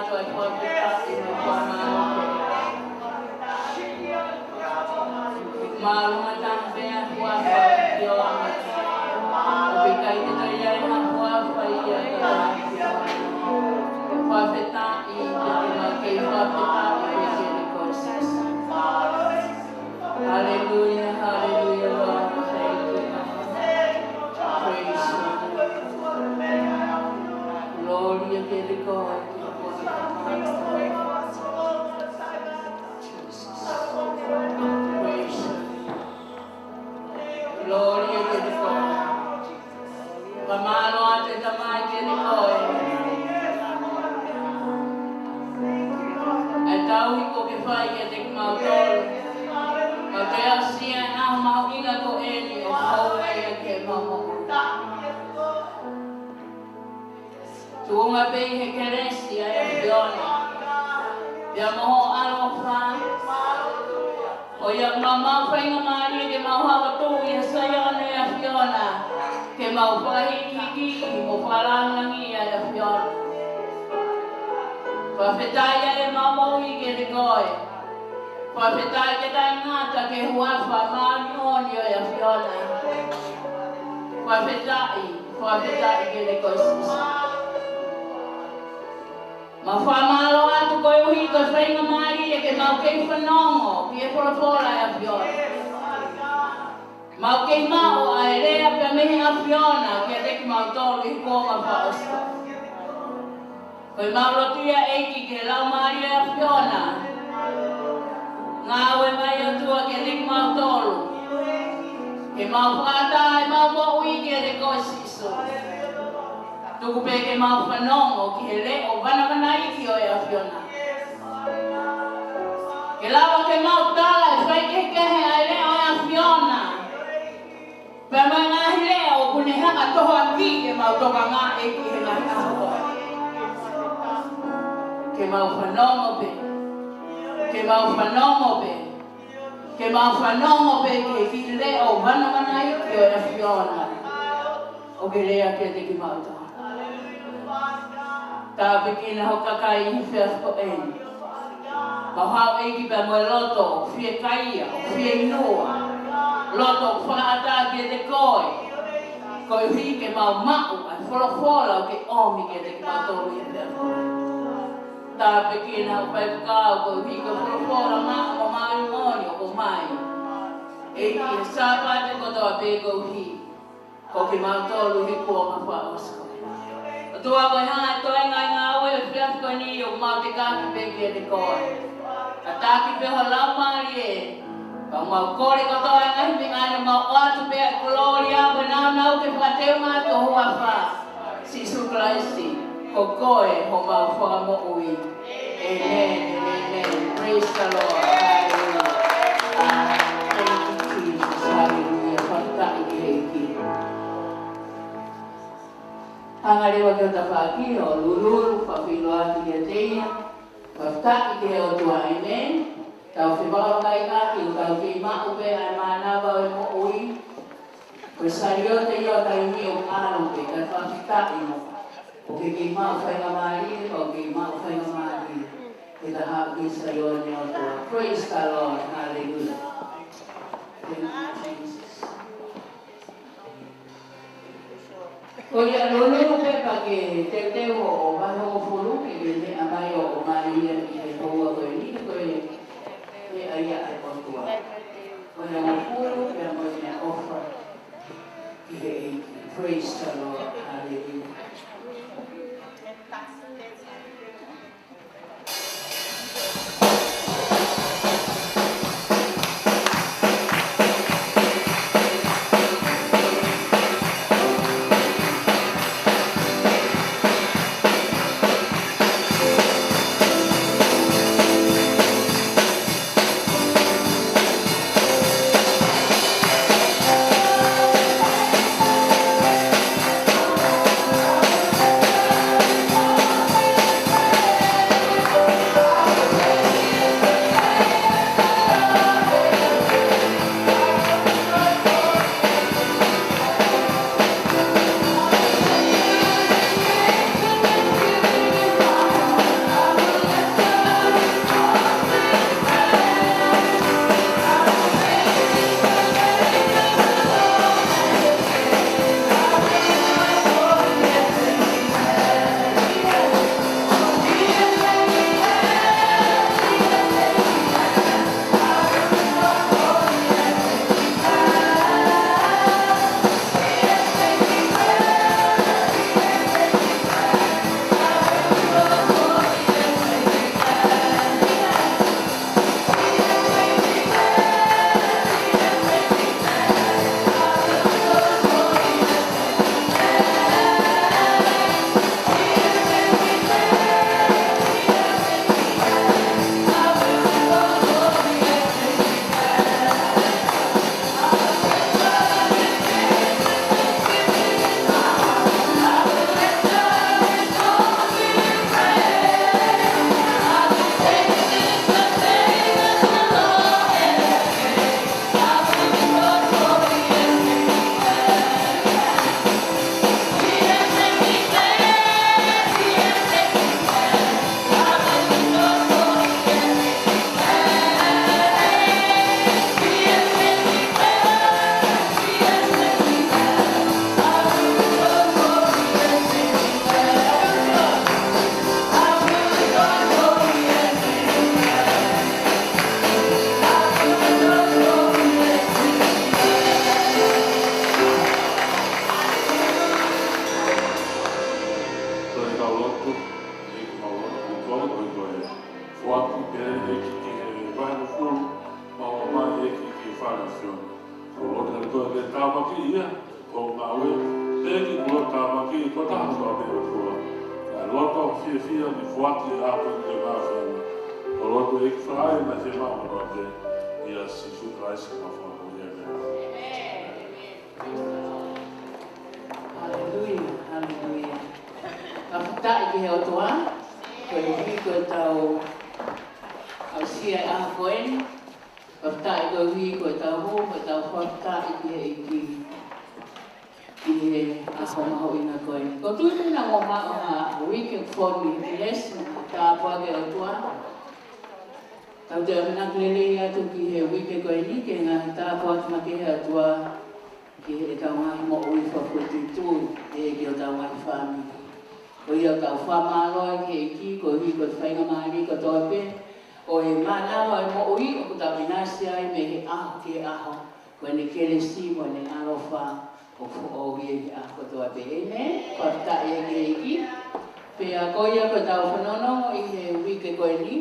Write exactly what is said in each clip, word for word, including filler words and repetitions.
Ko e fakafetaʻi mo e fakamālō. Mālō mo e tāpuaki ʻa e ʻAfiona. ʻOku ʻikai ke toe ʻi ai ha huafa ia ka ko e ʻAfiona. Fakafetaʻi, ke te maʻu ke fakafetaʻi, ke te koe Sīsū. Hallelujah, hallelujah, Lord, thank you, God. Praise you. Glory, ke te koe. Praise you. Glory, ke te koe. Fakamālō atu Tamai ke te koe. ʻA e tauhi kuo ke fai kiate kimautolu. Mau toe aʻusia ʻa e ʻaho mahuʻinga ko eni ʻo houngaʻia ke mau moʻui. Tuʻunga pē ʻi he kelesi ʻa e ʻAfiona. Pea mo hoʻo ʻaloʻofa. ʻO ia ʻoku mau maʻu faingamālie ke mau hoko atu ʻi he Saione ʻo e ʻAfiona. Ke mau fakahīkihikiʻi mo fakalāngilangiʻi ʻa e ʻAfiona. Fakafetaʻi ʻa e mau moʻui kiate koe. Fakafetaʻi ke taʻengata ki he huafa māʻoniʻoni ʻo e ʻAfiona. Fakafetaʻi, fakafetaʻi kiate koe Sīsū. Mau fakamālō atu koeʻuhi ko e faingamālie ke mau kei fanongo ki he folofola ʻa e ʻAfiona. Mau kei maʻu ʻa e lea pea mei he ʻAfiona kiate kimautolu ʻi he kuonga fakaʻosi. Ko e mau lotu ia ʻEiki ki he Laumālie ʻo e ʻAfiona. Ngāue mai ʻOtua kiate kimautolu. Ke mau fakaʻatā ʻa e mau moʻui kiate koe Sīsū. Tuku pē ke mau fanongo ki he leʻo vanavanaiki ʻo e ʻAfiona. Ke lava ke mau tala ʻe faikehekehe ʻa e leʻo ʻo e ʻAfiona. Pea mo e ngaahi leʻo ʻoku ne hanga ʻo tohoakiʻi ʻemau tokanga ʻEiki he ngaahi ʻaho ko eni. Ke mau fanongo pē. Ke mau fanongo pē. Ke mau fanongo pē ki he kiʻi leʻo vanavanaiki ʻo e ʻAfiona. ʻOku ke lea kiate kimautolu. Tāpuekina ho kakai ʻi he efiafi ko eni. Mau haʻu ʻEiki pea mo e loto ʻoku fiekaia, ʻoku fieinua. Loto ʻoku fakaʻatā kiate koe. Koeʻuhi ke mau maʻu ʻa e folofola ʻoku ke ʻomi kiate kimautolu ʻi he efiafi ko eni. Tāpuekina ho faifekau koeʻuhi ko e folofola maʻa mo māʻoniʻoni ʻoku ʻomai. ʻEiki, ʻi he Sāpate kotoa pē koeʻuhi ko kimautolu he kuonga fakaʻosi ko eni. ʻOtua, ko e hā ʻa e toenga ʻo e ngāue ʻo e efiafi ko eni ʻoku mau tekaki pē kiate koe. Tataki pē ho Laumālie. Pea mau kole kotoa ʻa e ngaahi meʻa ni, mau ʻoatu pē ʻa e kolōlia mo e nāunau ke fakateu mai ki ho huafa. Sīsū Kalaisi, ko koe homau Fakamoʻui. ʻĒmeni, ʻēmeni. Praise the Lord. Hallelujah. Thank you, Jesus. Hallelujah. Fakafetaʻi ki he ʻEiki. Hanga leva ki ho tafaʻaki ʻo lululu, fakafiloaki kiate ia. Fakafetaʻi ki he ʻOtua, ʻēmeni. Tau fevakavakaiʻaki, ʻoku tau kei maʻu pē ʻa e mānava ʻo e moʻui. Ko e saliote ia ʻo e taimi ʻoku ʻalu pē, kae fakafetaʻi mo. ʻOku ke kei maʻu faingamālie, ʻoku ke kei maʻu faingamālie. Ke ta haʻu ki he Saione ʻo e ʻOtua. Praise the Lord. Hallelujah. Thank you, Jesus. Ko ia lululu pē pea ke teuteu ʻo vahe hongofulu ke ke meʻa mai ʻo, ʻo mai ia ʻi he houa ko eni ko e, meʻa ia ʻa e ʻOtua. Vahe hongofulu pea mo e meʻaʻofa ki he ʻEiki. Praise the Lord. Hallelujah. ʻEiki, mau lotu kotoa, ko e foaki pē ʻEiki ki he vahe hongofulu, mau ʻomai ʻEiki ki he fale ʻAfiona. Ko e lotu kotoa ke tāpuakiʻi ia, ko e ngāue, ʻEiki, ko e tāpuakiʻi kotoa ʻa e ʻOtua. Kae lotu fiefia ni foaki ʻa e ʻapi ke mafena. Ko e lotu ʻEiki fai na se mau kotoa pē, ʻia Sīsū Kalaisi ko homau Fakamoʻui. ʻĒmeni. Haleluia, haleluia. Fakafetaʻi ki he ʻOtua, koeʻuhi ko ʻetau aʻusia e ʻaho ko eni. Fakafetaʻi koeʻuhi ko ʻetau hū, ko ʻetau fakafetaʻi ki he ʻEiki ʻi he ʻaho mahuʻinga ko eni. ʻOku ou tui pē naʻa mou maʻu ha uike fonu ʻi he kelesi, tāpuaki ʻa e ʻOtua. Tau toe ʻamanaki lelei atu ki he uike ko eni, ki he ngaahi tāpuaki makehe ʻa e ʻOtua ki heʻetau ngaahi moʻui fakafoʻituitui, ʻe ki hotau ngaahi fāmili. Ko ia ʻoku tau fakamālō ai ki he ʻEiki, koeʻuhi ko e faingamālie kotoa pē ʻo e mānava ʻo e moʻui ʻoku tau ʻinasi ai mei he ʻaho ki he ʻaho, ko ʻene kelesi mo ʻene ʻaloʻofa ʻoku foʻou ia ʻi he ʻaho kotoa pē. ʻĒmeni. Fakafetaʻi ki he ʻEiki. Pea ko ia ko ʻetau fanongo ʻi he uike ko eni,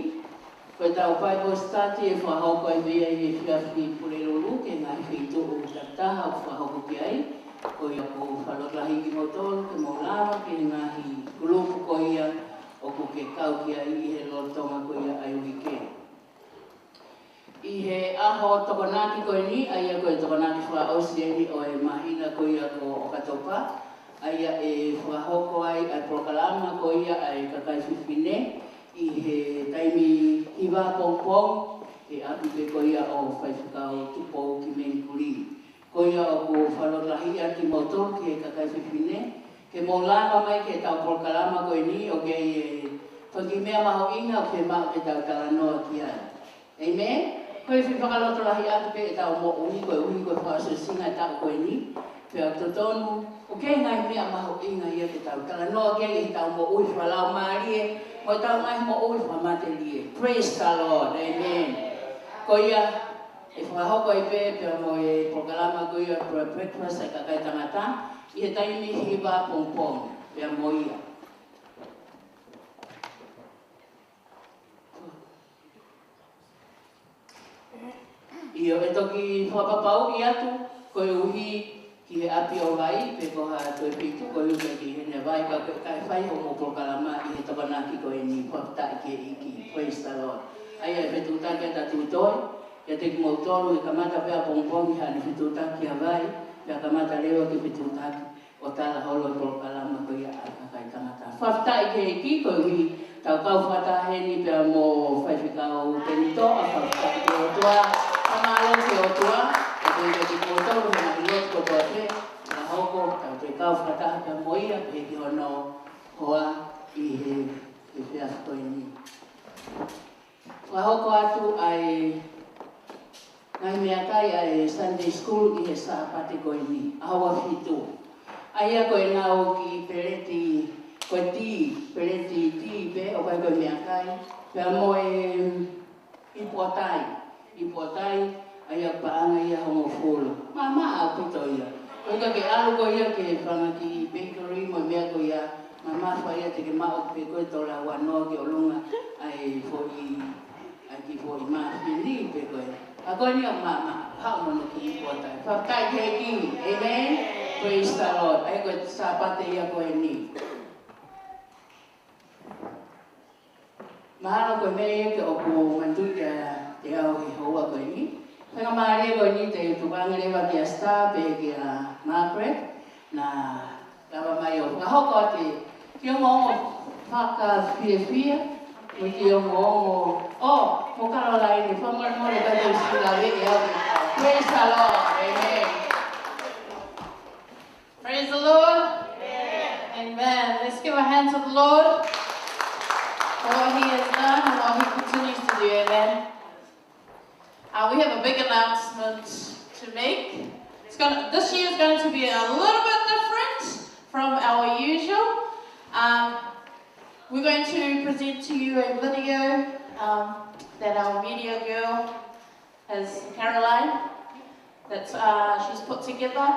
ko ʻetau Bible study ʻe fakahoko ai pē ia ʻi he efiafi Pulelulu ki he ngaahi feituʻu takitaha ʻoku fakahoko ki ai. Ko ia ʻoku ou fakalotolahiʻi kimoutolu ke mou lava ki he ngaahi kulupu ko ia ʻoku ke kau ki ai ʻi he lolotonga ko ia ʻa e uike. ʻI he ʻaho Tokonaki ko eni, ʻa ia ko e Tokonaki fakaʻosi eni ʻo e māhina ko ia ko ʻOkatopa, ʻa ia ʻe fakahoko ai ʻa e polokalama ko ia ʻa e kakai fefine ʻi he taimi hiva pongipongi, he ʻapi pē ko ia ʻo Faifekau Tupou Kimeni Kulī. Ko ia ʻoku ou fakalotolahiʻi atu kimoutolu ki he kakai fefine, ke mou lava mai ki heʻetau polokalama ko eni, ʻoku ʻi ai e fanga kiʻi meʻa mahuʻinga ʻoku fiemaʻu ke tau talanoa ki ai. ʻĒmeni. Ko e fie fakalotolahi atu pē ʻetau moʻui koeʻuhi ko e fakaʻosiʻosinga ʻo e taʻu ko eni. Pea ʻoku totonu, ʻoku ʻi ai e ngaahi meʻa mahuʻinga ia ke tau talanoa ki ai ʻi heʻetau moʻui fakalaumālie, mo ʻetau ngaahi moʻui fakamatelie. Praise the Lord. ʻĒmeni. Ko ia, ʻe fakahoko ai pē, pea mo e polokalama ko ia ʻa e breakfast ʻa e kakai tangata, ʻi he taimi hiva pongipongi, pea mo ia. ʻIo, ʻe toki fakapapauʻi atu, koeʻuhi ki he ʻapi ʻo vai, pe ko ha toe feituʻu, koeʻuhi ki heʻene vai, ka ʻoku ʻikai fai hoʻomou polokalama ʻi he Tokonaki ko eni. Fakafetaʻi ki he ʻEiki. Praise the Lord. ʻA ia ʻe fetuʻutaki atu ʻa e tui, kiate kimoutolu, ʻe kamata pē ʻapongipongi haʻane fetuʻutaki ʻa vai, pea kamata leva ke fetuʻutaki ʻo tala holo e polokalama ko ia ʻa e kakai tangata. Fakafetaʻi ki he ʻEiki, koeʻuhi ʻetau kau fakataha heni pea mo Faifekau Penitoʻa, fakafetaʻi ki he ʻOtua, fakamālō ki he ʻOtua, ʻa ia ʻoku ʻiate kimoutolu he ngaahi lotu kotoa pē, fakahoko, tau toe kau fakataha pea mo ia, pea ki hono hoa ʻi he, he efiafi ko eni. Fakahoko atu ʻa e ngaahi meʻakai ʻa e Sunday School ʻi he Sāpate ko eni, ʻaho ua fitu. ʻA ia ko ʻenau kiʻi peleti, ko e tī, peleti tī pē, ʻoku ʻikai ko e meʻakai, pea mo e ipu ʻo tai, ipu ʻo tai, ʻa ia paʻanga ia hongofulu. Maʻamaʻa ʻaupito ia. ʻOku ʻikai ke ʻalu koe ia ki he fanga kiʻi bakery mo e meʻa ko ia, mamafa ia, te ke maʻu pē koe tola ua noa ki ʻolunga ʻa e foʻi, ʻa e kiʻi foʻi mafini pē ko ē. Ka ko eni ʻoku maʻamaʻa, haʻu mo hono kiʻi ipu ʻo tai. Fakafetaʻi ki he ʻEiki. ʻĒmeni. Praise the Lord. ʻA ia ko e Sāpate ia ko eni. Mahalo ko e meʻa ia ke ʻoku manatuʻi kiate au he houa ko eni. Faingamālie ko eni te u tukuange leva kia Star pea kia Margaret, naʻa lava mai ʻo fakahoko atu e kiʻi ongoongo fakafiefia, mo e kiʻi ongoongo, ʻo, mo Caroline, fakamolemole ka te u sila ve e au. Praise the Lord. ʻĒmeni. Praise the Lord. Amen. Let's give a hand to the Lord for what he has done and what he continues to do. Amen. Uh, we have a big announcement to make. It's gonna, this year is going to be a little bit different from our usual. Um, we're going to present to you a video, um, that our media girl is Caroline, that, uh, she's put together.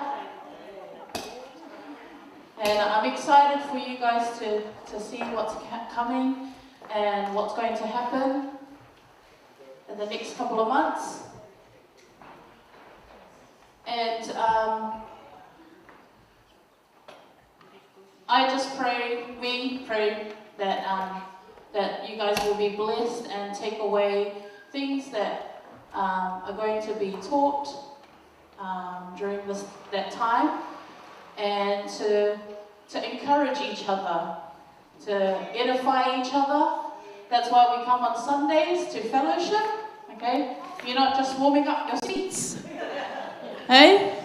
And I'm excited for you guys to, to see what's ca- coming and what's going to happen in the next couple of months. And um, I just pray, we pray that um, that you guys will be blessed and take away things that um, are going to be taught um, during this that time, and to to encourage each other, to edify each other. That's why we come on Sundays to fellowship. Okay, you're not just warming up your seats, hey?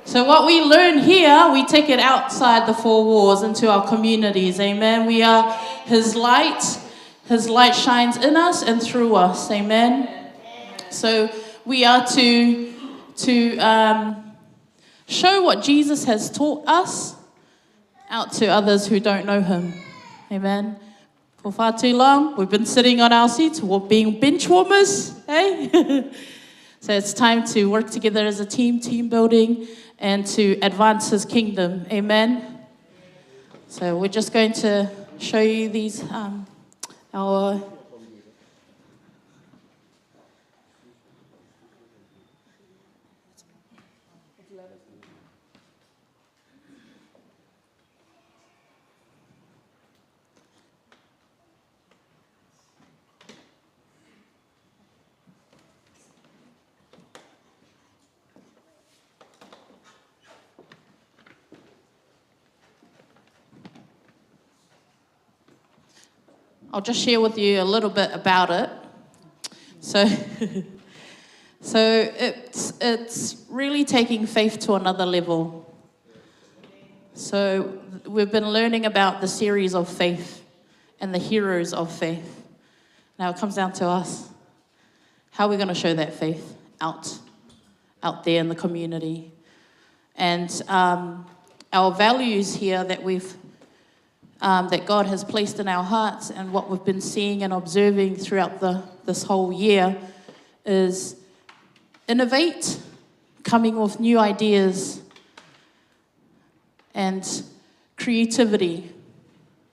So what we learn here, we take it outside the four walls into our communities. Amen. We are His light. His light shines in us and through us. Amen. So we are to to um, show what Jesus has taught us out to others who don't know Him. Amen. For far too long, we've been sitting on our seats, wa- being bench warmers, eh? So it's time to work together as a team, team building, and to advance His kingdom. Amen. So we're just going to show you these, um, our I'll just share with you a little bit about it. So, so it's it's really taking faith to another level. So we've been learning about the series of faith and the heroes of faith. Now it comes down to us. How are we going to show that faith out, out there in the community? And um, our values here that we've um, that God has placed in our hearts and what we've been seeing and observing throughout the, this whole year is innovate, coming with new ideas and creativity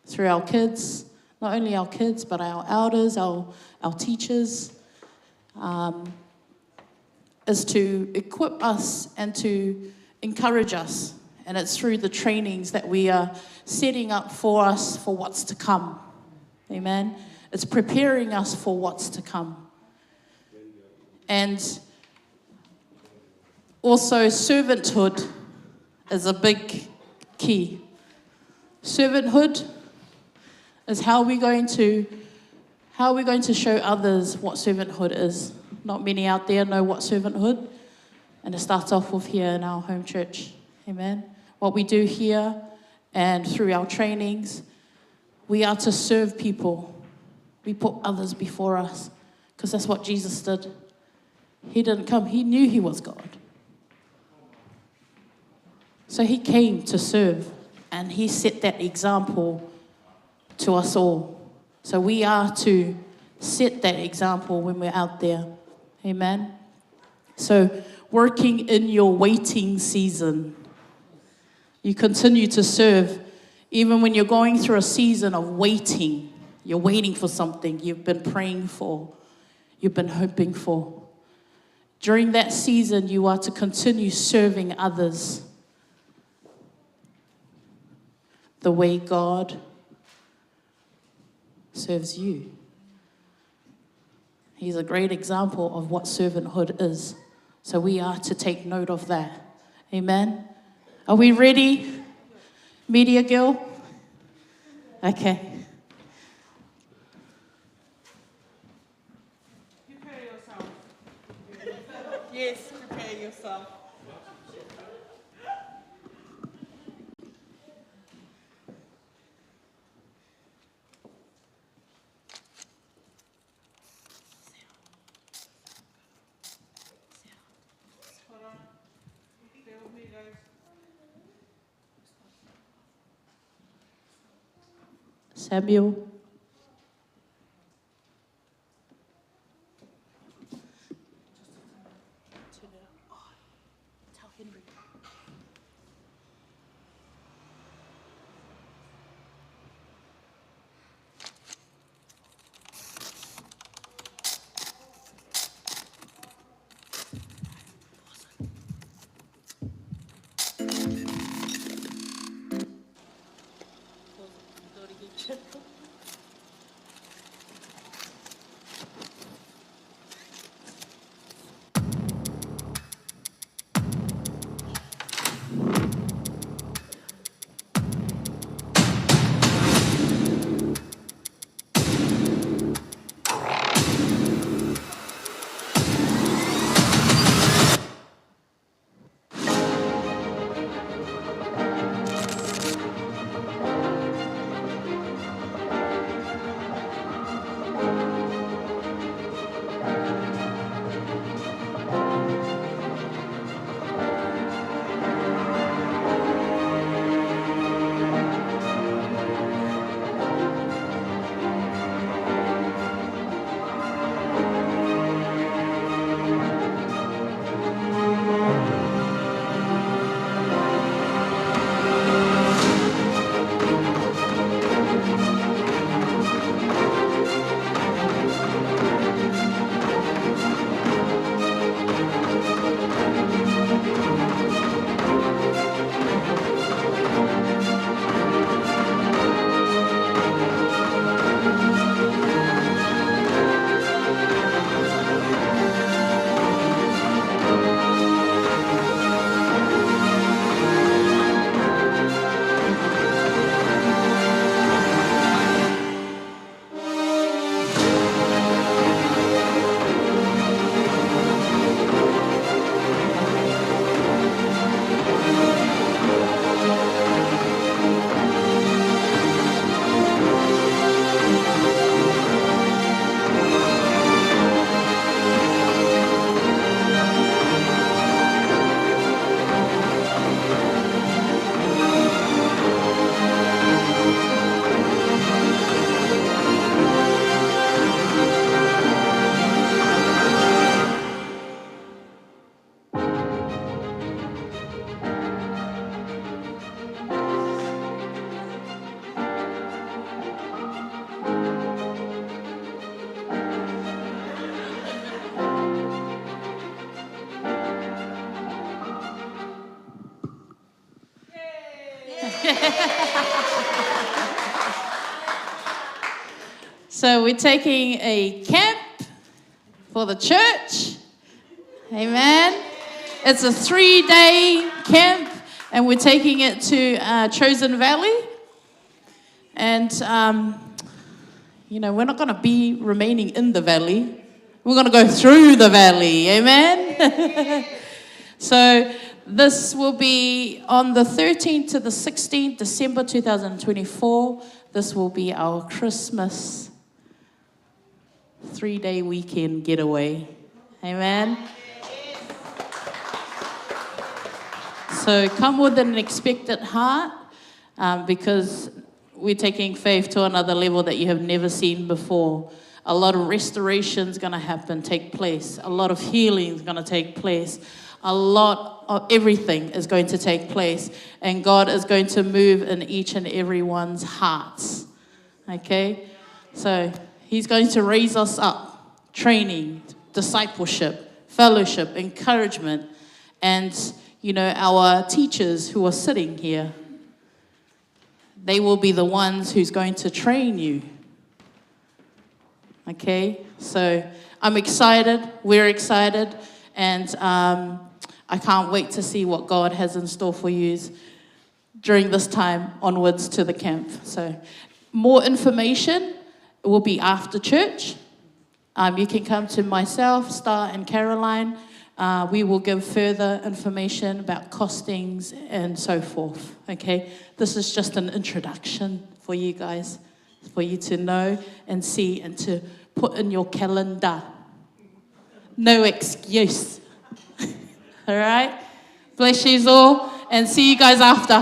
through our kids, not only our kids, but our elders, our, our teachers, um, is to equip us and to encourage us. And it's through the trainings that we are setting up for us for what's to come. Amen. It's preparing us for what's to come. And also, servanthood is a big key. Servanthood is how we're going to how are we going to show others what servanthood is? Not many out there know what servanthood. And it starts off with here in our home church. Amen. What we do here and through our trainings, we are to serve people. We put others before us because that's what Jesus did. He didn't come. He knew He was God. So He came to serve, and He set that example to us all. So we are to set that example when we're out there. Amen. So working in your waiting season, you continue to serve even when you're going through a season of waiting. You're waiting for something you've been praying for, you've been hoping for. During that season, you are to continue serving others the way God serves you. He's a great example of what servanthood is. So we are to take note of that. Amen. Are we ready, Media Guild? Okay. Prepare yourself. Yes, prepare yourself. Hold on. Bear with me, guys. Samuel. Turn it up. Oh, tell Henry. So we're taking a camp for the church. Amen. It's a three-day camp, and we're taking it to, uh, Chosen Valley. And, um, you know, we're not gonna be remaining in the valley. We're gonna go through the valley. Amen. So this will be on the thirteenth to the sixteenth December two thousand twenty-four. This will be our Christmas three-day weekend getaway. Amen. So come with an expectant heart, um, because we're taking faith to another level that you have never seen before. A lot of restoration is gonna happen, take place. A lot of healing is gonna take place. A lot of everything is going to take place. And God is going to move in each and everyone's hearts. Okay? So he's going to raise us up. Training, discipleship, fellowship, encouragement, and, you know, our teachers who are sitting here, they will be the ones who's going to train you. Okay? So I'm excited, we're excited, and, um, I can't wait to see what God has in store for you during this time onwards to the camp. So more information will be after church. Um, you can come to myself, Star, and Caroline. Uh, we will give further information about costings and so forth, okay? This is just an introduction for you guys, for you to know and see and to put in your calendar. No excuse. All right? Bless you all and see you guys after.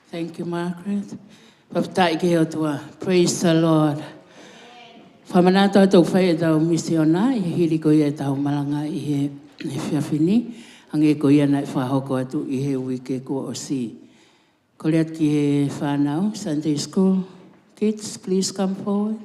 Thank you, Margaret. Fakafetaʻi ki he ʻOtua. Praise the Lord. Fakamanatu atu ʻoku fai ʻetau misiona ʻi he hili ko ia ʻetau malanga ʻi he, he efiafi ni. Hangē ko ia naʻe fakahoko atu ʻi he uike kuo ʻosi. Kole atu ki he fānau, Sunday school. Kids, please come forward.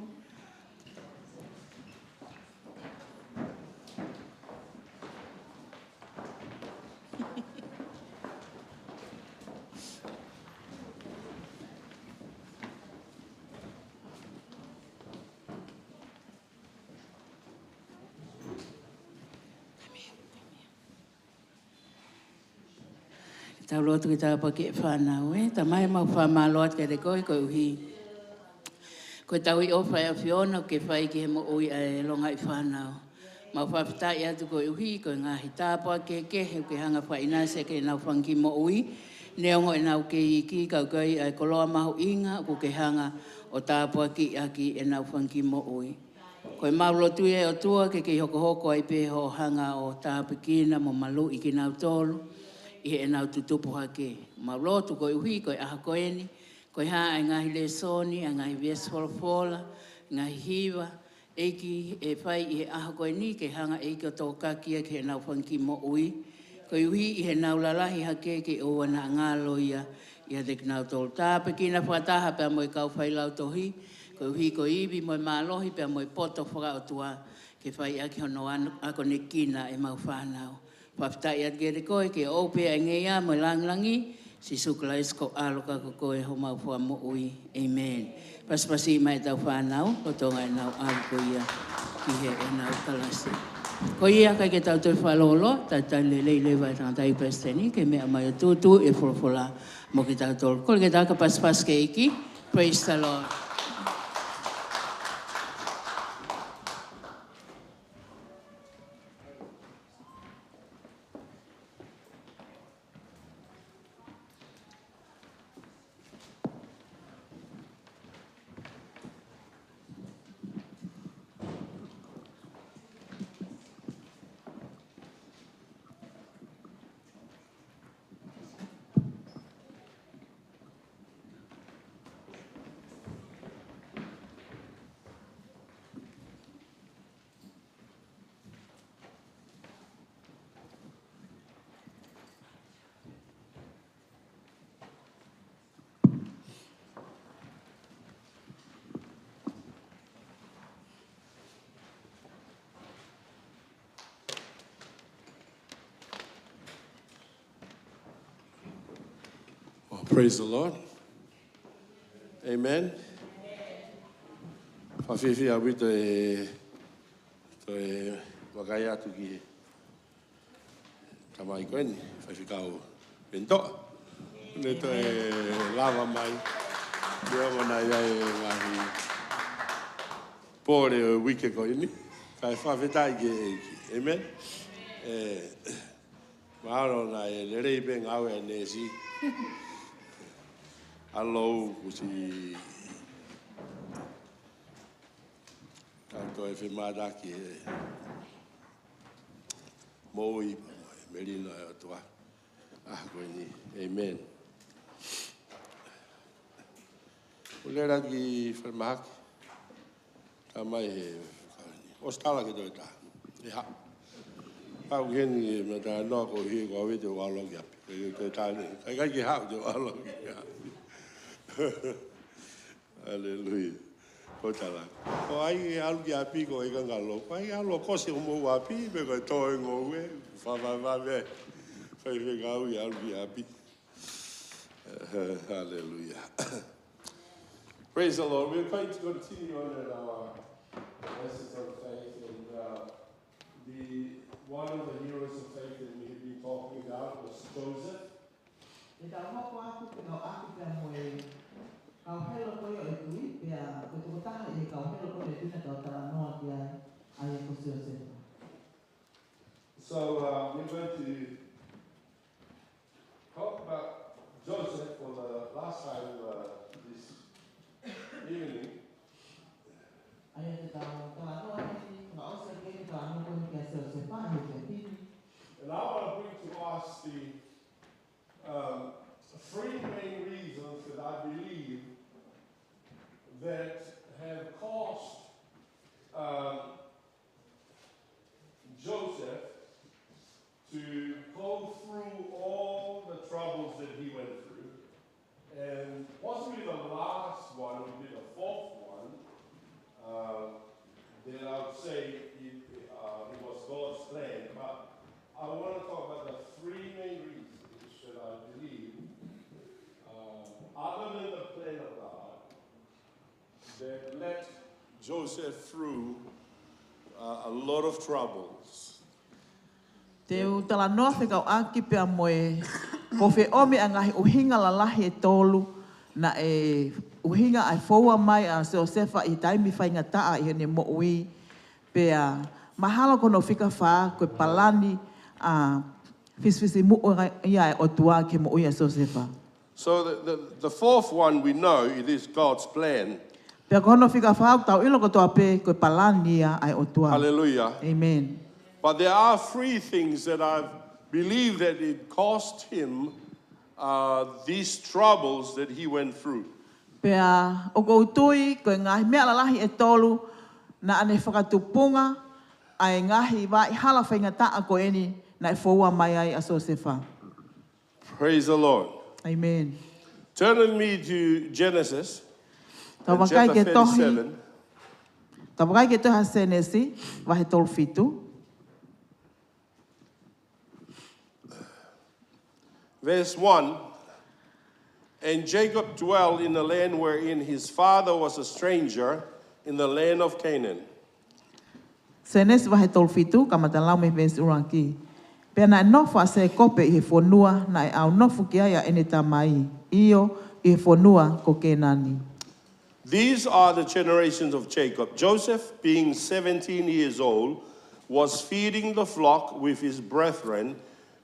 Tau lotu ke tāpuakiʻi e fānau, ē. Tamai, mau fakamālō atu kiate koe koeʻuhi ko ʻetau ʻofa ʻa e ʻAfiona ʻoku ke fai ki he moʻui ʻa e longaʻi fānau. Mau fakafetaʻi atu koeʻuhi ko e ngaahi tāpuaki kehekehe ʻoku ke hanga ʻo fakaʻinasi ʻaki ʻenau fanga kiʻi moʻui, neongo ʻenau kei iiki, ka ʻoku ʻi ai ʻa e koloa mahuʻinga ʻoku ke hanga ʻo tāpuakiʻi ʻaki ʻenau fanga kiʻi moʻui. Ko ʻemau lotu ia, ʻe ʻOtua, ke kei hokohoko ai pē hoʻo hanga ʻo tāpuekina mo maluʻi kinautolu ʻi heʻenau tutupu hake. Mau lotu koeʻuhi ko e ʻaho ko eni, ko e hā ʻa e ngaahi lēsoni, ʻa e ngaahi veesi folofola, ngaahi hiva, ʻEiki, ʻe fai ʻi he ʻaho ko eni ke hanga ʻEiki ʻo tokaki ia ki heʻenau fanga kiʻi moʻui, koeʻuhi ʻi heʻenau lalahi hake ke ʻoua naʻa ngalo ia ʻiate kinautolu. Tāpuekina fakataha pea mo e kau failautohi, koeʻuhi ko e ivi mo e mālohi pea mo e poto fakaʻotua ke fai ʻaki hono ano-, akonekina ʻemau fānau. Fakafetaʻi atu kiate koe ke ʻoʻou pē ʻa e ngeia mo e lāngilangi, Sīsū Kalaisi ko ho ʻAlo ka ko koe homau Fakamoʻui. ʻĒmeni. Pasipasi mai ʻetau fānau, lolotonga ʻenau ʻalu ko ia ki heʻenau kalasi. Ko ia, kae ke tau toe fakalōloa, talitali lelei leva e tangataʻeiki palesiteni ke meʻa mai ʻo tuʻutuʻu e folofola mo kitautolu. Kole ke tau ka pasipasi ki he ʻEiki. Praise the Lord. Well, praise the Lord. Amen. Fakafiefia ʻaupito e toe vakai atu ki he tamai ko eni, Faifekau Penitoa. Ne toe lava mai. Neongo naʻe ʻi ai e ngaahi pole ʻo e uike ko eni, kae fakafetaʻi ki he ʻEiki. Amen. ʻE, mahalo naʻe lelei pē ngāue ʻa e neesi. Hello, kusi. Ka toe femātaki he moʻui, melino ʻa e ʻOtua. ʻAho ko eni. Amen. ʻOku lele ki falemahaki. Tamai he, ʻosi tala ke toe tā. ʻE haʻu. Haʻu ki heni, mata noa ko hi ko ave te ua logi api. Ke toe tā nei. Kai kai ke haʻu te ua logi api. Haleluia. Ko tala. Ko ai ke ʻalu ki ʻapi ko e ka ngalo. Ko ai ʻalu ʻo kosi homou ʻapi, pe ko e toe ngoue. Fa, fa, fa, ve. Faifekau ʻi ʻalu ki ʻapi. Hallelujah. Praise the Lord. We're going to continue on in our lessons on faith, and, uh, the, one of the heroes of faith that we have been talking about was Joseph. ʻE tau hoko atu pea tau ʻoatu pea mo e kau helo ko ia ʻo e tui, pea ko e tokotaha ʻi he kau helo ko ia ʻo e tui naʻa tau talanoa ki ai, ʻa ia ko Siosefa. So, uh, we're going to talk about Joseph for the last time, uh, this evening. ʻA ia te tau talanoa heni, fakaʻosi ʻaki e talanoa ko eni kia Siosefa he efiafi ni. And I want to bring to us the, um, three main reasons that I believe that have caused, um, Joseph to go through all the troubles that he went through, and possibly the last one would be the fourth one, uh, that I would say it, uh, it was God's plan. But I want to talk about the three main reasons that I believe, uh, other than the plan of God, that led Joseph through, uh, a lot of troubles. Te u talanoa fekauʻaki pea mo e Ko e feʻomi ʻa e ngaahi ʻuhinga lalahi ʻe tolu naʻe ʻuhinga ai e foua mai ʻa Siosefa ʻi he taimi faingataʻa ʻi heʻene moʻui. Pea mahalo ko hono fika fā ko e palani ʻa e fisifisimuʻa ia ʻa e ʻOtua ki he moʻui ʻa Siosefa. So the, the, the fourth one we know it is God's plan. Pea ko hono fika fā ʻoku tau ʻilo kotoa pē ko e palani ia ʻa e ʻOtua. Hallelujah. Amen. But there are three things that I believe that it cost him, uh, these troubles that he went through. Pea ʻoku ou tui ko e ngaahi meʻa lalahi ʻe tolu naʻa ne fakatupunga ʻa e ngaahi vaʻa hala faingataʻa ko eni naʻe foua mai ai ʻa Siosefa. Praise the Lord. Amen. Turn with me to Genesis. Tau vakai ki he tohi. Tau vakai ki he tohi ʻa Sēnesi, vahe tolu fitu. Verse one. And Jacob dwelt in the land wherein his father was a stranger, in the land of Canaan. Sēnesi vahe tolu fitu, kamata lau mei he veesi ʻuluaki. Pea naʻe nofo ʻa Sēkope ʻi he fonua naʻe ʻaunofo ki ai ʻa ʻene tamai, ʻio, ʻi he fonua ko Kēnani. These are the generations of Jacob. Joseph, being seventeen years old, was feeding the flock with his brethren,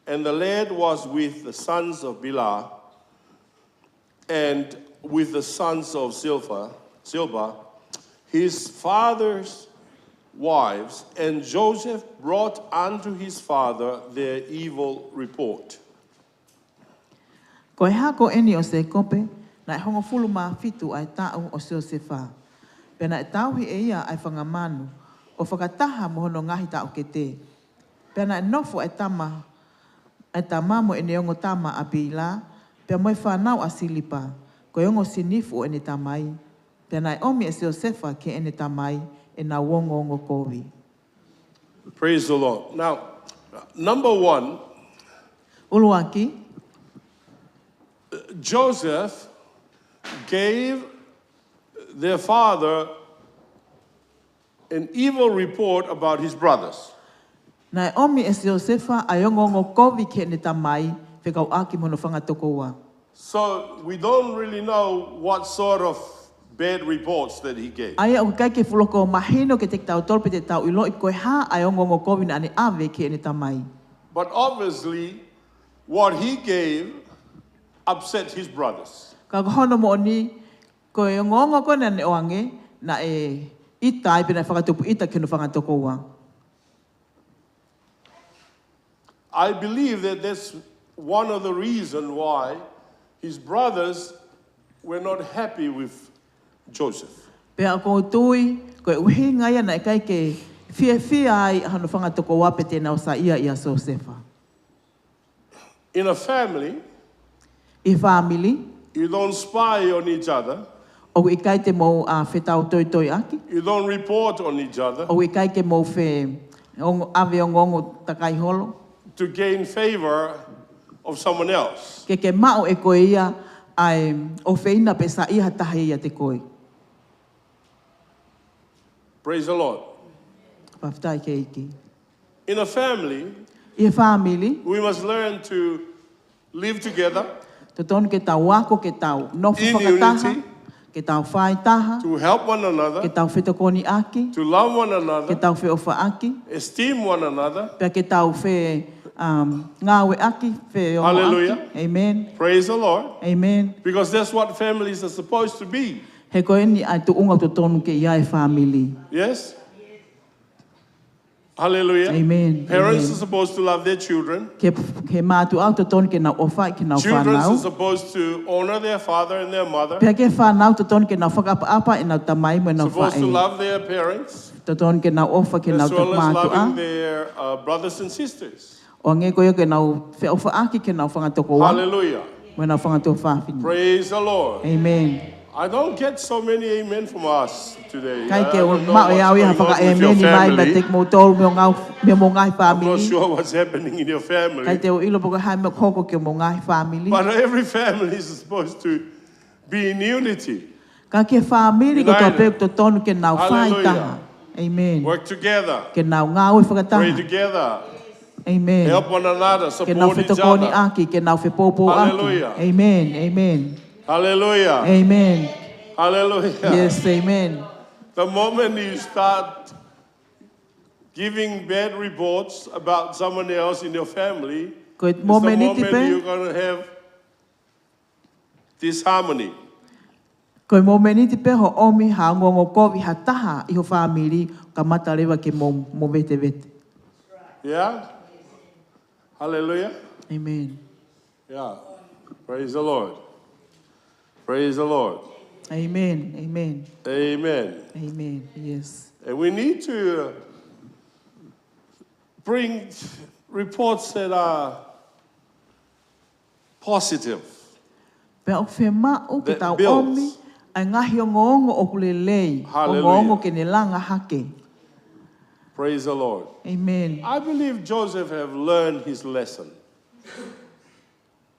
and the lad was with the sons of Bilhah, and with the sons of Zilpah, Zilpah, his father's wives, and Joseph brought unto his father their evil report. Ko e hako eni ʻo Sēkope, naʻe hongofulu mā fitu ʻa e taʻu ʻo Siosefa. Pea naʻe tauhi ʻe ia ʻa e fanga manu, ʻo fakataha mo hono ngaahi taʻokete. Pea naʻe nofo ʻa e tama, ʻa e tama mo ʻene ongo tama ʻa Pila, pea mo e fānau ʻa Silipa, ko e ongo sinifu ʻo ʻene tamai. Pea naʻe ʻomi ʻe Siosefa ki heʻene tamai ʻenau ongoongo kovi. Praise the Lord. Now, number one, ʻUluaki, Joseph gave their father an evil report about his brothers. Naʻe ʻomi ʻe Siosefa ʻa e ongoongo kovi ki heʻene tamai, fekauʻaki mo hono fanga tokoua. So we don't really know what sort of bad reports that he gave. ʻA ia ʻoku ʻikai ke fuʻu loko mahino kiate kitautolu pe te tau ʻiloʻi ko e hā ʻa e ongoongo kovi naʻa ne ʻave ki heʻene tamai. But obviously, what he gave upset his brothers. Ka ko hono moʻoni, ko e ongoongo ko ē naʻa ne ʻoange, naʻe ʻita ai pe naʻe fakatupu ʻita ki hono fanga tokoua. I believe that that's one of the reasons why his brothers were not happy with Joseph. Pea ʻoku ou tui, ko e ʻuhinga ia naʻe ʻikai ke fiefia ai ʻa hono fanga tokoua pe te nau saiʻia ʻia Siosefa. In a family, ʻI he fāmili, you don't spy on each other. ʻoku ʻikai te mou, ā, fetautoitoiʻaki. You don't report on each other ʻOku ʻikai ke mou fe, ongo, ʻave ongoongo takai holo. to gain favor of someone else. Ke ke maʻu ʻe koe ia ʻa e ʻofeina pe saiʻia ha taha ʻiate koe. Praise the Lord. Fakafetaʻi ki he ʻEiki. In a family, ʻI he fāmili, we must learn to live together totonu ke tau ako, ke tau nofo in fakataha, unity, ke tau fāitaha, to help one another, ke tau fetokoniʻaki, to love one another, ke tau feʻofaʻaki, esteem one another. Pea ke tau fe, um, ngāueʻaki, feongoʻaki. Hallelujah. Amen. Praise the Lord. Amen. Because that's what families are supposed to be. He ko eni ʻa e tuʻunga totonu ke ʻi ai e fāmili. Yes? Hallelujah. Amen. Parents Amen. are supposed to love their children. Ke, ke mātuʻa totonu ke nau ʻofa ki heʻenau Children fānau. are supposed to honor their father and their mother. Pea ke fānau totonu ke nau fakaʻapaʻapa ʻenau tamai mo ʻenau Supposed to faʻē. love their parents Totonu ke nau ʻofa ki as heʻenau well as mātuʻa. loving their, uh, brothers and sisters. ʻO hangē ko ia ke nau feʻofaʻaki ki heʻenau fanga tokoua. Hallelujah. Mo ʻenau fanga tuofāfine. Praise the Lord. Amen. I don't get so many amen from us today. ʻIkai ke u maʻu ʻe au ia ha fakaʻēmeni mai meiate kimoutolu mei homou ngaahi, mei homou ngaahi fāmili. I'm not sure what's happening in your family. ʻIkai te u ʻilo pe ko e hā e meʻa ʻoku hoko ki homou ngaahi fāmili. But every family is supposed to be in unity. Ka ki he fāmili kotoa pē ʻoku totonu ke nau fāitaha. Amen. Work together. Ke nau ngāue fakataha. Pray together. Amen. Help one another, Ke nau support each other. fetokoniʻaki, ke nau fepōpōʻaki. Hallelujah. Amen, amen. Hallelujah. Amen. Hallelujah. Yes, amen. The moment you start giving bad reports about someone else in your family, Ko e it's the momeniti moment pē. You're going to have disharmony. Ko e momeniti pē hoʻo ʻomi ha ongoongo kovi ha taha ʻi ho fāmili, kamata leva ke mo, mo vetevete. Yeah? Hallelujah. Amen. Yeah. Praise the Lord. Praise the Lord. Amen. Amen. Amen. Amen. Yes. And we need to bring reports that are positive. Pea ʻoku fiemaʻu ke That tau builds. ʻomi ʻa e ngaahi ongoongo ʻoku lelei, Hallelujah. ongoongo ke ne langa hake. Praise the Lord. Amen. I believe Joseph have learned his lesson.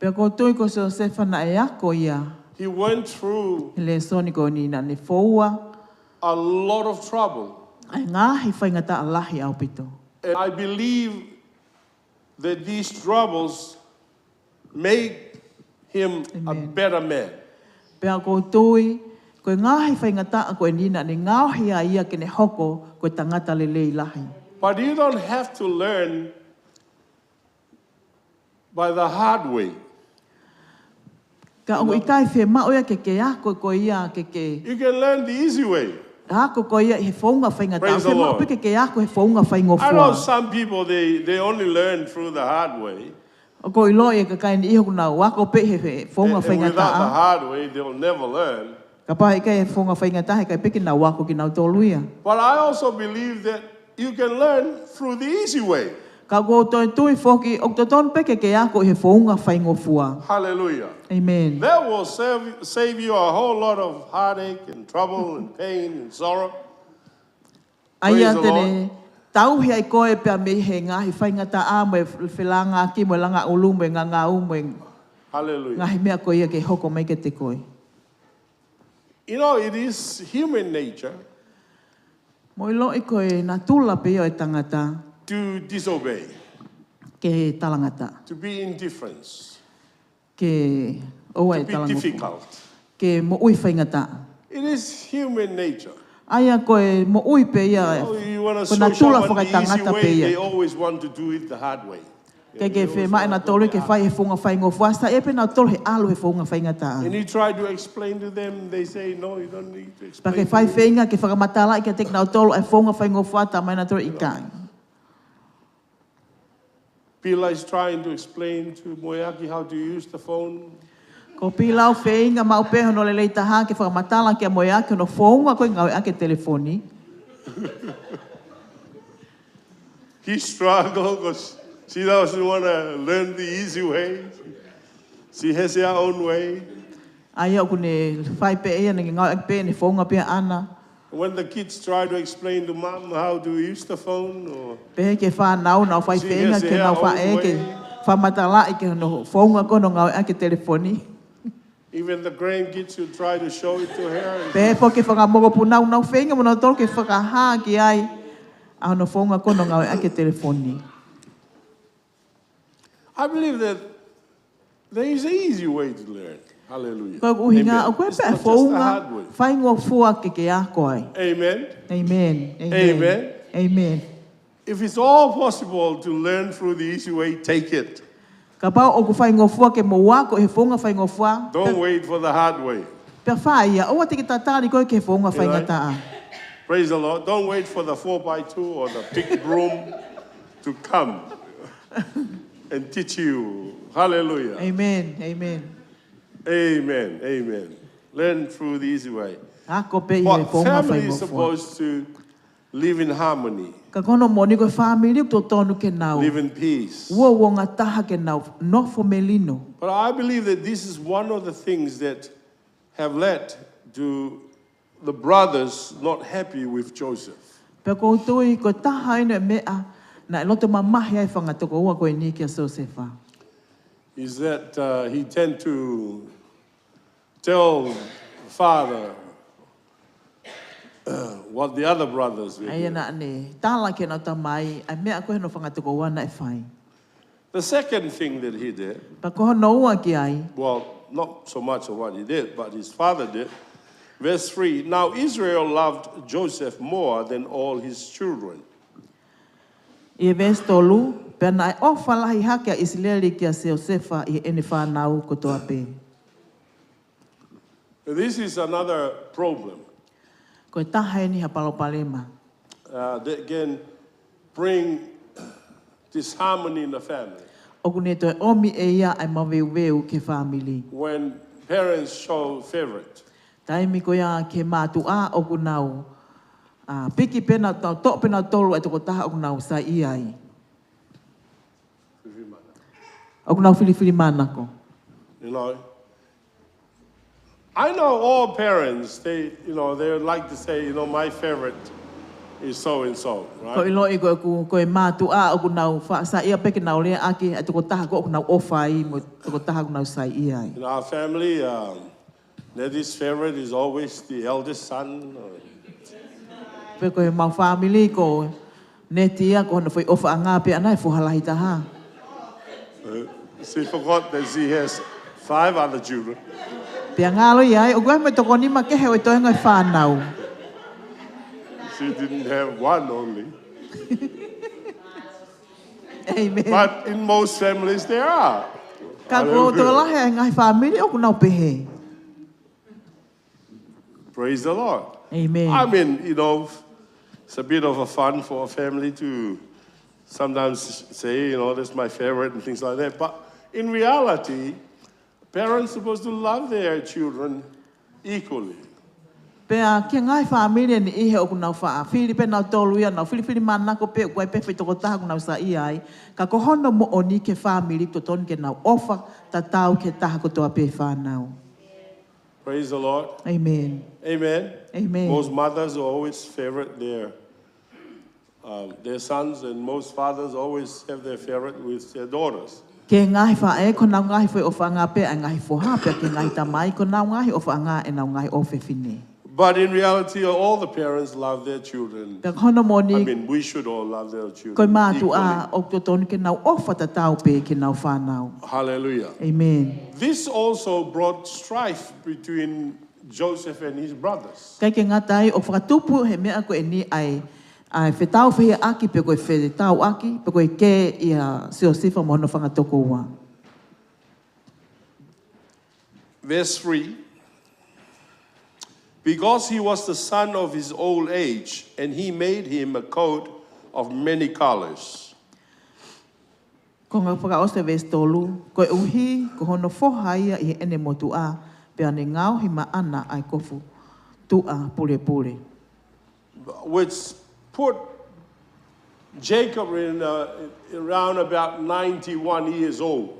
Pea ʻoku ou tui ko Siosefa naʻe ako ia He went through he lēsoni ko eni naʻa ne foua a lot of trouble. ʻa e ngaahi faingataʻa lahi ʻaupito. And I believe that these troubles make him a Amen. Better man. Pea ʻoku ou tui, ko e ngaahi faingataʻa ko eni naʻa ne ngaohi ai ia ke ne hoko ko e tangata lelei lahi. But you don't have to learn by the hard way. Ka ʻoku ʻikai fiemaʻu ia ke ke ako ko ia ke ke You can learn the easy way. ako ko ia he founga faingataʻa. Praise the Fiemaʻu Lord. Pē ke ke ako he founga I know faingofua. Some people, they, they only learn through the hard way. ʻOku ou ʻilo ʻe he kakai ʻe niʻihi ʻoku nau ako pē he, he founga And, and without the faingataʻa. Hard way, they'll never learn. Kapau ʻe ʻikai he founga faingataʻa, ʻe ʻikai pē ke nau ako kinautolu ia. But I also believe that you can learn through the easy way. Ka ʻoku ou toe tui foki, ʻoku totonu pē ke ke ako he founga faingofua. Hallelujah. Amen. That will save, save you a whole lot of heartache and trouble and pain and sorrow. ʻA ia Praise the te ne tauhi ai koe pea mei he ngaahi faingataʻa mo e felāngaaki mo e langa ʻulu mo e ngangau mo e Hallelujah. ngaahi meʻa ko ia ke hoko mai kiate koe. You know, it is human nature Mou ʻiloʻi ko e natula pē ia ʻo e tangata to disobey, ke talangataʻa, to be indifferent, ke ʻoua to e be talangofua, difficult. Ke moʻui faingataʻa. It is human nature. ʻA ia ko e moʻui pē ia, Oh, you want to ko e show natula someone the easy fakatangata pē way, ia. They always want to do it the hard way. Ke ke fiemaʻu ʻe nautolu ke fai he founga faingofua, saiʻia pē nautolu he ʻalu he founga faingataʻa. And you try to explain to them, they say, "No, you don't need to Pea ke explain." fai feinga ke fakamatalaʻi kiate kinautolu ʻa e founga faingofua, talamai ʻe nautolu ʻikai. Pila is trying to explain to Moeaki how to use the phone. Ko Pila ʻoku feinga maʻu pē hono lelei taha ke fakamatala kia Moeaki hono founga ko ē ngāueʻaki e telefoni. He struggled because she doesn't want to learn the easy way. She has her own way. ʻA ia ʻoku ne fai pē ia, ne ngāueʻaki pē ʻene founga pē ʻaʻana. When the kids try to explain to mom how to use the phone, or Pehē ki he fānau, nau fai She feinga has ke her nau own faʻē ke way. fakamatalaʻi ki hono founga ko ē hono ngāueʻaki e telefoni. Even the grandkids will try to show it to her. And Pehē foki ki he fanga mokopuna, nau feinga mo nautolu ke fakahā ki ai ʻa hono founga ko ē hono ngāueʻaki e telefoni. I believe that there is an easy way to learn. Hallelujah. Ko e ʻuhinga, Amen. ʻoku ʻikai It's pē ʻa e not just the founga hard way. faingofua ke ke ako ai. Amen. Amen. Amen. Amen. If it's all possible to learn through the easy way, take it. Kapau ʻoku faingofua ke mou ako he founga faingofua, Don't wait for the hard way. Pea fai ia, ʻoua te ke tatali koe ki he founga You know? faingataʻa. Praise the Lord. Don't wait for the four by two or the big broom to come and teach you. Hallelujah. Amen, amen. Amen. Amen. Learn through the easy way. Ako pē ʻi he But founga family is faingofua. Supposed to live in harmony, Ka ko hono moʻoni ko e fāmili ʻoku totonu ke nau. Live in peace. Uouangataha ke nau nofo melino. But I believe that this is one of the things that have led to the brothers not happy with Joseph. Pea ʻoku ou tui ko e taha ʻeni e meʻa naʻe loto mamahi ai e fanga tokoua ko eni kia Siosefa. Is that uh, he tend to tell father uh, what the other brothers were ʻA ia doing. Naʻa ne tala ki heʻenau tamai ʻa e meʻa ko ē hono fanga tokoua naʻe fai. The second thing that he did, Pea ko hono ua ki ai, well, not so much of what he did, but his father did. Verse three, "Now Israel loved Joseph more than all his children." ʻi he veesi tolu, pea naʻe ʻofa lahi hake ʻa ʻIsileli kia Siosefa ʻi heʻene fānau kotoa pē. This is another problem Ko e taha eni ha palopalema. uh, that can bring disharmony in the family. ʻOku ne toe ʻomi ʻe ia ʻa e maveuveu ki he fāmili. When parents show favorite, Taimi ko ia ki he mātuʻa ʻoku nau ʻa, piki pē nau, nau toʻo pē nautolu ʻa e tokotaha ʻoku nau saiʻia ai. ʻOku nau filifilimānako. You know, I know all parents, they, you know, they like to say, you know, "My favorite is so and so," Ko e right? ʻiloʻi ko ʻeku, ko e mātuʻa ʻoku nau faʻa saiʻia pē ke nau lea ʻaki ʻa e tokotaha ko ʻoku nau ʻofa ai mo e tokotaha ʻoku nau saiʻia ai. In our family, um, Nettie's favorite is always the eldest son. Or Pea ko e mau fāmili ko Neti ia ko hono foʻi ʻofaʻanga pē ʻana ʻa e foha lahi taha. Uh, she forgot that she has five other children. Pea ngalo ia ai, ʻoku ʻi ai mo e toko nima kehe ʻo e toenga e fānau. She didn't have one only. Amen. But in most families, there are. Ka ko e Hallelujah. Tokolahi ʻa e ngaahi fāmili ʻoku nau pehē. Praise the Lord. Amen. I mean, you know, it's a bit of a fun for a family to sometimes say, you know, "That's my favorite," and things like that. But in reality, parents supposed to love their children equally. Pea ki he ngaahi fāmili ʻe niʻihi ʻoku nau faʻa fili pē nautolu ia, nau filifilimānako pē ʻoku ʻi ai pē foʻi tokotaha ʻoku nau saiʻia ai. Ka ko hono moʻoni ki he fāmili ʻoku totonu ke nau ʻofa tatau ki he taha kotoa pē fānau. Praise the Lord. Amen. Amen. Amen. Most mothers always favorite their um, their sons, and most fathers always have their favorite with their daughters. Ki he ngaahi faʻē, ko honau ngaahi foʻi ʻofaʻanga pē ʻa e ngaahi foha, pea ki he ngaahi tamai, ko honau ngaahi ʻofaʻanga ʻenau ngaahi ʻofefine. But in reality, all the parents love their children. Pea ko hono I moʻoni, mean, we should all love their children ko e mātuʻa equally. ʻoku totonu ke nau ʻofa tatau pē ki heʻenau fānau. Hallelujah. Amen. This also brought strife between Joseph and his brothers. ʻIkai ke ngata ai, ʻoku fakatupu he meʻa ko eni ʻa e, ʻa e fetauhiʻaki pe ko e fetauʻaki, pe ko e kē ʻia Siosefa mo hono fanga tokoua. Verse three, "Because he was the son of his old age, and he made him a coat of many colors." Ko e ngaahi fakaʻosi ʻa e veesi tolu, koeʻuhi ko hono foha ia ʻi heʻene motuʻa, pea ne ngaohi maʻana ʻa e kofu tuʻa pulepule. Which put Jacob in, uh, around about ninety-one years old.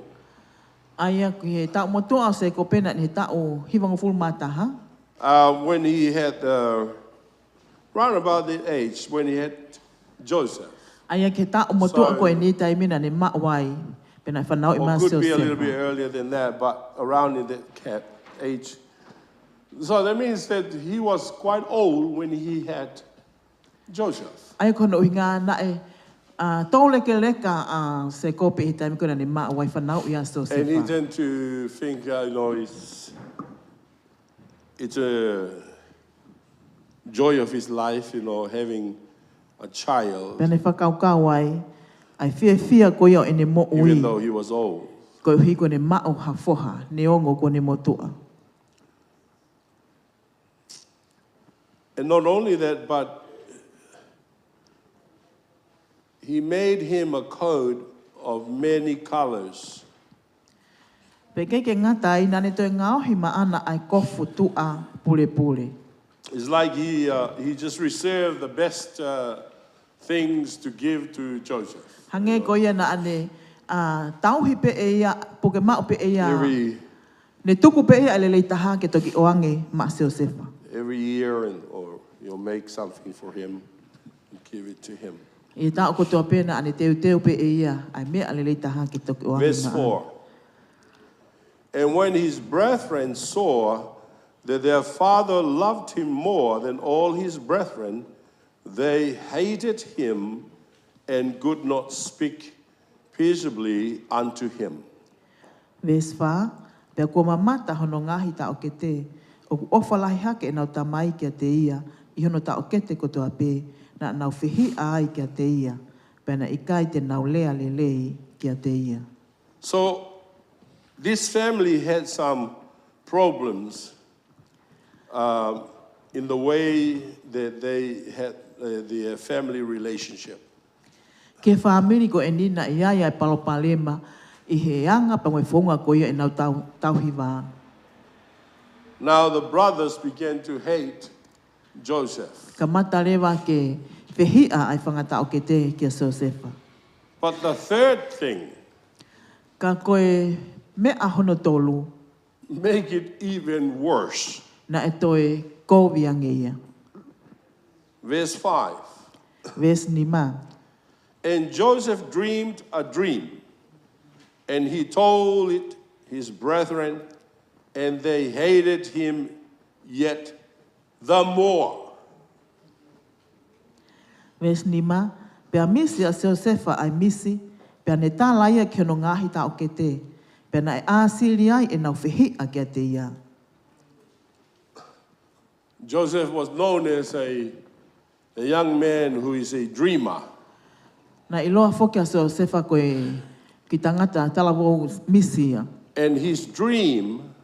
ʻA ia ki he taʻu motuʻa ʻo Sēkope naʻe ʻi he taʻu hivangofulu mā taha. Uh, when he had, uh, round about the age when he had Joseph. ʻA ia ki he taʻu motuʻa ko eni taimi naʻa ne maʻu ai, pea naʻe fanauʻi mai ʻa Siosefa. Or could be a little bit earlier than that, but around in that cat age. So that means that he was quite old when he had Joseph. ʻA ia ko hono ʻuhinga naʻe, ʻa, toulekeleka ʻa Sēkope he taimi ko ē naʻa ne maʻu ai, fanauʻi ai ʻa Siosefa. And he tend to think, uh, you know, it's, it's a joy of his life, you know, having a child, Pea ne fakakaukau ai, ʻa e fiefia ko ia ʻo ʻene moʻui, even though he was old. Koeʻuhi ko ʻene maʻu ha foha, neongo ko ʻene motuʻa. And not only that, but he made him a coat of many colors. Pea ʻikai ke ngata ai, naʻa ne toe ngaohi maʻana ʻa e kofu tuʻa pulepule. It's like he, uh, he just reserved the best, uh, things to give to Joseph. Hangē ko ia naʻa ne, ʻa, tauhi pē ʻe ia, pe ko e maʻu pē ʻe ia. Every Ne tuku pē ia ʻa e lelei taha ke toki ʻoange maʻa Siosefa. Every year and, or you'll make something for him and give it to him. ʻI he taʻu kotoa pē naʻa ne teuteu pē ʻe ia ʻa e meʻa lelei taha ke toki ʻoange maʻana. Verse four. And when his brethren saw that their father loved him more than all his brethren, they hated him and could not speak peaceably unto him. Veesi fā, pea kuo mamata hono ngaahi taʻokete, ʻoku ʻofa lahi hake ʻenau tamai kiate ia, ʻi hono taʻokete kotoa pē, naʻa nau fehiʻa ai kiate ia, pea naʻe ʻikai te nau lea lelei kiate ia. So, this family had some problems um, in the way that they had uh, their family relationship. Ki he fāmili ko eni naʻe ʻi ai ʻa e palopalema ʻi he anga pea mo e founga ko ia ʻenau tau, tauhi vā. Now the brothers began to hate Joseph. Kamata leva ke fehiʻa ʻa e fanga taʻokete kia Siosefa. But the third thing Ka ko e meʻa hono tolu, make it even worse. Naʻe toe kovi ange ia. Verse five. Veesi nima. And Joseph dreamed a dream, and he told it his brethren, and they hated him yet the more. Veesi nima, pea misi ʻa Siosefa ʻa e misi, pea ne tala ia ki hono ngaahi taʻokete, pea naʻe ʻāsili ai ʻenau fehiʻa kiate ia. Joseph was known as a, a young man who is a dreamer. Naʻe ʻiloa foki ʻa Siosefa ko e kiʻi tangata talavou misi ia. And his dream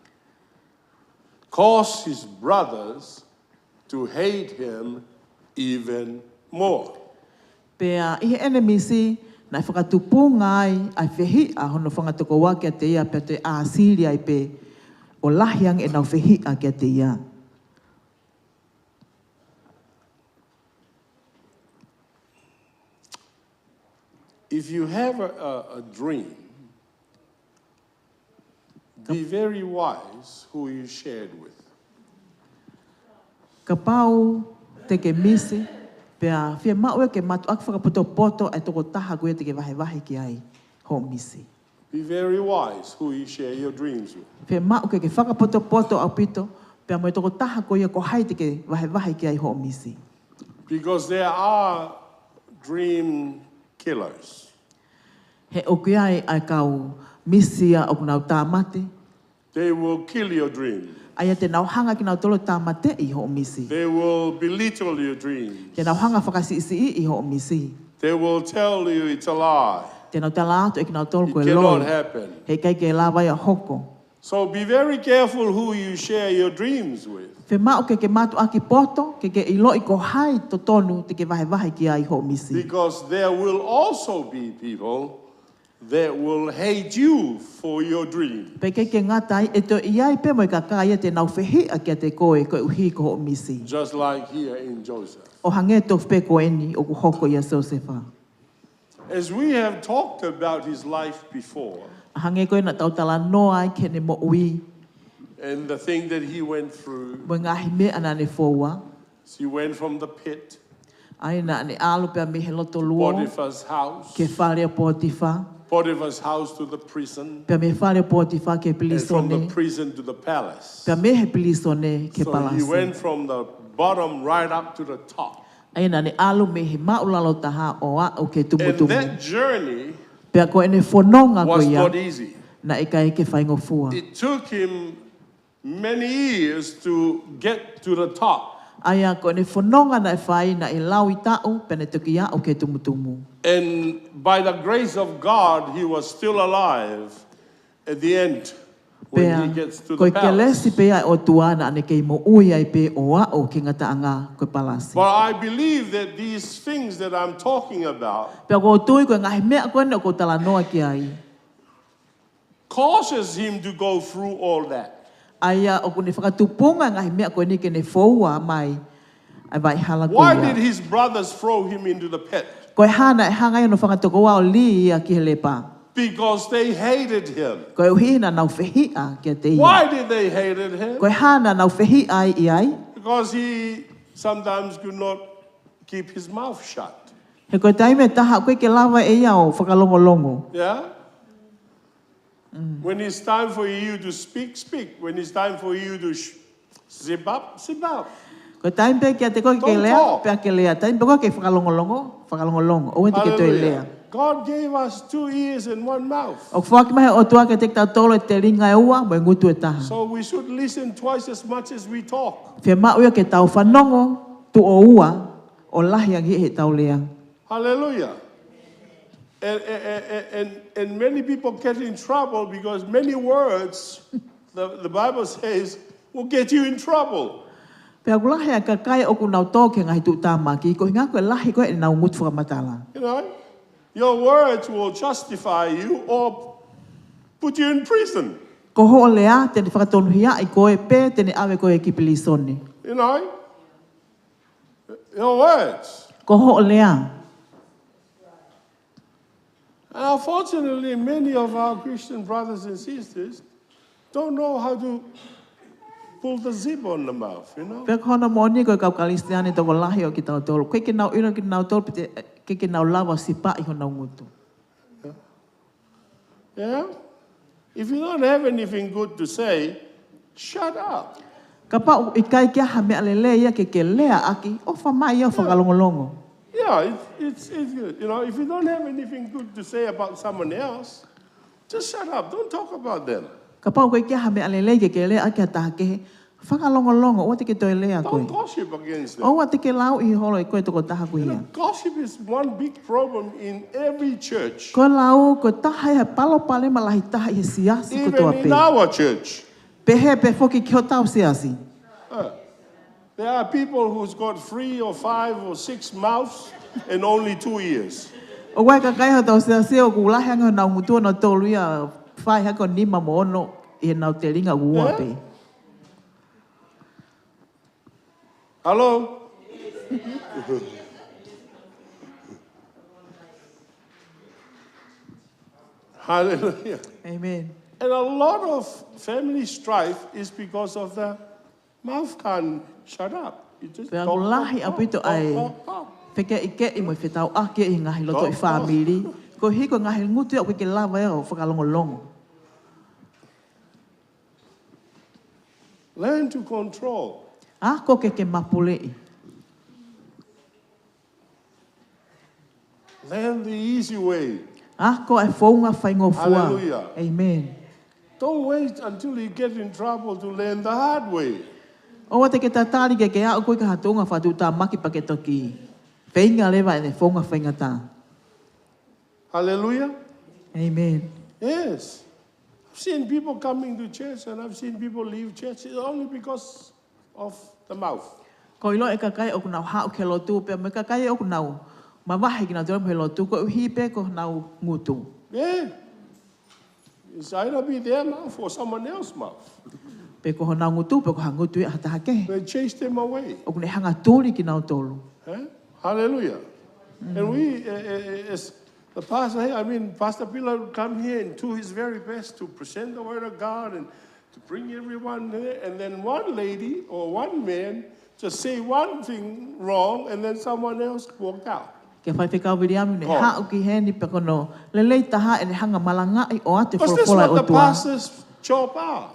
caused his brothers to hate him even more. Pea ʻi heʻene misi, naʻe fakatupunga ai ʻa e fehiʻa hono fanga tokoua kiate ia pea toe ʻāsili ai pē ʻo lahi ange ʻenau fehiʻa kiate ia. If you have a, a, a dream, be very wise who you share it with. Kapau te ke misi, pea fiemaʻu ia ke mātuʻaki fakapotopoto ʻa e tokotaha ko ia te ke vahevahe ki ai hoʻo misi. Be very wise who you share your dreams with. Fiemaʻu ke ke fakapotopoto ʻaupito, pea mo e tokotaha ko ia ko hai te ke vahevahe ki ai hoʻo misi. Because there are dream killers. He ʻoku ʻi ai ʻa e kau misi ia ʻoku nau tāmate. They will kill your dream. ʻA ia te nau hanga kinautolu ʻo tāmateʻi hoʻo misi. They will belittle your dreams. Te nau hanga fakasiʻisiʻiʻi hoʻo misi. They will tell you it's a lie. Te nau tala atu ʻe kinautolu ko e It cannot loi. Happen. He ʻikai ke lava ia ʻo hoko. So be very careful who you share your dreams with. Fiemaʻu ke ke mātuʻaki poto, ke ke ʻiloʻi ko hai totonu te ke vahevahe ki ai hoʻo misi. Because there will also be people that will hate you for your dream. Pea ʻikai ke ngata ai, ʻe toe ʻi ai pē mo e kakai ia te nau fehiʻa kiate koe koeʻuhi ko hoʻo misi. Just like here in Joseph. ʻO hangē tofu pē ko eni ʻoku hoko ʻia Siosefa. As we have talked about his life before, ʻO hangē ko ia naʻa tau talanoa ai ki heʻene moʻui, and the thing that he went through, mo e ngaahi meʻa naʻa ne foua. He went from the pit, ʻA ia naʻa ne ʻalu pea mei he loto luo, Potiphar's house, ki he fale ʻo Potifa, Potiphar's house to the prison, pea mei he fale ʻo Potifa ki he and from the pilīsone, prison to the palace. Pea mei he pilīsone ki he So he palasi. Went from the bottom right up to the top. ʻA ia naʻa ne ʻalu mei he māʻulalo taha ʻo aʻu ki he tumutumu. And that journey Pea ko ʻene fononga ko was ia, not easy. Naʻe ʻikai ke faingofua. It took him many years to get to the top. ʻA ia ko ʻene fononga naʻe fai naʻe laui taʻu pea ne toki aʻu ki he tumutumu. And by the grace of God, he was still alive at the end when he Pea, gets to ko the e kelesi palace. Pea ʻa e ʻOtua naʻa ne kei moʻui ai pē ʻo aʻu ki he ngataʻanga ko e palasi. But I believe that these things that I'm talking about Pea ʻoku ou tui ko e ngaahi meʻa ko eni ʻoku ou talanoa ki ai. Causes him to go through all that. ʻA ia ʻoku ne fakatupunga ngaahi meʻa ko eni ke ne foua mai ʻa e vaʻe hala ko ia. Why did his brothers throw him into the pit? Ko e hā naʻe hanga ai hono fanga tokoua ʻo lī ia ki he lepa? Because they hated him. Koeʻuhi naʻa nau fehiʻa kiate ia. Why did they hated him? Ko e hā naʻa nau fehiʻa ai ʻi ai? Because he sometimes could not keep his mouth shut. He ko e taimi ʻe taha ʻoku ʻikai ke lava ʻe ia ʻo fakalongolongo. Yeah? When it's time for you to speak, speak. When it's time for you to sh- zip up, zip up. Ko e taimi pē kiate koe ke lea, pea ke lea. Taimi pē ko ē ke fakalongolongo, fakalongolongo. ʻOua te ke toe lea. God gave us two ears and one mouth. ʻOku foaki mai ʻe he ʻOtua kiate kitautolu e telinga ʻe ua mo e ngutu ʻe taha. So we should listen twice as much as we talk. Fiemaʻu ia ke tau fanongo tuʻo ua ʻo lahi ange ʻi heʻetau lea. Hallelujah. And, and, and, and, and many people get in trouble because many words, the, the Bible says, will get you in trouble. Pea ʻoku lahi ʻa e kakai ʻoku nau tō ki he ngaahi tuʻutāmaki, ko e ʻuhinga ko e lahi ko ē ʻenau ngutu fakamatala. You know, your words will justify you or put you in prison. Ko hoʻo lea te ne fakatonuhiaʻi koe pe te ne ʻave koe ki pilīsone. You know, your words. Ko hoʻo lea. And unfortunately, many of our Christian brothers and sisters don't know how to pull the zip on the mouth, you know. Pea ko hono moʻoni ko e kau Kalisitiane tokolahi ʻo kitautolu, ʻoku ʻikai ke nau ʻilo kinautolu pe te, ʻikai ke nau lava ʻo sipaʻi honau ngutu. Yeah? If you don't have anything good to say, shut up. Kapau ʻoku ʻikai ke ʻi ai ha meʻa lelei ia ke ke leaʻaki, ʻofa mai ia ʻo fakalongolongo. Yeah, it's, it's, it's good. You know, if you don't have anything good to say about someone else, just shut up. Don't talk about them. Kapau ʻoku ʻikai ke ʻi ai ha meʻa lelei ke ke leaʻaki ha taha kehe, fakalongolongo, ʻoua te ke toe lea koe. Don't gossip against them. ʻOua te ke lauʻi holo ʻe koe tokotaha ko ia. You know, gossip is one big problem in every church. Ko e lau, ko e taha ia he palopalema lahi taha ʻi he siasi kotoa pē. Even in our church. Pehē pē foki ki hotau siasi. Uh, there are people who's got three or five or six mouths and only two ears. ʻOku ʻi ai e kakai hotau siasi ʻoku lahi ange honau ngutu ʻe tolu ia, fai hake ʻo nima mo ono ʻi heʻenau telinga ʻoku ua pē. Hello? Hallelujah. Amen. And a lot of family strife is because of the mouth can't shut up. You just talk, talk, talk, talk. Pea ʻoku lahi ʻaupito ʻa e fekeʻikeʻi mo e fetauʻaki ʻi he ngaahi loto ʻi fāmili. Talk, talk. Koeʻuhi ko e ngaahi ngutu ia ʻoku ʻikai ke lava ia ʻo fakalongolongo. Learn to control. Ako ke ke mapuleʻi. Learn the easy way. Ako e founga faingofua. Hallelujah. Amen. Don't wait until you get in trouble to learn the hard way. ʻOua te ke tatali ke ke aʻu koe ki ha tuʻunga fakatuʻutāmaki pea ke toki feinga leva ʻene founga faingataʻa. Hallelujah. Amen. Yes. I've seen people coming to church and I've seen people leave church. It's only because of the mouth. ʻOku ou ʻilo e kakai ʻoku nau haʻu ki he lotu pea mo e kakai ʻoku nau mavahe kinautolu mei he lotu koeʻuhi pē ko honau ngutu. Yeah. It's either be their mouth or someone else's mouth. Pe ko honau ngutu, pe ko ha ngutu ia ʻa ha taha kehe. They chase them away. ʻOku ne hanga ʻo tuli kinautolu. Eh? Hallelujah. And we, uh, uh, uh, as the pastor here, I mean, Pastor Pilar would come here and do his very best to present the word of God and to bring everyone there. And then one lady or one man just say one thing wrong and then someone else walked out. Ko e faifekau Viliami ne haʻu ki heni pea ko hono lelei taha ʻene hanga ʻo malangaʻi ʻo ʻoatu e folofola ʻa e ʻOtua. Because that's what the pastors' job are.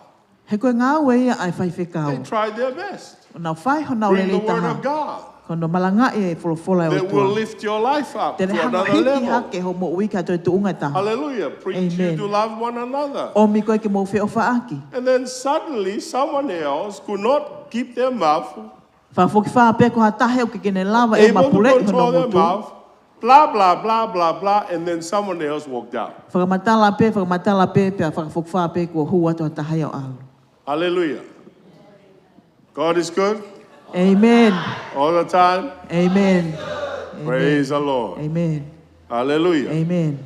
He ko e ngāue ia ʻa e faifekau. They try their best. ʻO nau fai honau lelei taha. Bring the word of God. Ko hono malangaʻi e folofola ʻa e ʻOtua. That will lift your life up to another level. Te ne hanga ʻo hiki hake hoʻo moʻui ki ha toe tuʻunga ʻe taha. Hallelujah. Amen. Preach you to love one another. ʻOmi koe ke mou feʻofaʻaki. And then suddenly someone else could not keep their mouth. Fakafokifā pē ko ha taha ʻoku ʻikai ke ne lava ʻo mapuleʻi hono ngutu. Able to control their mouth. Blah, blah, blah, blah, blah, and then someone else walked out. Fakamatala pē, fakamatala pē, pea fakafokifā pē kuo hū atu ha taha ia ʻo ʻalu. Hallelujah. God is good. Amen. All the time. Amen. Praise the Lord. Amen. Hallelujah. Amen.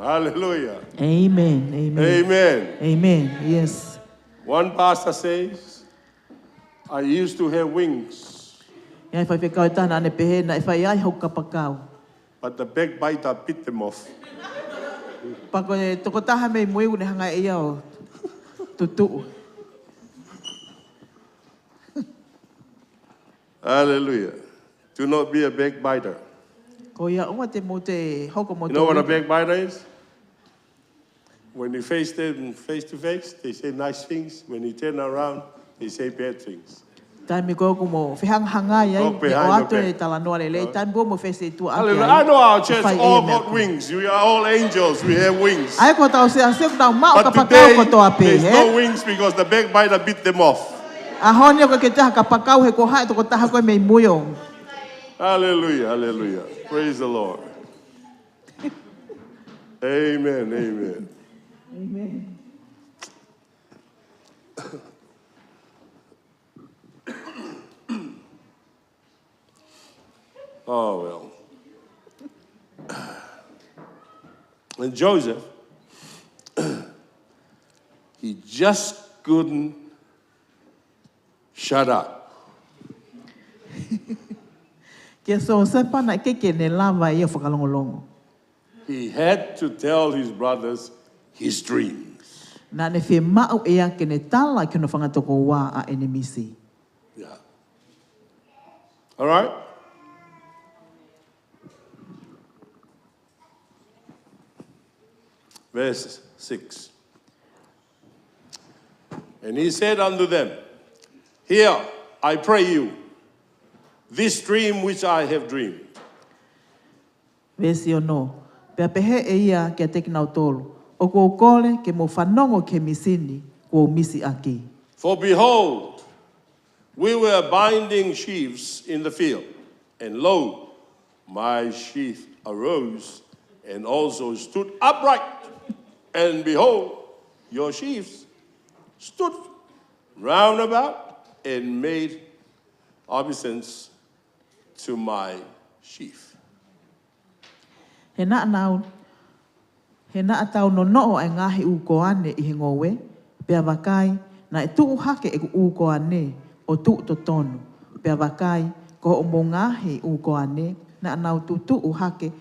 Hallelujah. Amen. Amen. Amen. Amen. Yes. One pastor says, "I used to have wings." ʻI ai e faifekau ʻe taha naʻa ne pehē naʻe fai ai hoku kapakau. But the backbiter bit them off. Pea ko e tokotaha mei mui ʻoku ne hanga ʻe ia ʻo tutuʻu. Hallelujah. Do not be a backbiter. Ko ia ʻoua te mou toe hoko mo e tokotaha. You know what a backbiter is? When you face them face to face, they say nice things. When you turn around, they say bad things. Taimi ko ē ʻoku mo fehangahangai ai, talanoa lelei, taimi ko ē mo fesi tua ʻaki ai. Hallelujah. I know our church all got wings. We are all angels. We have wings. ʻA ia ko hotau siasi ʻoku nau maʻu kapakau kotoa pē, there's no wings because the backbiter bit them off. ʻAho ni ʻoku ʻikai ke toe ʻi ai ha kapakau he ko hai tokotaha ko ē mei mui ʻo. Hallelujah, hallelujah. Praise the Lord. Amen, amen. Amen. Oh, well. And Joseph, he just couldn't shut up. Kia Siosefa naʻe ʻikai ke ne lava ia ʻo fakalongolongo. He had to tell his brothers his dreams. Naʻa ne fiemaʻu ia ke ne tala ki hono fanga tokoua ʻa ʻene misi. Yeah. All right? Verse six. And he said unto them, Hear, I pray you, this dream which I have dreamed. Veesi ono. Pea pehē ʻe ia kiate kinautolu, ʻOku ou kole ke mou fanongo ki he misi ni kuo u misi ʻaki. For behold, we were binding sheaves in the field, and lo, my sheaf arose and also stood upright, and behold, your sheaves stood round about and made obeisance to my sheaf. He naʻa nau, he naʻa tau nonoʻo ʻa e ngaahi ʻū koane ʻi he ngoue, pea vakai, naʻe tuʻu hake ʻeku ʻū koane ʻo tuʻu totonu. Pea vakai, ko hoʻomou ngaahi ʻū koane, naʻa nau tutuʻu hake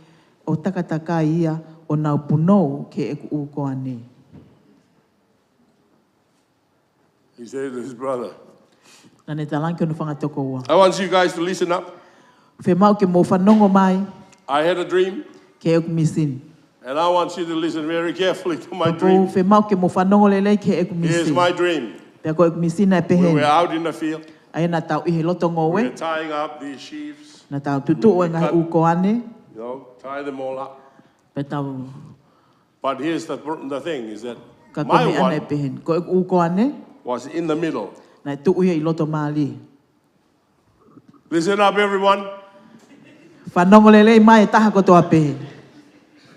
ʻo takatakai ia ʻo nau punou ki heʻeku ʻū koane. He said to his brother, Naʻa ne talaange ki hono fanga tokoua, I want you guys to listen up. Fiemaʻu ke mou fanongo mai I had a dream, ki heʻeku misi ni. And I want you to listen very carefully to my dream. Pea ʻoku ou fiemaʻu ke mou fanongo lelei ki heʻeku misi ni. Here's my dream. Pea ko ʻeku misi ni naʻe pehē ni. We were out in the field. ʻA ia naʻa tau ʻi he loto ngoue. We were tying up these sheaves. Naʻa tau tutuʻu ʻa e ngaahi ʻū koane. You know, tie them all up. Pea tau But here's the, pr- the thing is that my one Ka ko e meʻa naʻe pehē ni, ko ʻeku ʻū koane, was in the middle. Naʻe tuʻu ia ʻi loto mālie. Listen up, everyone. Fanongo lelei mai ʻe taha kotoa pē.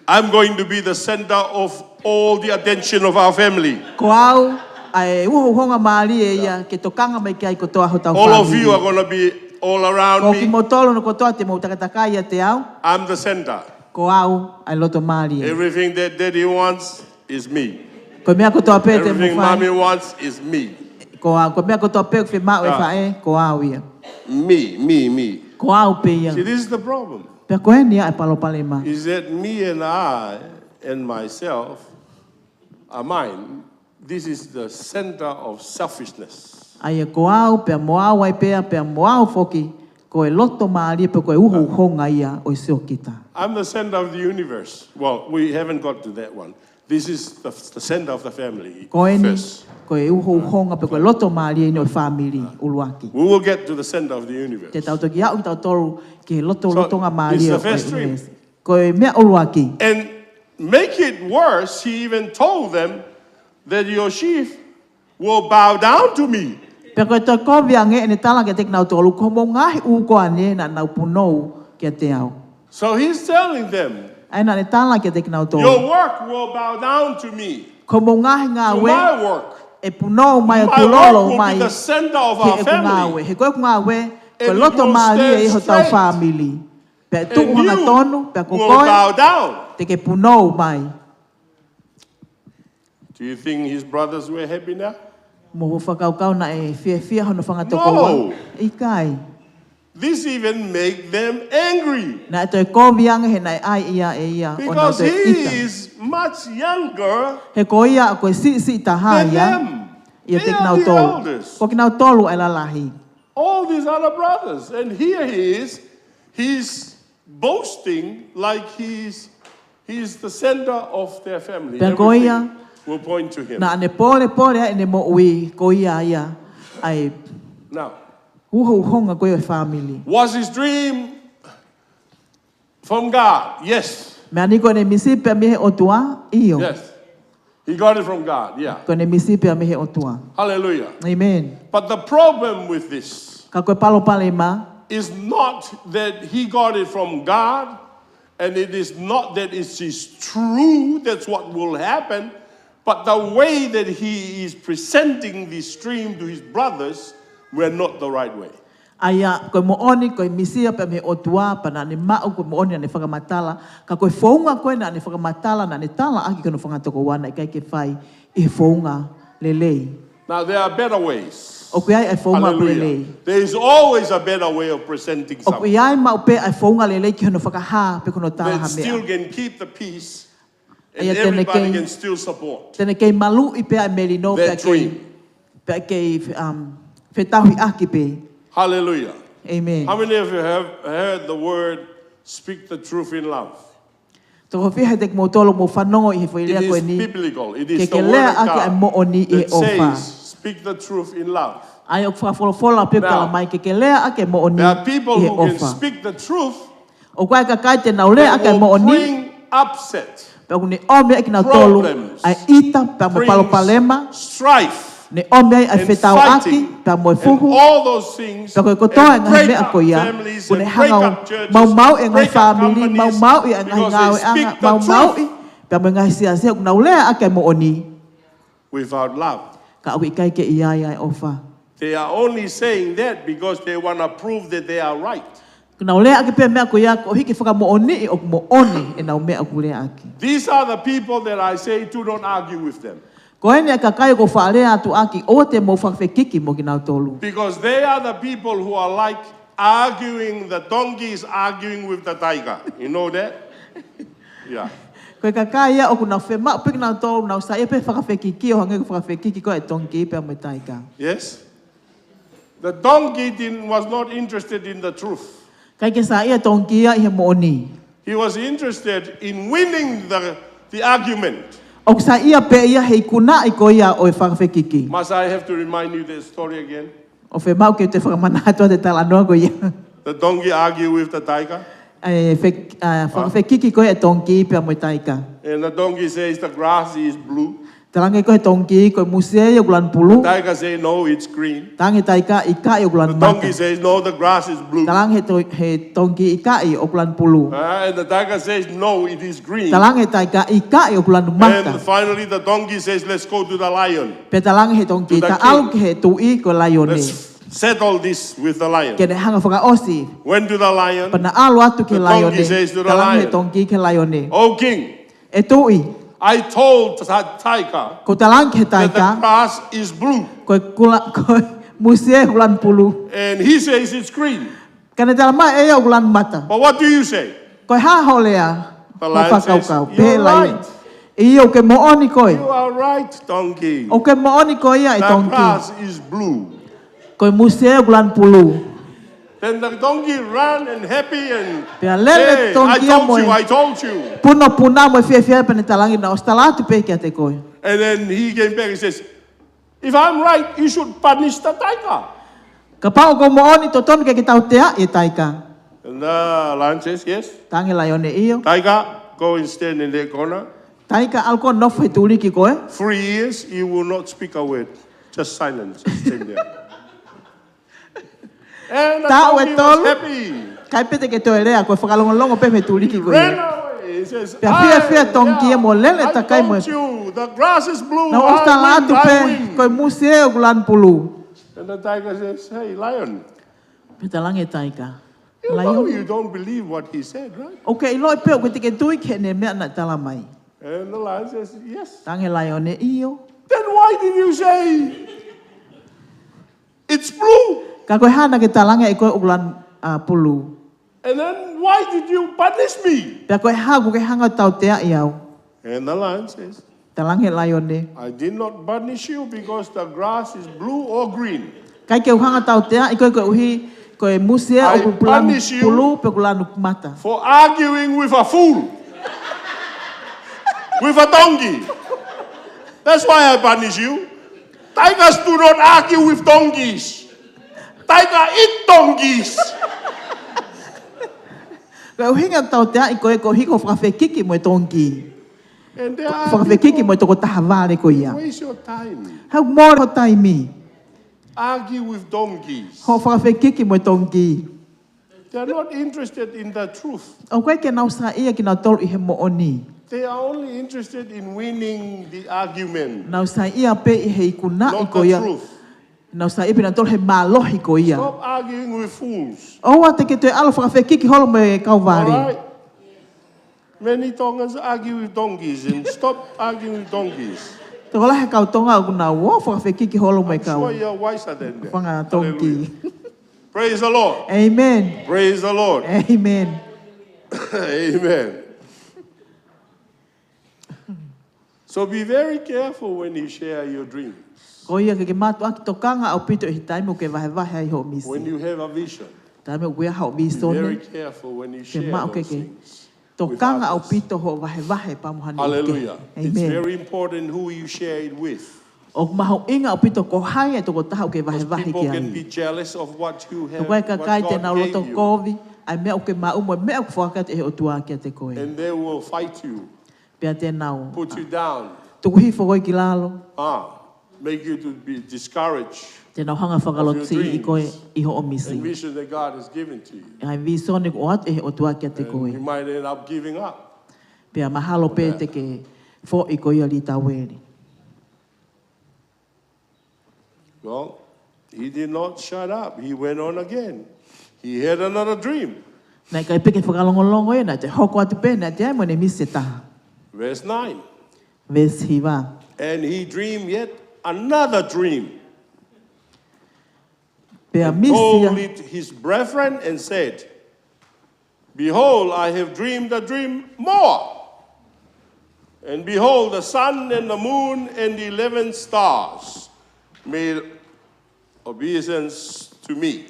I'm going to be the center of all the attention of our family. Ko au ʻa e uhouhonga mālie ia ke tokanga mai ki ai kotoa hotau fāmili. All of you are gonna be all around me. Ko kimoutolu hono kotoa te mou takatakai ʻiate au. I'm the center. Ko au ʻa e loto mālie. Everything that daddy wants is me. Ko e meʻa kotoa pē te mou fai. Everything mommy wants is me. Ko au, ko e meʻa kotoa pē ʻoku fiemaʻu ʻe faʻē, ko au ia. Me, me, me. Ko au pē ia. See, this is the problem. Pea ko eni ia ʻa e palopalema. Is that me and I and myself are mine. This is the center of selfishness. ʻA ia ko au, pea mo au ai pē, pea mo au foki, ko e loto mālie pe ko e uhouhonga ia ʻo e siokita. I'm the center of the universe. Well, we haven't got to that one. This is the, the center of the family first. Ko eni, ko e uhouhonga pe ko e loto mālie eni ʻo e fāmili ʻuluaki. We will get to the center of the universe. Te tau toki aʻu kitautolu ki he loto, lotonga mālie ʻo e ʻunivēsi. So, it's the first dream. Ko e meʻa ʻuluaki. And make it worse, he even told them that your sheaf will bow down to me. Pea ko e toe kovi ange ʻene tala kiate kinautolu, ko hoʻomou ngaahi ʻū koane naʻa nau punou kiate au. So he's telling them, ʻA ia naʻa ne tala kiate kinautolu, your work will bow down to me. Ko hoʻomou ngaahi ngāue, to my work. ʻE punou mai ʻo tulolo mai ki heʻeku ngāue. My work will be the center of our family. He ko ʻeku ngāue, ko e loto mālie ʻi hotau fāmili. And it will stand straight. Pea tuʻu hangatonu, pea ko koe, and you will bow down. Te ke punou mai. Do you think his brothers were happy now? Mou fakakaukau naʻe fiefia hono fanga tokoua? No. ʻIkai. This even make them angry. Naʻe toe kovi ange he naʻe ʻai ia ʻe ia ʻo nau toe ʻita. Because he is much younger than them. He ko ia ʻoku siʻisiʻi taha ia ʻiate kinautolu. They are the elders. Ko kinautolu ʻa e lalahi. All these other brothers, and here he is, he's boasting like he's, he's the center of their family. Pea ko ia, everything will point to him. Naʻa ne pōlepole ʻa ʻene moʻui, ko ia ia ʻa e. Now, uhouhonga ko ē ʻo e fāmili. Was his dream from God? Yes. Meʻa ni ko ʻene misi pē mei he ʻOtua? ʻIo. Yes. He got it from God. Yeah. Ko ʻene misi pē mei he ʻOtua. Hallelujah. Amen. But the problem with this Ka ko e palopalema, is not that he got it from God and it is not that it is true, that's what will happen, but the way that he is presenting this dream to his brothers were not the right way. ʻa ia ko e moʻoni ko e misi ia pē mei he ʻOtua, pea naʻa ne maʻu ko e moʻoni naʻa ne fakamatala, ka ko e founga ko ē naʻa ne fakamatala, naʻa ne tala ʻaki ki hono fanga tokoua, naʻe ʻikai ke fai ʻi he founga lelei. Now, there are better ways. ʻOku ʻi ai ʻa e founga ʻoku lelei. Hallelujah. There is always a better way of presenting ʻOku something ʻi ai maʻu pē ʻa e founga lelei ki hono fakahā pe ko hono tala ha that still meʻa. Can keep the peace ʻA and ia te ne everybody kei, can still support. te ne kei maluʻi pē ʻa e melino pea That kei, dream. pea kei, um, fetauhiʻaki pē. Hallelujah. Amen. How many of you have heard the word speak the truth in love? Toko fiha ʻiate kimoutolu ʻoku mou fanongo ʻi he foʻi It lea ko is eni? Biblical. It Ke is the ke word lea of ʻaki ʻa e God moʻoni ʻi he that ʻofa. Says, speak the truth in love. ʻA ia ʻoku fakafolofola pē ʻoku tala mai ke ke lea ʻaki ʻa e moʻoni There are people ʻi he who can ʻofa. Speak the truth ʻOku ʻi ai e kakai te nau lea ʻaki ʻa e that moʻoni, will bring upset, pea ʻoku ne ʻomi ʻaki kinautolu problems, ʻa e ʻita pea mo e brings palopalema, strife, ne ʻomi ai ʻa e and fetauʻaki fighting, pea mo e and fuhu, all those things, pea ko e kotoa e and ngaahi break meʻa up ko ia, families, ʻoku ne and break hanga ʻo up churches, maumauʻi e ngaahi break up fāmili, companies, maumauʻi e ngaahi because they ngāueʻanga, speak the maumauʻi, truth. Pea mo e ngaahi siasi ʻoku nau lea ʻaki ʻa e moʻoni. Without love. Ka ʻoku ʻikai ke ʻi ai ʻa e ʻofa. They are only saying that because they want to prove that they are right. ʻOku nau lea ʻaki pē meʻa ko ia koeʻuhi ke fakamoʻoniʻi ʻoku moʻoni ʻenau meʻa ʻoku lea ʻaki. These are the people that I say do not argue with them. Ko eni ʻa e kakai ʻoku ou faʻa lea atu ʻaki ʻoua te mou fakafekiki mo kinautolu. Because they are the people who are like arguing, the donkey is arguing with the tiger. You know that? Yeah. Ko e kakai ia ʻoku nau fiemaʻu pē kinautolu, nau saiʻia pē fakafekiki ʻo hangē ko e fakafekiki ko ē ʻa e tongi pea mo e taika. Yes? The donkey didn't, was not interested in the truth. ʻIkai ke saiʻia e tongi ia ʻi he moʻoni. He was interested in winning the, the argument. ʻOku saiʻia pē ia he ikunaʻi ko ia ʻo e fakafekiki. Must I have to remind you the story again? ʻOku fiemaʻu ke te fakamanatu atu e talanoa ko ia. The donkey argue with the tiger. ʻA e fek-, ʻa e fakafekiki ko ē ʻa e tongi pea mo e taika. And the donkey says the grass is blue. Talaange ko ē he tongi ko e muse ia ʻoku lanu pulu. Tiger say no, it's green. Talaange he taika ʻikai ʻoku lanu The mata. Donkey says no, the grass is blue. Talaange he to-, he tongi ʻikai ʻoku lanu pulu. Uh, and the tiger says no, it is green. Talaange he taika ʻikai ʻoku lanu mata. And finally the donkey says, let's go to the lion. Pea talaange he tongi, To the ta ʻalu king. Ki he tuʻi ko e laione. Let's settle this with the lion. Ke ne hanga fakaʻosi. Went to the lion. Pea na ʻalu atu ki he The laione. Donkey says to the Talaange he lion, tongi ki he laione. Oh king, E tuʻi. I told the tiger Ko talaange he that the taika. Grass is blue. Ko e kula, ko e muse ʻoku lanu pulu. And he says it's green. Ka ne tala mai ʻe ia ʻoku lanu mata. But what do you say? Ko e hā hoʻo lea? The Hoʻo lion says, fakakaukau. you're Pehē laione. Right. ʻIo ʻoku ke moʻoni koe. You are right, donkey. ʻOku ke moʻoni koe ia e The tongi. Grass is blue. Ko e muse ʻoku lanu pulu. Then the donkey ran and happy and Pea lele e tongi ia mo e I told you, I told you. Punopuna mo e fiefia pea ne talaange naʻa ku ʻosi tala atu pē kiate koe. And then he came back and says, if I'm right, you should punish the tiger. Kapau ʻoku ou moʻoni totonu ke ke tauteaʻi e taika. And the lion says, yes. Talaange he laione ʻio. Tiger, go and stand in that corner. Taika ʻalu koe ʻo nofo he tuliki ko ē. Three years, you will not speak a word. Just silence. Stand there. And the Taʻu e donkey tolu. Was happy. ʻIkai pē te ke toe lea, ko e fakalongolongo pē mei he tuliki ko ē. Ran away. He says, Pea fiefia e I, tongi ia yeah, mo lele I takai mo e told you, the grass is blue. Naʻa ku ʻosi tala I win, atu I pē, win. Ko e muse ʻoku lanu pulu. And the tiger says, hey, lion, Pea talaange he taika. you know Laione. You don't believe what he said, right? ʻOku ke ʻiloʻi pē ʻoku teʻeki ke tui ki heʻene meʻa naʻe tala mai. And the lion says, yes. Talaange he laione ʻio. Then why did you say it's blue? Ka ko e hā naʻa ke talaange ʻe koe ʻoku lanu, ʻa, pulu. And then why did you punish me? Pea ko e hā ʻoku ke hanga ʻo tauteaʻi au. And the lion says, Talaange he laione. I did not punish you because the grass is blue or green. ʻIkai ke u hanga ʻo tauteaʻi koe koeʻuhi ko e muse ia I ʻoku lanu punish you pulu pe ʻoku lanu mata. For arguing with a fool. With a donkey. That's why I punish you. Tigers do not argue with donkeys. Tiger eat donkeys. Ko e ʻuhinga tauteaʻi ko ē ko e hiko fakafekiki mo e tongikī. And there are Fakafekiki mo people, e tokotaha vale ko ia. Waste your time. Hau mole ho taimi. Argue with donkeys. Hoʻo fakafekiki mo e tongikī. They're not interested in the truth. ʻOku ʻikai ke nau saiʻia kinautolu ʻi he moʻoni. They are only interested in winning the argument, Nau saiʻia pē ʻi he ikunaʻi not ko the ia. Truth. Nau saiʻia pē nautolu he mālohi ko ia. Stop arguing with fools. ʻOua te ke toe ʻalu fakafekiki holo mo e kau All vale. Right? Many Tongans argue with donkeys and stop arguing with donkeys. Tokolahi e kau Tonga ʻoku nau ō fakafekiki holo mo e I'm kau sure you're wiser than them. fanga tongikī. Hallelujah. Praise the Lord. Amen. Praise the Lord. Amen. Amen. So be very careful when you share your dreams. Ko ia ke ke mātuʻaki tokanga ʻaupito ʻi he taimi ʻoku ke vahevahe ai hoʻo misi. When you have a vision, Taimi ʻoku ke ʻi ai haʻo be very vīsone. Careful when you Ke share maʻu ke those ke things with tokanga others. ʻaupito hoʻo vahevahe pea mo haʻane ʻuke. Hallelujah. It's Amen. Very important who you share it with. ʻOku mahuʻinga ʻaupito ko hai e tokotaha ʻoku ke Because vahevahe people ki ai. Can be jealous of what you have, Ko e kakai what te nau God gave loto you. Kovi, ʻa e meʻa ʻoku ke maʻu mo e meʻa ʻoku fakakata ʻe he ʻOtua kiate koe. And they will fight you, Pea te nau put you down, tuku hifo koe ki lalo. Ah, make you to be discouraged. Te nau hanga fakalotiʻi koe ʻi hoʻo misi. And vision that God has given to you. ʻA e vīsone ʻoku ʻoatu ʻe he ʻOtua kiate And koe. You might end up giving up. Pea mahalo pē te ke foʻi ko ia Litaueli. Well, he did not shut up. He went on again. He had another dream. Naʻe ʻikai pē ke fakalongolongo ia, naʻe toe hoko atu pē, naʻe toe ʻi ai mo ʻene misi ʻe taha. Verse nine. Veesi hiva. And he dreamed yet another dream. Pea And misi told ia, it his brethren and said, Behold, I have dreamed a dream more. And behold, the sun and the moon and the eleven stars made obeisance to me.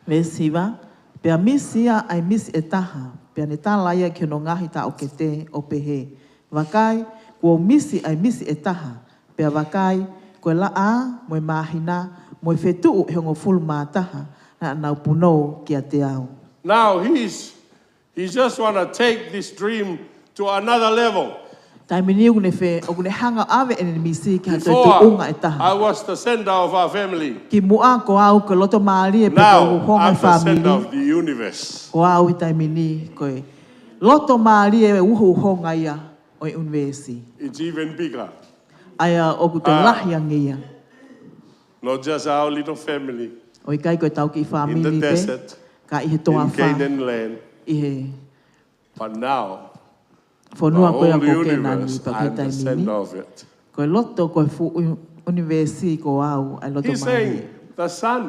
Veesi hiva. Pea misi ia ʻa e misi ʻe taha, pea ne tala ia ki hono ngaahi taʻokete ʻo pehē, Vakai, kuo u misi ʻa e misi ʻe taha, pea vakai, ko e laʻā, mo e māhina, mo e fetuʻu ʻe hongofulu mā taha, naʻa nau punou kiate au. Now he's, he just want to take this dream to another level. Taimi ni ʻoku ne fe, ʻoku ne hanga ʻave ʻene misi ki ha toe Before, tuʻunga ʻe taha. I was the center of our family. Kimuʻa ko au ko e loto mālie pē Now, ko e uhouhonga I'm the center fāmili. Of the universe. Ko au ʻi taimi ni ko e loto mālie e uhouhonga ia ʻo e ʻunivēsi. It's even bigger. ʻA ia ʻoku toe Ah. Lahi ange ia. Not just our little family. ʻOku ʻikai ko e tau kiʻi In the fāmili pē, desert, ka ʻi he in toafa, Canaan land. ʻi he But now, fonua the ko ia whole ko Kēnani, universe, pea ko e I'm the taimi center ni. Of it. Ko e loto, ko e fuʻu ʻunivēsi ko au, ʻa e loto He's mālie. Saying, the sun,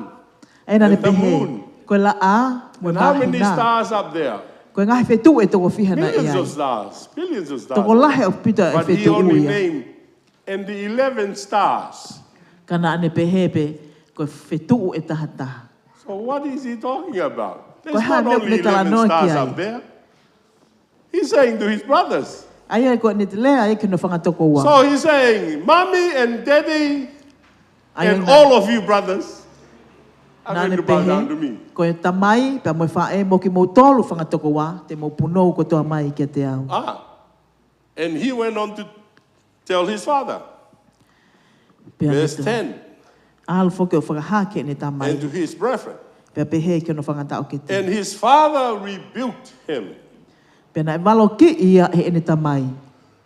ʻA ia naʻa ne and the pehē, moon, ko e laʻā, mo e and how many māhina. Stars up there? Ko e ngaahi fetuʻu ʻe toko fiha naʻe ʻi Millions ai. Of stars, billions of stars. Tokolahi ʻaupito e fetuʻu ia. But he only named, and the eleven stars. Ka naʻa ne pehē pē, ko e fetuʻu ʻe taha taha. So what is he talking about? Ko e hā e meʻa ʻoku ne talanoa ki ai? Up there. He's saying to his brothers. ʻA ia ko ʻene lea ia ki hono fanga tokoua. So he's saying, Mommy and Daddy ʻA ia and naʻa, all of you brothers are naʻa going ne to bow down to pehē, me. Ko e tamai, pea mo e faʻē, mo kimoutolu fanga tokoua, te mou punou kotoa mai kiate au. Ah. And he went on to tell his father. Pea Verse ne ten. ʻAlu foki ʻo fakahā ki heʻene tamai. And to his brethren. Pea pehē ki hono fanga taʻokete. And his father rebuked him. Pea naʻe valokiʻi ia ʻe heʻene tamai.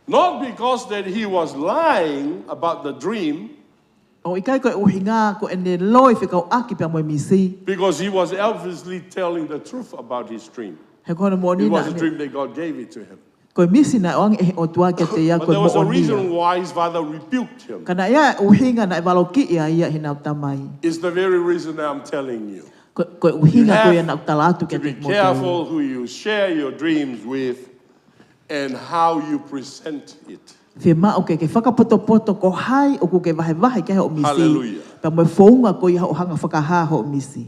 Not because that he was lying about the dream. ʻOku ʻikai ko e ʻuhinga ko ʻene loi fekauʻaki pea mo e misi. Because he was obviously telling the truth about his dream. He ko hono moʻoni naʻa ne, It was a dream that God gave it to him. Ko e misi naʻe ʻoange ʻe he ʻOtua kiate ia. But ko e there was a moʻoni ia. Reason why his father rebuked him. Ka naʻe ʻi ai e ʻuhinga naʻe valokiʻi ai ia ʻe heʻene tamai. It's the very reason that I'm telling you. Ko, ko e ʻuhinga ko ia naʻa ku tala atu kiate kimoutolu. You have to be careful who you share your dreams with and how you present it. Fiemaʻu ke, ke fakapotopoto ko hai ʻoku ke vahevahe ki ai hoʻo misi. Hallelujah. Pea mo e founga ko ia hoʻo hanga fakahā hoʻo misi.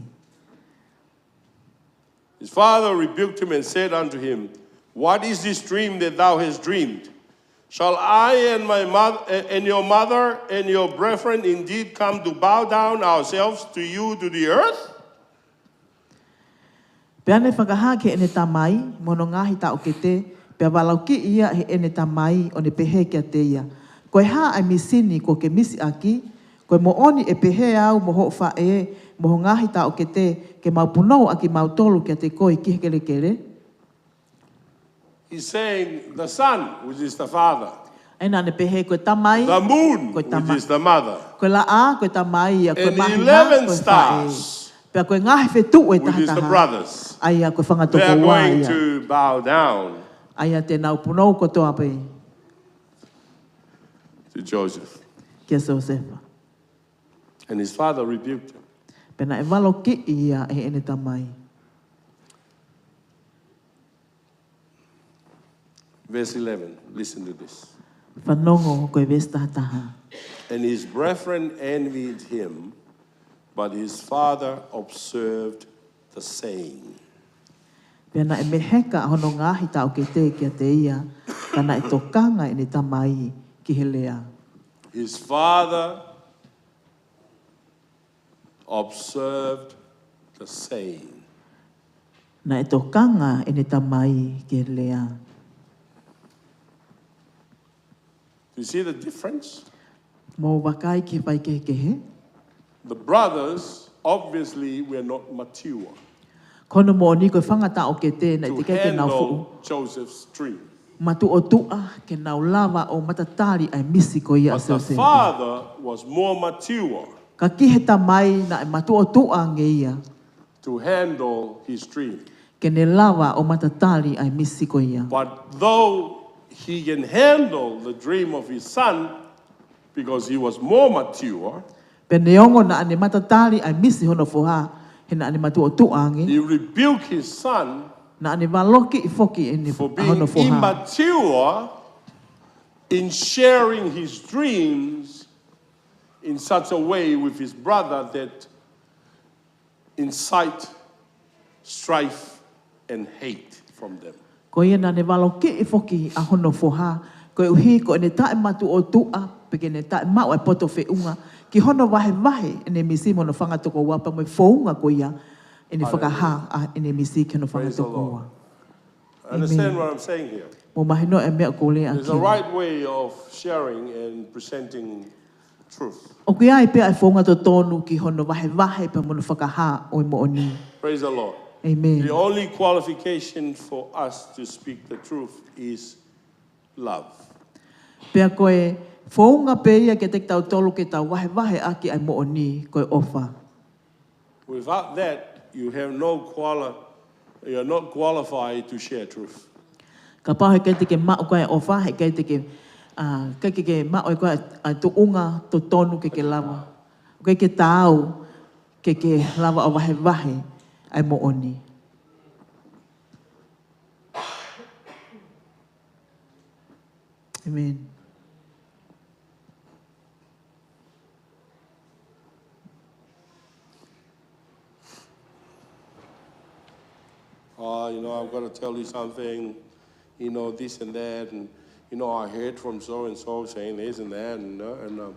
His father rebuked him and said unto him, What is this dream that thou hast dreamed? Shall I and my mother and your mother and your brethren indeed come to bow down ourselves to you to the earth? Pea ne fakahā ki heʻene tamai mo hono ngaahi taʻokete, pea valokiʻi ia ʻe heʻene tamai, ʻo ne pehē kiate ia, Ko e hā ʻa e misi ni kuo ke misi ʻaki? Ko e moʻoni ʻe pehē au mo hoʻo faʻē mo ho ngaahi taʻokete, ke mau punou ʻa kimautolu kiate koe ki he kelekele? He's saying the son, which is the father, ʻA ia naʻa ne pehē ko e tamai, the moon, ko e which tamai, is the mother, ko e laʻā, ko e tamai ia, ko e and māhina, eleven ko e faʻē. Stars, Pea ko e ngaahi fetuʻu ʻe which is the tahataha, brothers, ʻa ia ko e fanga they are tokoua going ia. To bow down ʻA ia te nau punou kotoa pē to Joseph. Kia Siosefa. And his father rebuked him. Pea naʻe valokiʻi ia ʻe heʻene tamai. Verse eleven, listen to this. Fanongo, ko e veesi tahataha. And his brethren envied him, but his father observed the saying. Pea naʻe meheka hono ngaahi taʻokete kiate ia, ka naʻe tokanga ʻene tamai ki he lea. His father observed the saying. Naʻe tokanga ʻene tamai ki he lea. Do you see the difference? Mou vakai ki he faikehekehe? The brothers obviously were not mature Ko hono moʻoni ko e fanga taʻokete naʻe to teʻeki ai ke nau fuʻu handle Joseph's dream. matuʻotuʻa ke nau lava ʻo matatali ʻa e misi ko ia ʻa But the Siosefa. Father was more mature Ka ki he tamai naʻe matuʻotuʻa ange ia to handle his dream. ke ne lava ʻo matatali ʻa e misi ko ia. But though he can handle the dream of his son, because he was more mature, Pea neongo naʻa ne matatali ʻa e misi hono foha, he naʻa ne matuʻotuʻa ange, he rebuked his son naʻa ne valokiʻi foki ʻene for ʻa hono being foha. Immature in sharing his dreams in such a way with his brother that incite strife and hate from them. Ko ia naʻa ne valokiʻi foki ʻa hono foha, koeʻuhi ko ʻene taʻematuʻotuʻa, pe ko ʻene taʻemaʻu ʻa e poto feʻunga, ki hono vahevahe ʻene misi mo hono fanga tokoua pea mo e founga ko ia, ʻene fakahā ʻa ʻene misi ki hono fanga tokoua. Understand what I'm saying here? Mou mahinoʻi e meʻa ʻoku ou lea ʻaki. There's a right way of sharing and presenting truth. ʻOku ʻi ai pē ʻa e founga totonu ki hono vahevahe pea mo hono fakahā ʻo e moʻoni. Praise the Lord. Amen. The only qualification for us to speak the truth is love. Pea ko e founga pē ia kiate kitautolu ke tau vahevahe ʻaki ʻa e moʻoni ko e ʻofa. Without that, you have no quali-, you are not qualified to share truth. Kapau heʻikai te ke maʻu koe ʻofa, heʻikai te ke, ʻikai ke ke maʻu ʻe koe ʻa e tuʻunga totonu ke ke lava. ʻIkai ke taau ke ke lava ʻo vahevahe ʻa e moʻoni. Amen. Oh, you know, I've got to tell you something, you know, this and that, and, you know, I heard from so and so saying this and that, and, uh, and um,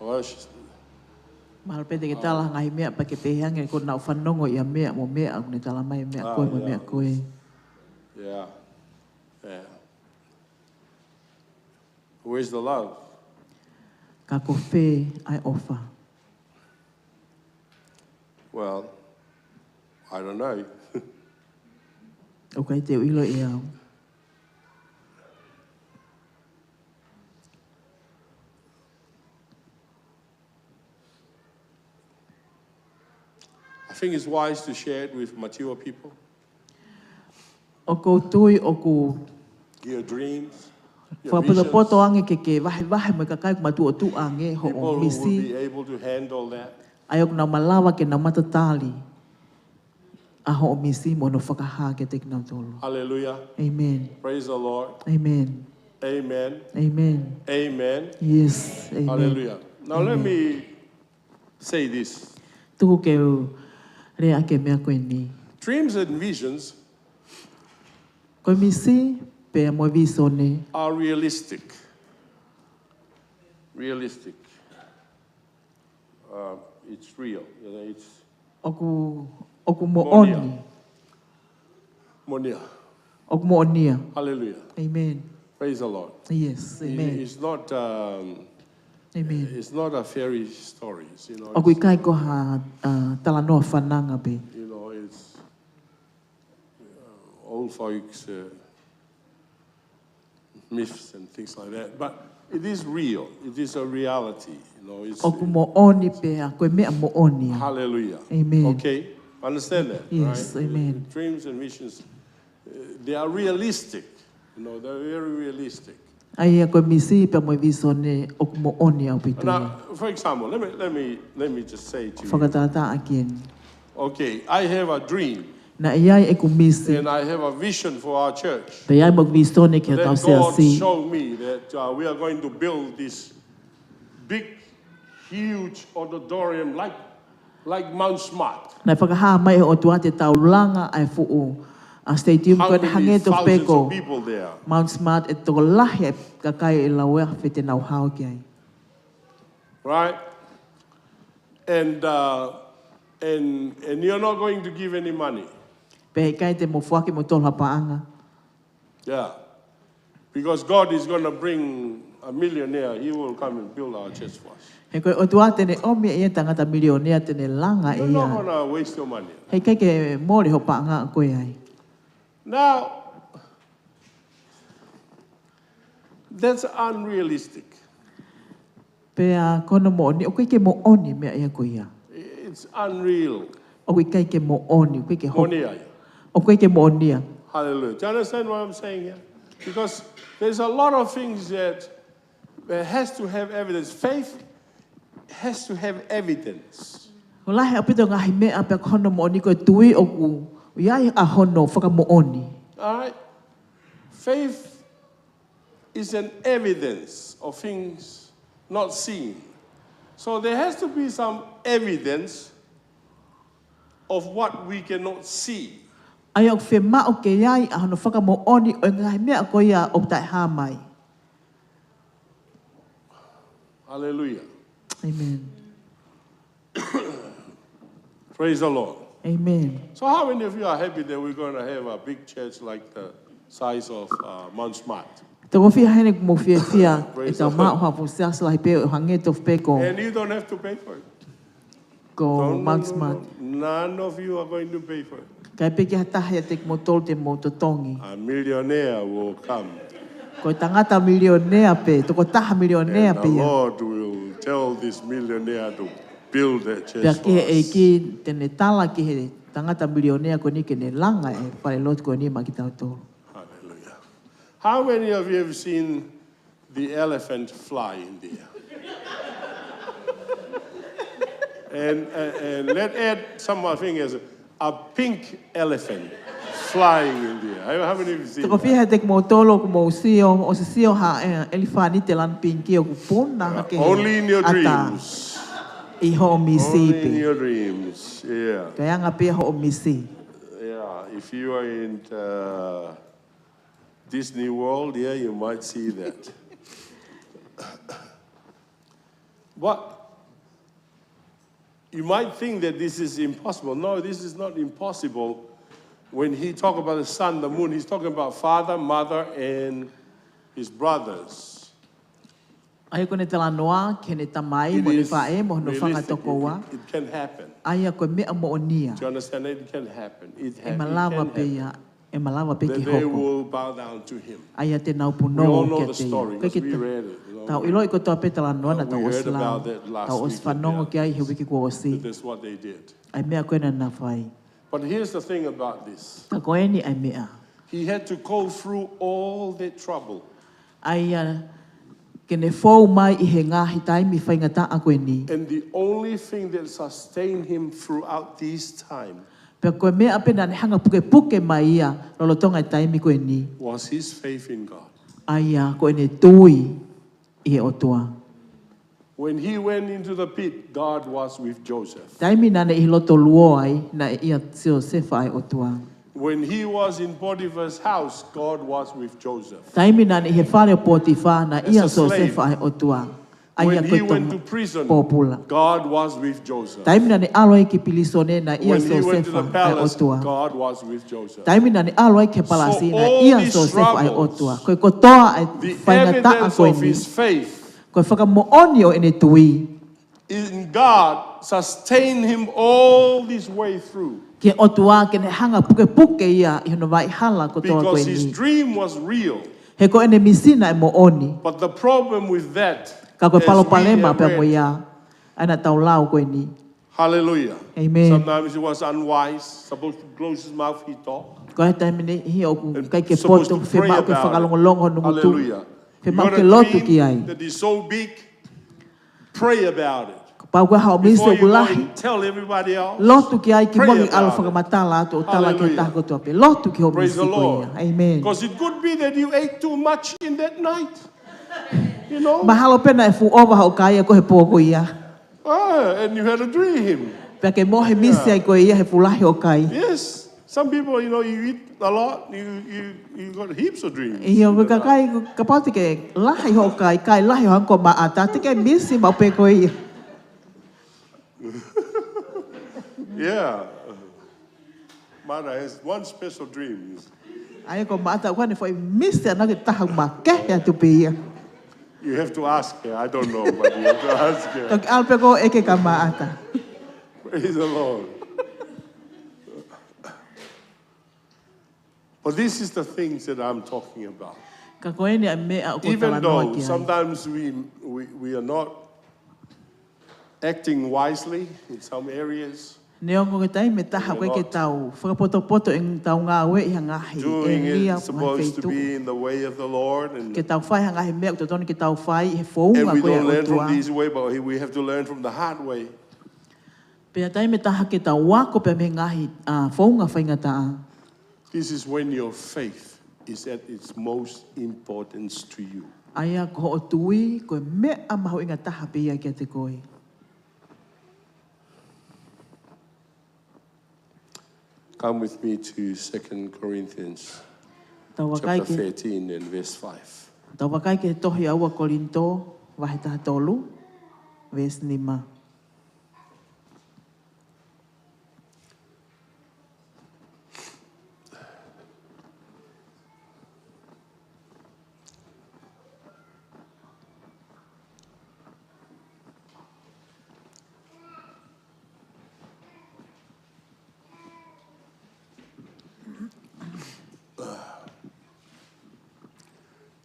oh, sh- Mahalo pē te ke tala ha ngaahi meʻa pea ke pehē ange ko naʻa ku fanongo ia meʻa mo meʻa, ʻoku ne tala mai meʻa ko ē mo meʻa ko ē. Yeah. Yeah. Where's the love? Ka ko fē ʻa e ʻofa? Well, I don't know. ʻOku ʻikai te u ʻilo ʻe au. I think it's wise to share it with mature people. ʻOku ou tui ʻoku Your dreams, your fakapotopoto visions. Ange ke ke vahevahe mo e kakai ʻoku matuʻotuʻa ange hoʻo People who will misi. Be able to handle that. ʻA ia ʻoku nau malava ke nau matatali ʻa hoʻo misi mo hono fakahā kiate kinautolu. Hallelujah. Amen. Praise the Lord. Amen. Amen. Amen. Amen. Yes. Amen. Hallelujah. Now let me say this. Tuku ke u lea ʻaki e meʻa ko eni. Dreams and visions Ko e misi pea mo e visone are realistic. realistic. Uh, it's real. You know, it's ʻOku, ʻoku moʻoni. Moʻoni ia. Moʻoni ia. ʻOku moʻoni ia. Hallelujah. Amen. Praise the Lord. Yes, it, amen. It's not, um, amen. It's not a fairy stories, you know. ʻOku ʻikai ko ha, uh, talanoa fananga pē. You know, it's, uh, old folks, uh, myths and things like that. But it is real. It is a reality. You know, it's, ʻOku moʻoni pea ko e meʻa moʻoni ia. Hallelujah. Amen. Okay? Understand that, yes, right? Amen. Dreams and visions, uh, they are realistic. You know, they're very realistic. ʻA ia ko e misi pea mo e visone ʻoku moʻoni ʻaupito ia. Now, for example, let me, let me, let me just say to you. Fakatātā ʻaki eni. Okay, I have a dream. Naʻe ʻi ai ʻeku misi. And I have a vision for our church. Pea ʻi ai mo e visone ki hotau siasi. Then God showed me that, uh, we are going to build this big, huge auditorium like, like Mount Smart. Naʻe fakahā mai ʻe he ʻOtua te tau langa ʻa e fuʻu, ʻa e stadium ko eni hangē tofu pē ko Mount Smart, ʻe tokolahi ʻa e kakai ʻe laueafe te nau hao ki ai. Right? And, uh, and, and you're not going to give any money. Pea ʻikai te mou foaki kimoutolu ha paʻanga. Yeah. Because God is gonna bring a millionaire. He will come and build our church for us. He ko e ʻOtua te ne ʻomi ʻe ia e tangata milionea te ne langa ʻe ia. You're not gonna waste your money. He ʻikai ke mole hoʻo paʻanga ko ē ai. Now, that's unrealistic. Pea ko hono moʻoni, ʻoku ʻikai ke moʻoni e meʻa ia ko ia. It's unreal. ʻOku ʻikai ke moʻoni, ʻoku ʻikai ke hoko. Moʻoni ia. ʻOku ʻikai ke moʻoni ia. Hallelujah. Do you understand what I'm saying here? Because there's a lot of things that, that has to have evidence. Faith has to have evidence. ʻOku lahi ʻaupito e ngaahi meʻa pea ko hono moʻoni ko e tui ʻoku ʻi ai ʻa hono fakamoʻoni. All right? Faith is an evidence of things not seen. So there has to be some evidence of what we cannot see. ʻA ia ʻoku fiemaʻu ke ʻi ai ʻa hono fakamoʻoni ʻo e ngaahi meʻa ko ia ʻoku taʻehā mai. Hallelujah. Amen. Praise the Lord. Amen. So how many of you are happy that we're gonna have a big church like the size of, uh, Mount Smart? Toko fiha heni ʻoku mou fiefia ʻe tau maʻu ha fuʻu siasi lahi pē ʻo hangē tofu pē ko Mount Smart. And you don't have to pay for it. No, no, no, no. None of you are going to pay for it. ʻIkai pē ke ʻi ai ha taha ʻiate kimoutolu te mou totongi. A millionaire will come. Ko e tangata milionea pē, tokotaha milionea pē ia. And the Lord will tell this millionaire to build that church for us. Pea ko e ʻEiki te ne tala ki he tangata milionea ko eni ke ne langa e fale lotu ko eni maʻa kitautolu. Hallelujah. How many of you have seen the elephant fly in there? And, and, and let add some other thing as a pink elephant flying in there. How, how many of you seen that? Toko fiha ʻiate kimoutolu ʻoku mou sio, ʻosi sio ha, eh, ʻelefānite lanu pingikī ʻoku puna hake he ʻatā. Only in your dreams. ʻI hoʻo misi pē. Only in your dreams, yeah. Kae anga pē hoʻo misi. Yeah, if you are in, uh, Disney World, yeah, you might see that. But you might think that this is impossible. No, this is not impossible. When he talk about the sun, the moon, he's talking about father, mother, and his brothers. ʻA ia ko ʻene talanoa ki heʻene tamai mo ʻene faʻē mo hono fanga tokoua. It is realistic. It, it, it can happen. ʻA ia ko e meʻa moʻoni ia. Do you understand? It can happen. It ha-, it can happen. ʻE malava pē ia, ʻe malava pē ke hoko. That they will bow down to him. ʻA ia te nau punou kiate ia. We all know the story, 'cause we read it, you know. Tau ʻiloʻi kotoa pē talanoa naʻa tau ʻosi lau. We heard about that last week, yeah. Tau ʻosi fanongo ki ai he uike kuo ʻosi. That is what they did. ʻA e meʻa ko ē naʻa na fai. But here's the thing about this. Ka ko eni ʻa e meʻa. He had to go through all that trouble. ʻA ia ke ne fou mai ʻi he ngaahi taimi faingataʻa ko eni. And the only thing that sustained him throughout this time Pea ko e meʻa pē naʻa ne hanga pukepuke mai ia lolotonga e taimi ko eni was his faith in God. ʻA ia ko ʻene tui ʻi he ʻOtua. When he went into the pit, God was with Joseph. Taimi naʻa ne ʻi he loto luo ai, naʻe ʻia Siosefa ʻa e ʻOtua. When he was in Potiphar's house, God was with Joseph. Taimi naʻa ne ʻi he fale ʻo Potifa, naʻe ʻia Siosefa ʻa e ʻOtua. As a slave. ʻa ia ko e tō pōpula. Taimi naʻa ne ʻalu ai ki pilīsone naʻe ʻia Siosefa ʻa e ʻOtua. Taimi naʻa ne ʻalu ai ki he palasi naʻe ʻia Siosefa ʻa e ʻOtua. Ko e kotoa ʻa e faingataʻa ko eni, ko e fakamoʻoni ʻo ʻene tui. Ki he ʻOtua ke ne hanga pukepuke ia ʻi hono vaʻa hala kotoa ko eni. He ko ʻene misi naʻe moʻoni. Ka ko e palopalema pea mo ia, ʻa ia naʻa tau lau ko eni. Hallelujah. Amen. Ko e taimi ʻe niʻihi ʻoku ʻikai ke poto, fiemaʻu ke fakalongolongo hono ngutu. Fiemaʻu ke lotu ki ai. Kapau ko e hā hoʻo misi ʻoku lahi, lotu ki ai kimuʻa ke ʻalu ʻo fakamatala atu ʻo tala ki he taha kotoa pē. Lotu ki hoʻo misi ko ia. Amen. Mahalo pē naʻe fuʻu ʻova hoʻo kai ʻa ko he pō ko ia. Pea ke mohe misi ai ko ia he fuʻu lahi hoʻo kai. ʻIo, ko e kakai, kapau te ke lahi hoʻo kai, kai lahi hoʻo hangē ko Maʻata, te ke misi maʻu pē ko ia. ʻA ia ko Maʻata ʻoku ʻi ai ʻene foʻi misi ʻana ke taha makehe atu pē ia. Toki ʻalu pē ko ē ʻeke kia Maʻata. Ka ko eni ʻa e meʻa ʻoku ou talanoa ki ai. Neongo ko e taimi ʻe taha ʻoku ʻikai ke tau fakapotopoto ʻetau ngāue ʻi ha ngaahi ʻēlia pe ha feituʻu, ke tau fai ha ngaahi meʻa ʻoku totonu ke tau fai ʻi he founga ko ia ʻa e ʻOtua. Pea taimi ʻe taha ke tau ako pē mei he ngaahi, ʻa, founga faingataʻa. ʻA ia ko hoʻo tui ko e meʻa mahuʻinga taha pē ia kiate koe. Tau vakai ki he tohi ʻa ua Kolinitō, vahe taha tolu, veesi nima.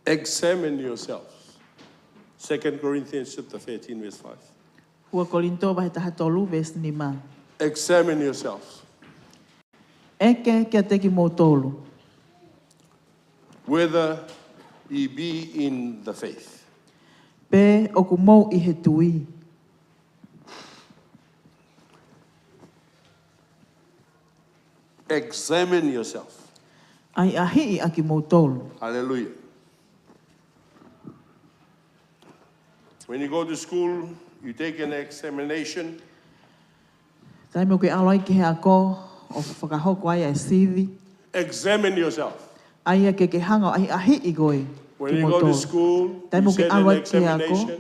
Examine yourselves. Second Corinthians chapter thirteen, verse five. Ua Kolinitō vahe taha tolu, veesi nima. Examine yourselves. ʻEke kiate kimoutolu. Whether ye be in the faith. Pe ʻoku mou ʻi he tui. Examine yourself. ʻAhiʻahiʻi ʻa kimoutolu. Hallelujah. When you go to school, you take an examination. Taimi ʻoku ke ʻalu ai ki he ako, ʻo fakahoko ai ʻa e sivi. Examine yourself. ʻA ia ke ke hanga ʻo ʻahiʻahiʻi koe kimoutolu. When you go to school, you set an examination. Taimi ʻoku ke ʻalu ai ki he ako,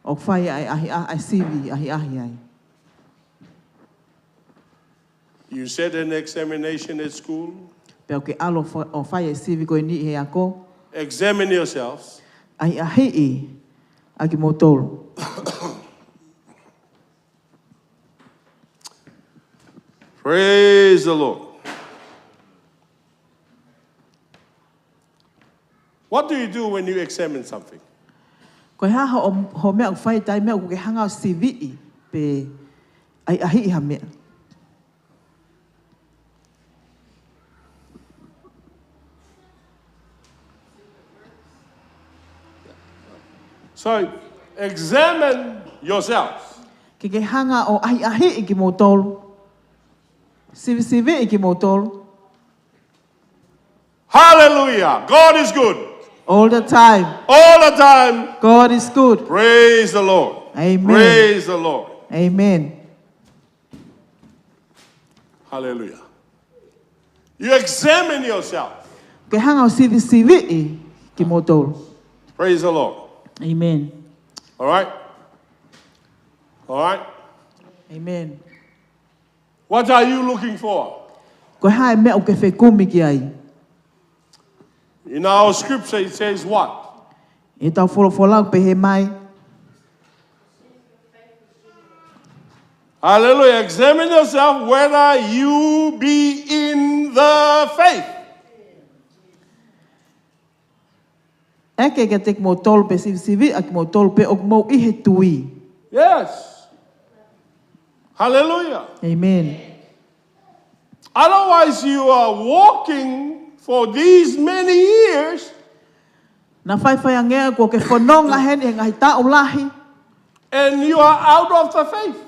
ʻo fai ʻa e ʻahi-, ʻa, ʻa e sivi, ʻahiʻahi ai. You set an examination at school. Pea ʻoku ke ʻalu ʻo fa-, ʻo fai e sivi ko eni ʻi he ako. Examine yourselves. ʻAhiʻahiʻi ʻa kimoutolu. Praise the Lord. What do you do when you examine something? Ko e hā hoʻo, hoʻo meʻa ʻoku fai taimi ʻoku ke hanga ʻo siviʻi pe ʻahiʻahiʻi ha meʻa? So, examine yourselves. Ke ke hanga ʻo ʻahiʻahiʻi kimoutolu. Sivisiviʻi kimoutolu. Hallelujah. God is good. All the time. All the time. God is good. Praise the Lord. Amen. Praise the Lord. Amen. Hallelujah. You examine yourself. Ke hanga ʻo sivisiviʻi kimoutolu. Praise the Lord. Amen. All right? All right? Amen. What are you looking for? Ko e hā e meʻa ʻoku ke fekumi ki ai? In our scripture, it says what? ʻI heʻetau folofola ʻoku pehē mai. Hallelujah. Examine yourself whether you be in the faith. ʻEke kiate kimoutolu pe sivisiviʻi ʻa kimoutolu pe ʻoku mou ʻi he tui. Yes. Hallelujah. Amen. Otherwise, you are walking for these many years Na faifai ange kuo ke fononga heni he ngaahi taʻu lahi. And you are out of the faith.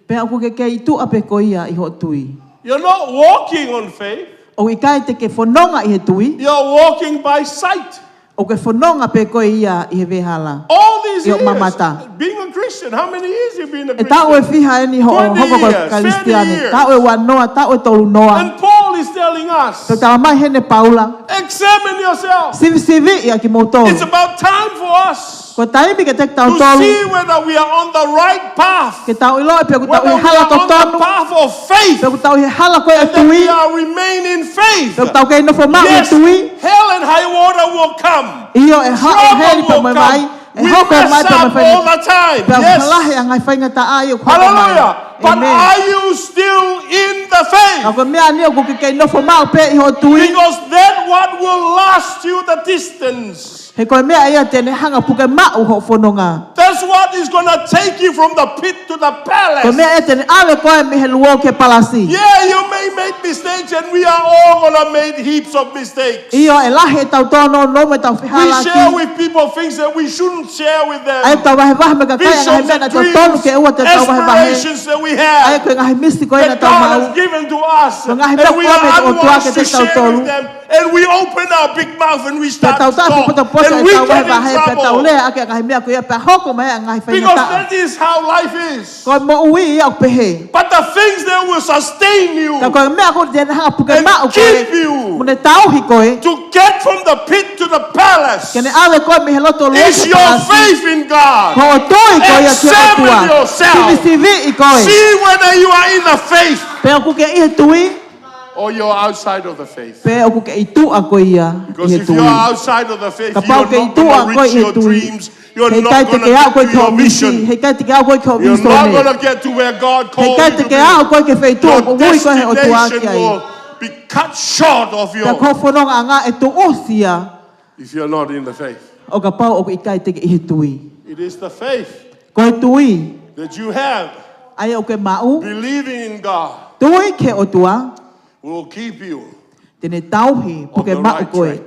Pea ʻoku ke kei tuʻa pē ko ia ʻi hoʻo tui. You're not walking on faith. ʻOku ʻikai te ke fononga ʻi he tui. You're walking by sight. ʻOku ke fononga pē ko ia ʻi he vehala. All these ʻI hoʻo years, mamata. Being a Christian, how many years you been a E taʻu e Christian? fiha eni hoʻo Twenty hoko ko e years, Kalisitiane. thirty years. Taʻu e ua noa, taʻu e tolu noa. And Paul is telling us, Pea tala mai heni Paula. Examine yourself. Sivisiviʻi ʻa kimoutolu. It's about time for us Ko e taimi ke to tautolu. See whether we are on the right path. Ke tau ʻilo pe ʻoku tau Whether ʻi we hala are on the totonu. Path of faith. Pe ʻoku tau ʻi hala ko e And that tui. We are remain in faith. Pe ʻoku tau kei nofo maʻu ʻi he Yes, tui. Hell and high water will come. ʻIo e haʻo Trouble heli pea will mo e come. Vai. E We hoko e mess mai pea mo e up all faingataʻa. The time. Pea Yes. Halahi ʻa e ngaahi faingataʻa ʻoku hoko mai. Hallelujah. But Amen. Are you still in the faith? Ka ko e meʻa ni ʻoku ke kei nofo maʻu pē ʻi hoʻo tui. Because that what will last you the distance. He ko e meʻa ia te ne hanga puke maʻu hoʻo fononga. That's what is going to take you from the pit to the palace. Ko e meʻa ia te ne ʻave koe mei he luo ki he palasi. Yeah, you may make mistakes, and we are all going to make heaps of mistakes. ʻIo e lahi ʻetau tōnounou mo ʻetau We share fehālaaki. With people things that we shouldn't share with them. ʻA ia tau vahevahe mo e kakai ʻa e ngaahi Visions meʻa and naʻa dreams, tautolu ke ʻoua te tau vahevahe. Aspirations that we ʻA ia have, ko e ngaahi misi ko ia that naʻa tau God maʻu. Has given to us, Ko e ngaahi and meʻa we ko ē are mei he ʻOtua unwise ke to te share tautolu. With them, and we open our big mouth and we Pea start tau to tafi talk, potopoto and e we tau get in vahevahe pea tau trouble. Lea ʻaki ʻa e ngaahi meʻa ko ia pea hoko mai ʻa e ngaahi faingataʻa. Because that is how life is. Ko e moʻui ia ʻoku pehē. But the things that will sustain you Ka ko e meʻa ko ē te ne hanga puke and maʻu koe. Keep you Mo ne tauhi koe. To get from the pit to the palace Ke ne ʻave koe mei he loto luo ki he palasi. Is your faith in God. Ko hoʻo tui ko ia ki he ʻOtua. Examine yourself. Sivisiviʻi koe. See whether you are in the faith. Pe ʻoku ke ʻi he tui. Or you're outside of the faith. Pe ʻoku ke ʻi tuʻa ko ia ʻi he tui. Because if you are outside of the faith, you are not going to reach your dreams. You're not going to get to your vision. He ʻikai te ke aʻu koe ki hoʻo misi. He ʻikai te ke aʻu koe ki hoʻo vīsone. You're not going to get to where God called you to be. He ʻikai te ke aʻu koe ki he feituʻu ʻoku ui koe he ʻOtua ki ai. Your destination will be cut short of your. Pea ko hoʻo fonongaʻanga ʻe tuʻusi ia. If you're not in the faith. ʻO kapau ʻoku ʻikai te ke ʻi he tui. It is the faith. Ko e tui. That you have. ʻA ia ʻoku ke maʻu. Believing in God. Tui ki he ʻOtua. Will keep you. Te ne tauhi, puke maʻu koe.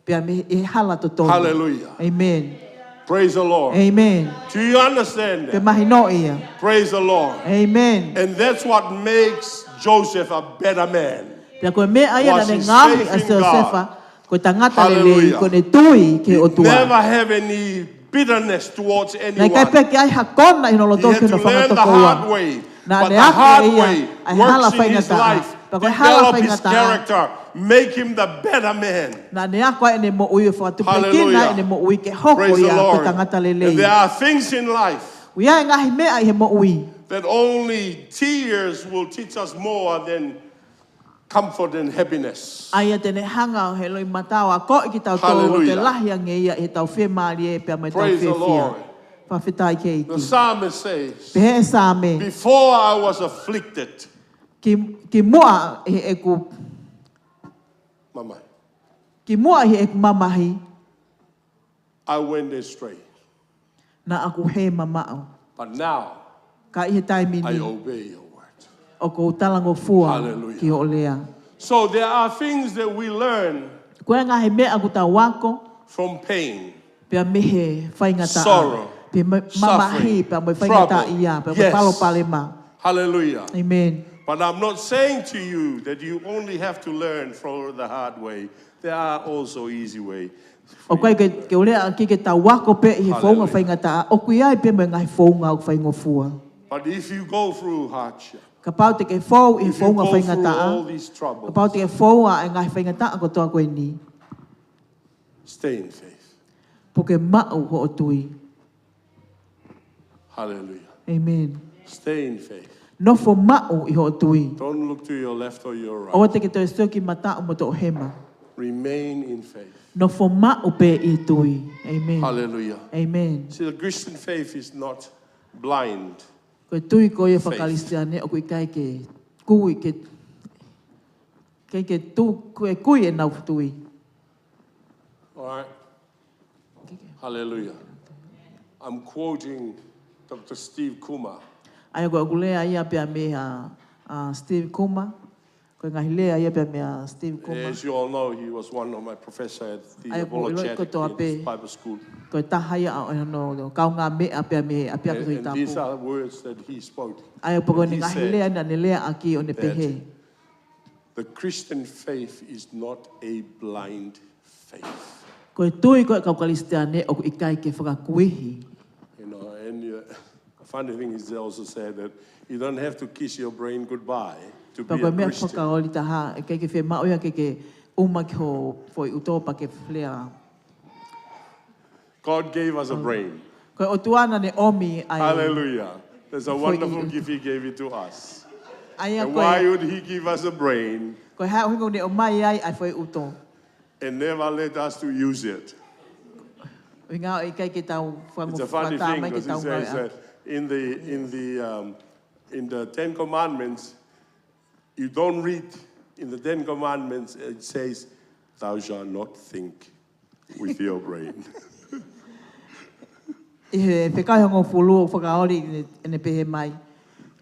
Pea mei he hala totonu. Hallelujah. Amen. Praise the Lord. Amen. Do you understand that? Ke mahino ia. Praise the Lord. Amen. And that's what makes Joseph a better man. Pea ko e meʻa ia naʻa ne ngaohi ʻa Siosefa ko e tangata lelei, ko ʻene tui ki he ʻOtua. Never have any bitterness towards anyone. Naʻe ʻikai pē ke ʻi ai ha kona ʻi hono loto ki hono fanga tokoua. Naʻa ne ako ʻe ia ʻa e hala faingataʻa. Pea ko e hala faingataʻa. Make him the better man. Naʻa ne ako ʻene moʻui ʻo fakatupulekina ʻene moʻui ke hoko ia ko e tangata lelei. There are things in life. ʻOku ʻi ai e ngaahi meʻa ʻi he moʻui. That only tears will teach us more than comfort and happiness. ʻA ia te ne hanga ʻe he loʻimata ʻo akoʻi kitautolu ʻoku lahi ange ia ʻi heʻetau fiemālie pea mo ʻetau fiefia. Praise the Lord. Fakafetaʻi ki he ʻEiki. The psalmist says, pehē ʻe he Saame. Before I was afflicted. Ki, ki muʻa ʻi heʻeku. Mamahi. Ki muʻa ʻi heʻeku mamahi. I went astray. Naʻa ku hē mamaʻo. But now, ka ʻi he taimi ni, I obey your word. ʻOku ou talangofua ki hoʻo lea. Hallelujah. So there are things that we learn. Ko e ngaahi meʻa ʻoku tau ako. From pain. Pea mei he faingataʻa. Sorrow. Pea mei he mamahi, suffering, pea mei he faingataʻa ia, pea mei he palopalema. Yes. Hallelujah. Amen. But I'm not saying to you that you only have to learn from the hard way. There are also easy way. ʻOku ʻikai ke, ke u lea ʻaki ke tau ako pē ʻi he founga faingataʻa. Hallelujah. ʻOku ʻi ai pē mo e ngaahi founga ʻoku faingofua. But if you go through hardship, kapau te ke fou ʻi he founga faingataʻa, if you go through all these troubles, kapau te ke fou ʻa e ngaahi faingataʻa kotoa ko eni, stay in faith. Puke maʻu hoʻo tui. Hallelujah. Amen. Stay in faith. Nofo maʻu ʻi hoʻo tui. Don't look to your left or your ʻOua right. te ke toe sio ki he mataʻu mo e toʻohema. Remain in faith. Nofo maʻu pē ʻi he tui. Amen. Hallelujah. Amen. See, the Christian faith is not blind. Ko e tui ko ia Faith. Fakakalisitiane ʻoku ʻikai ke kui, ke, ke, ke tu, ke kui ʻenau tui. All right. Hallelujah. I'm quoting Doctor Steve Coomer. ʻA ia ko ʻeku lea ia pea mei a, a Steve Coomer. Ko e ngaahi lea ia pea mei a Steve Coomer. As you all know, he was one of my professor at the ʻA ia ko ʻiloʻi Apologetic kotoa pē. Bible School. Ko e taha ia ʻo hono kaungāmeʻa pea mei he ʻapiako And, Tohi and these Tapu. are words that he spoke. ʻA ia pea ko And e he ngaahi said lea naʻa ne lea ʻaki ʻo ne that pehē. The Christian faith is not a blind faith. Ko e tui ko ē kau Kalisitiane ʻoku ʻikai ke fakakuihi. You know, and uh, a funny thing is they also said that you don't have to kiss your brain goodbye to Pea be ko e a meʻa Christian. Fakaoli taha, ʻikai ke fiemaʻu ia ke ke uma ki ho foʻi ʻuto pea ke flare. God gave us a brain. Ko e ʻOtua naʻa ne ʻomi ai. Hallelujah. That's a For wonderful you. Gift he gave it to us. ʻA ia And ko e, why would he give us a brain ko e hā ʻuhinga ʻoku ne ʻomai ai ʻa e foʻi ʻuto. And never let us to use it? ʻUhinga ʻoku ʻikai ke tau It's fakaongo a funny fakataha thing mai ke because he tau says ngāueʻaki. That in the in the um, in the Ten Commandments, you don't read in the Ten Commandments it says, "Thou shalt not think with your brain." ʻI he fekau ʻe hongofulu ʻoku fakaoli ʻene, ʻene pehē mai.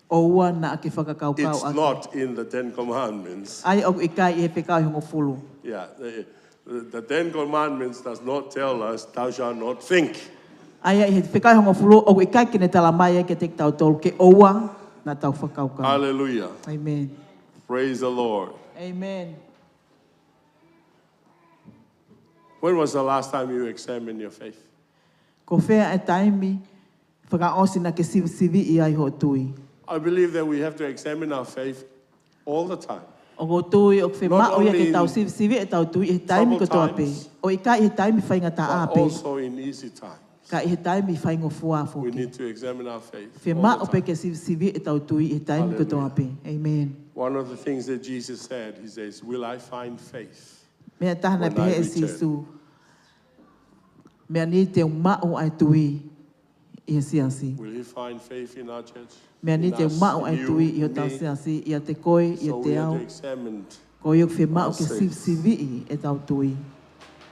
ʻOua naʻa ke fakakaukau It's ʻaki. Not in the Ten Commandments. ʻA ia ʻoku ʻikai ʻi he fekau ʻe hongofulu. Yeah, the, the Ten Commandments does not tell us, "Thou shalt not think." ʻA ia ʻi he fekau ʻe hongofulu ʻoku ʻikai ke ne tala mai ai kiate kitautolu ke ʻoua naʻa tau fakakaukau. Hallelujah. Amen. Praise the Lord. Amen. When was the last time you examined your faith? Ko fē ʻa e taimi fakaʻosi naʻa ke sivisiviʻi ai hoʻo tui? I believe that we have to examine our faith all the time. ʻOku ou tui ʻoku fiemaʻu ia ke tau Not only sivisiviʻi ʻetau tui ʻi he taimi kotoa pē. times, ʻOku ʻikai ʻi he taimi faingataʻa But pē. Also in easy time. Ka ʻi he taimi faingofua We foki. Need to examine our faith. All Fiemaʻu The pē time. Ke sivisiviʻi ʻetau tui ʻi he taimi Hallelujah. Kotoa pē. Amen. One of the things that Jesus said, he says, "Will I find faith?" Meʻa taha naʻe When I pehē ʻe return. Sīsū. Meʻa ni te u maʻu ʻa e tui ʻi he siasi. Will he find faith in our church? Meʻa ni In te u us, maʻu ʻa e you, tui ʻi hotau me? Siasi, ʻiate koe, So we ʻiate have au. To examine Ko ia ʻoku fiemaʻu ke ourselves. Sivisiviʻi ʻetau tui.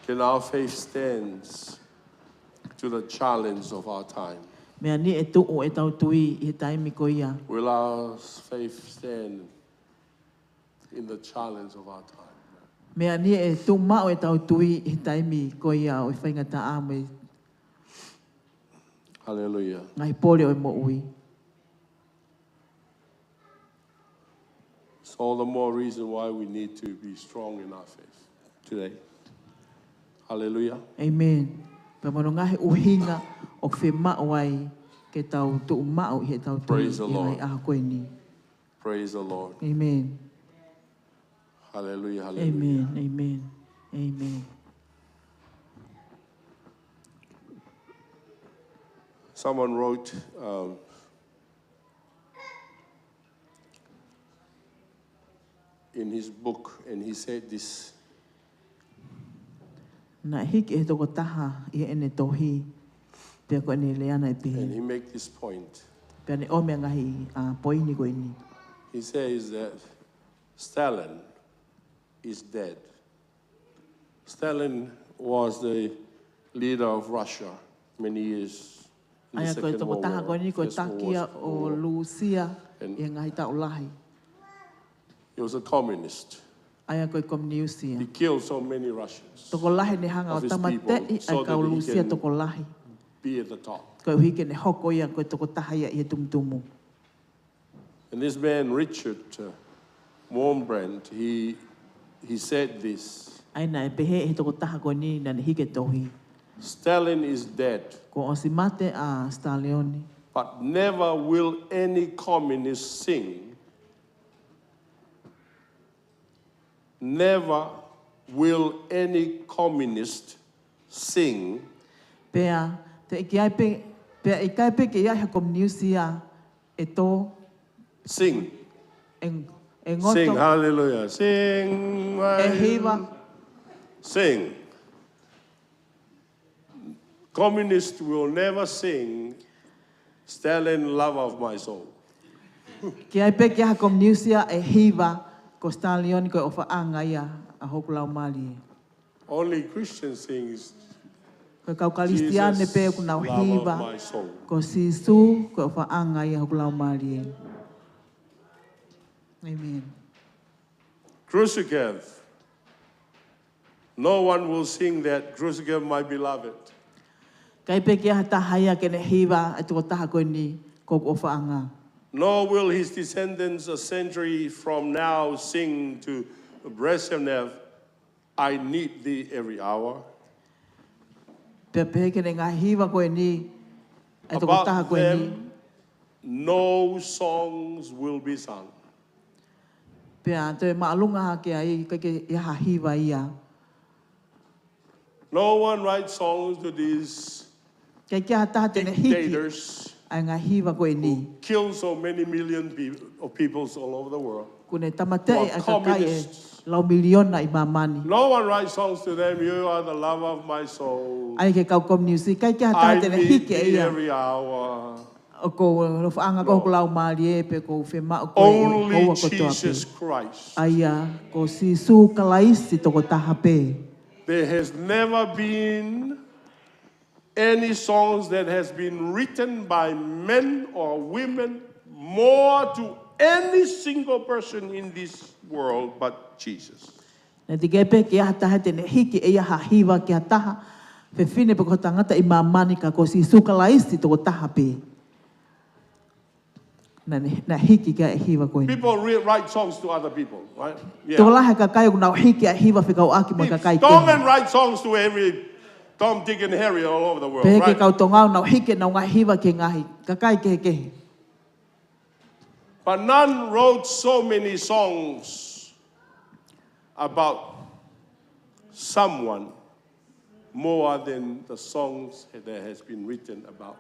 Can our faith stands to the challenge of our time? Meʻa ni ʻe tuʻu ʻetau tui ʻi he taimi ko ia. Will our faith stand in the challenge of our time? Meʻa ni ʻe tuʻu maʻu ʻetau tui ʻi he taimi ko ia ʻo e faingataʻa mo e Hallelujah. Ngaahi pole ʻo e moʻui. It's all the more reason why we need to be strong in our faith today. Hallelujah. Amen. Pea mo hono ngaahi ʻuhinga ʻoku fiemaʻu ai ke tau tuʻu maʻu ʻi heʻetau tui ʻi he ngaahi ʻaho ko eni. Praise the Lord. Amen. Hallelujah, hallelujah. Amen. Amen. Amen. Someone wrote um, in his book, and he said this. Naʻe hiki ʻe he tokotaha ʻi heʻene tohi, pea ko ʻene lea naʻe pehē. And he make this point. Pea ne ʻomai ngaahi ʻa, poini ko eni. He says that Stalin is dead. Stalin was the leader of Russia many years. In the ʻA ia ko e Second World tokotaha War, ko eni ko e First World taki ia War, ʻo Lūsia And- ʻi he ngaahi taʻu lahi. He was a communist. ʻA ia ko e kominiusi ia. He killed so many Russians. Tokolahi ne hanga ʻo Of his tamateʻi people, ʻa e so kau that he Lūsia can tokolahi. Be at the top. Koeʻuhi ke ne hoko ia ko e tokotaha ia ʻi he tumutumu. And this man, Richard uh, Wurmbrand, he, he said this. ʻA ia naʻe pehē ʻe he tokotaha ko eni naʻa ne hiki e tohi. Stalin is dead, Kuo ʻosi mate ʻa Stalin. But never will any communist sing. Never will any communist sing. Pea, teʻeki ai pē Pea ʻikai pē ke ʻi ai ha kominiusi ia ʻe tō, Sing. ʻe, ʻe ngoto, Sing, hallelujah. Sing, ʻe hiva. Sing. Communist will never sing, "Stalin, love of my soul." ʻIkai pē ke ʻi ai ha kominiusi ia ʻe hiva, "Ko Stalin ko e ʻofaʻanga ia ʻa hoku laumālie." Only Christian sings, Ko e kau Kalisitiane pē ʻoku nau hiva, "Love of my soul." "Ko Sīsū ko e ʻofaʻanga ia ʻa hoku laumālie." Amen. Khrushchev. No one will sing that, "Khrushchev, my beloved." ʻIkai pē ke ʻi ai ha taha ia ke ne hiva ʻa e tokotaha ko eni, "Ko hoku ʻofaʻanga." Nor will his descendants a century from now sing to Brezhnev, "I need thee every hour." Pea pehē ki he ngaahi hiva ko eni, ʻa e tokotaha ko eni. About them, no songs will be sung. Pea toe māʻolunga hake ai, ʻikai ke ʻi ai ha hiva ia. No one writes songs to these ʻIkai ke ʻi ai ha taha te ne hiki dictators ʻa e ngaahi hiva ko eni, who kill so many million peop-, of peoples all over the world, ʻoku ne tāmateʻi ʻa e kakai ʻe lau miliona ʻi māmani. No one writes songs to them, "You are the love of my soul." ʻA ia ki he kau kominiusi, ʻikai ke ʻi ai ha taha te ne hiki ʻe ia, "I need thee every hour." ʻOku ou ʻofaʻanga ko hoku laumālie, pe ʻoku ou fiemaʻu koe ʻi he houa kotoa pē. Only Jesus Christ. ʻA ia ko Sīsū Kalaisi tokotaha pē. There has never been any songs that has been written by men or women more to any single person in this world but Jesus. Naʻe ʻikai pē ke ʻi ai ha taha te ne hiki ʻe ia ha hiva ki ha taha fefine pe ko ha tangata ʻi māmani ka ko Sīsū Kalaisi tokotaha pē. Naʻe, naʻe hiki ki ai e hiva ko eni. People re-, write songs to other people, right? Yeah. Tokolahi e kakai ʻoku nau hiki ʻa e hiva fekauʻaki mo e kakai kehe. Tongan write songs to every Tom, Dick, and Harry all over the world, right? Pehē ki he kau Tonga ʻoku nau hiki ʻenau ngaahi hiva ki he ngaahi kakai kehekehe. But none wrote so many songs about someone more than the songs that has been written about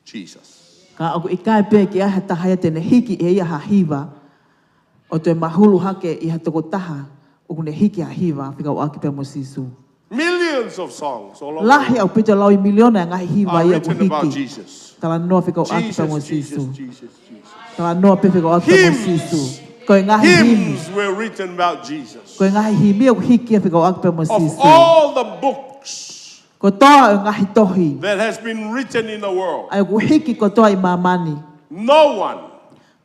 Jesus. Ka ʻoku ʻikai pē ke ʻi ai ha taha ia te ne hiki ʻe ia ha hiva ʻo toe mahulu hake ʻi ha tokotaha ʻoku ne hiki ha hiva fekauʻaki pea mo Sīsū. Millions of songs all over the world. Lahi ʻaupito, lauimiliona e ngaahi hiva ia ʻoku hiki. Are written about Jesus. Talanoa fekauʻaki pea mo Sīsū. Jesus, Jesus, Jesus, Jesus. Talanoa pē fekauʻaki pea mo Sīsū. Hymns. Ko e ngaahi himi. Hymns were written about Jesus. Ko e ngaahi himi ʻoku hiki ia fekauʻaki pea mo Sīsū. Of all the books Kotoa e ngaahi tohi that has been written in the world, ʻa ia ʻoku hiki kotoa ʻi māmani, no one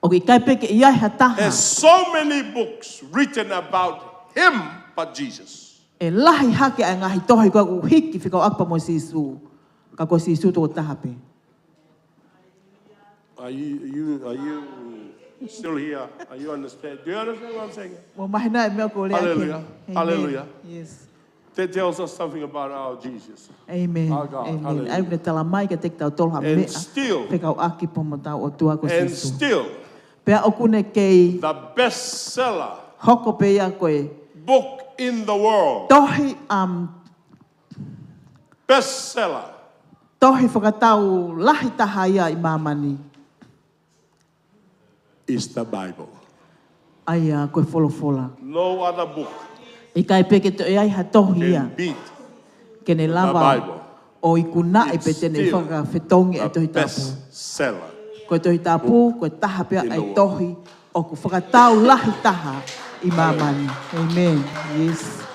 ʻoku ʻikai pē ke ʻi ai ha taha has so many books written about him but Jesus. ʻe lahi hake ʻa e ngaahi tohi ko ē ʻoku hiki fekauʻaki pea mo Sīsū, ka ko Sīsū tokotaha pē. Are you, you, are you still here? Are you understand? Do you understand what I'm saying? Mou mahino e meʻa ʻoku ou lea ki ai? Hallelujah. Amen. Hallelujah. Yes. That tells us something about our Jesus. Amen. Our God. Amen. Hallelujah. ʻA ia ʻoku ne talamai kiate kitautolu ha meʻa fekauʻaki pea mo hotau ʻOtua ko Sīsū. And still, and still, pea ʻoku ne kei the best seller hoko pē ia ko e book in the world. Tohi, um, best seller. Tohi fakatau lahi taha ia ʻi māmani is the Bible. ʻA ia ko e folofola. No other book ʻIkai pē ke toe ʻi ai ha tohi ia can beat the Bible. Ke ne lava ʻo ikunaʻi pe te ne fakafetongi e Tohi Tapu. It's still the best seller book in the world. Ko e Tohi Tapu, ko e taha pē ia e tohi ʻoku fakatau lahi taha ʻi māmani. Amen. Yes.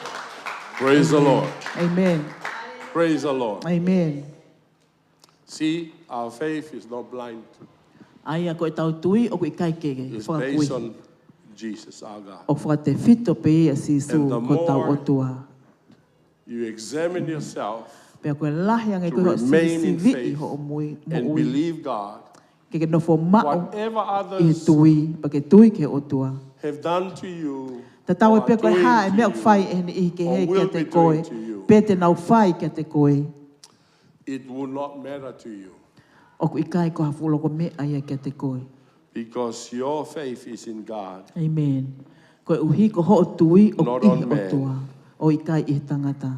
Praise the Lord. Amen. Praise the Lord. Amen. See, our faith is not blind. ʻA ia ko ʻetau tui ʻoku ʻikai ke fakakui. It's based on Jesus, our God. ʻOku fakatefito pē ia ʻia Sīsū ko hotau ʻOtua. And the more you examine yourself to remain in faith and believe God, pea ko e lahi ange ko ē hoʻo sivisiviʻi hoʻo mui-, moʻui, ke ke nofo maʻu ʻi he tui, pea ke tui ki he ʻOtua. Whatever others have done to you, tatau ai pē ko e hā e meʻa ʻoku fai ʻe he niʻihi kehe kiate koe, or will be doing to you, pe te nau fai kiate koe, it will not matter to you. ʻOku ʻikai ko ha fuʻu loko meʻa ia kiate koe. Because your faith is in God, amen, koeʻuhi ko hoʻo tui ʻoku ʻi he ʻOtua, not on man, ʻo ʻikai ʻi he tangata.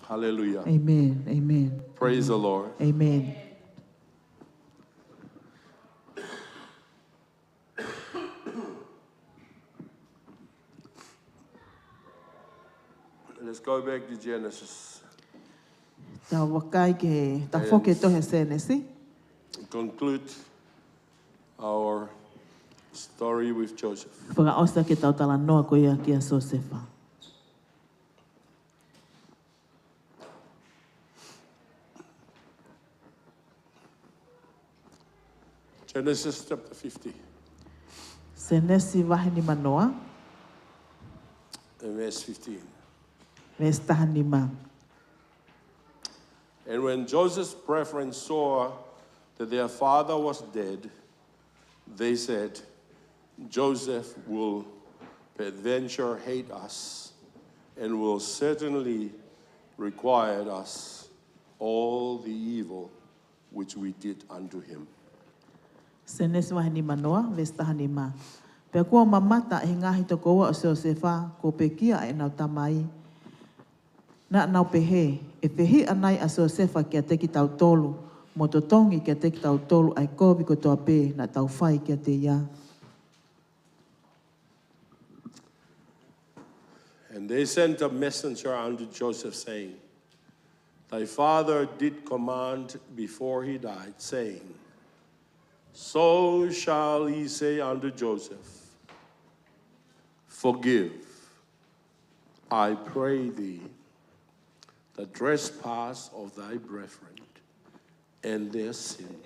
Hallelujah. Amen. Amen. Praise the Lord. Amen. Let's go back to Genesis. Tau vakai ki he, tau foki ki he tohi Sēnesi. Conclude our story with Joseph. Fakaʻosi ʻaki ʻetau talanoa ko ia kia Siosefa. Genesis chapter fifty. Sēnesi vahe nimanoa. And verse fifteen. Veesi taha nima. And when Joseph's brethren saw that their father was dead, they said, "Joseph will peradventure hate us, and will certainly requite us all the evil which we did unto him." Sēnesi vahe nimanoa, veesi taha nima. Pea kuo mamata ʻe he ngaahi tokoua ʻo Siosefa, kuo pekia ʻenau tamai, naʻa nau pehē, ʻE fehiʻa nai ʻa Siosefa kiate kitautolu, mo totongi kiate kitautolu ʻa e kovi kotoa pē naʻa tau fai kiate ia? And they sent a messenger unto Joseph, saying, "Thy father did command before he died, saying, 'So shall he say unto Joseph, Forgive, I pray thee, the trespass of thy brethren, and their sin,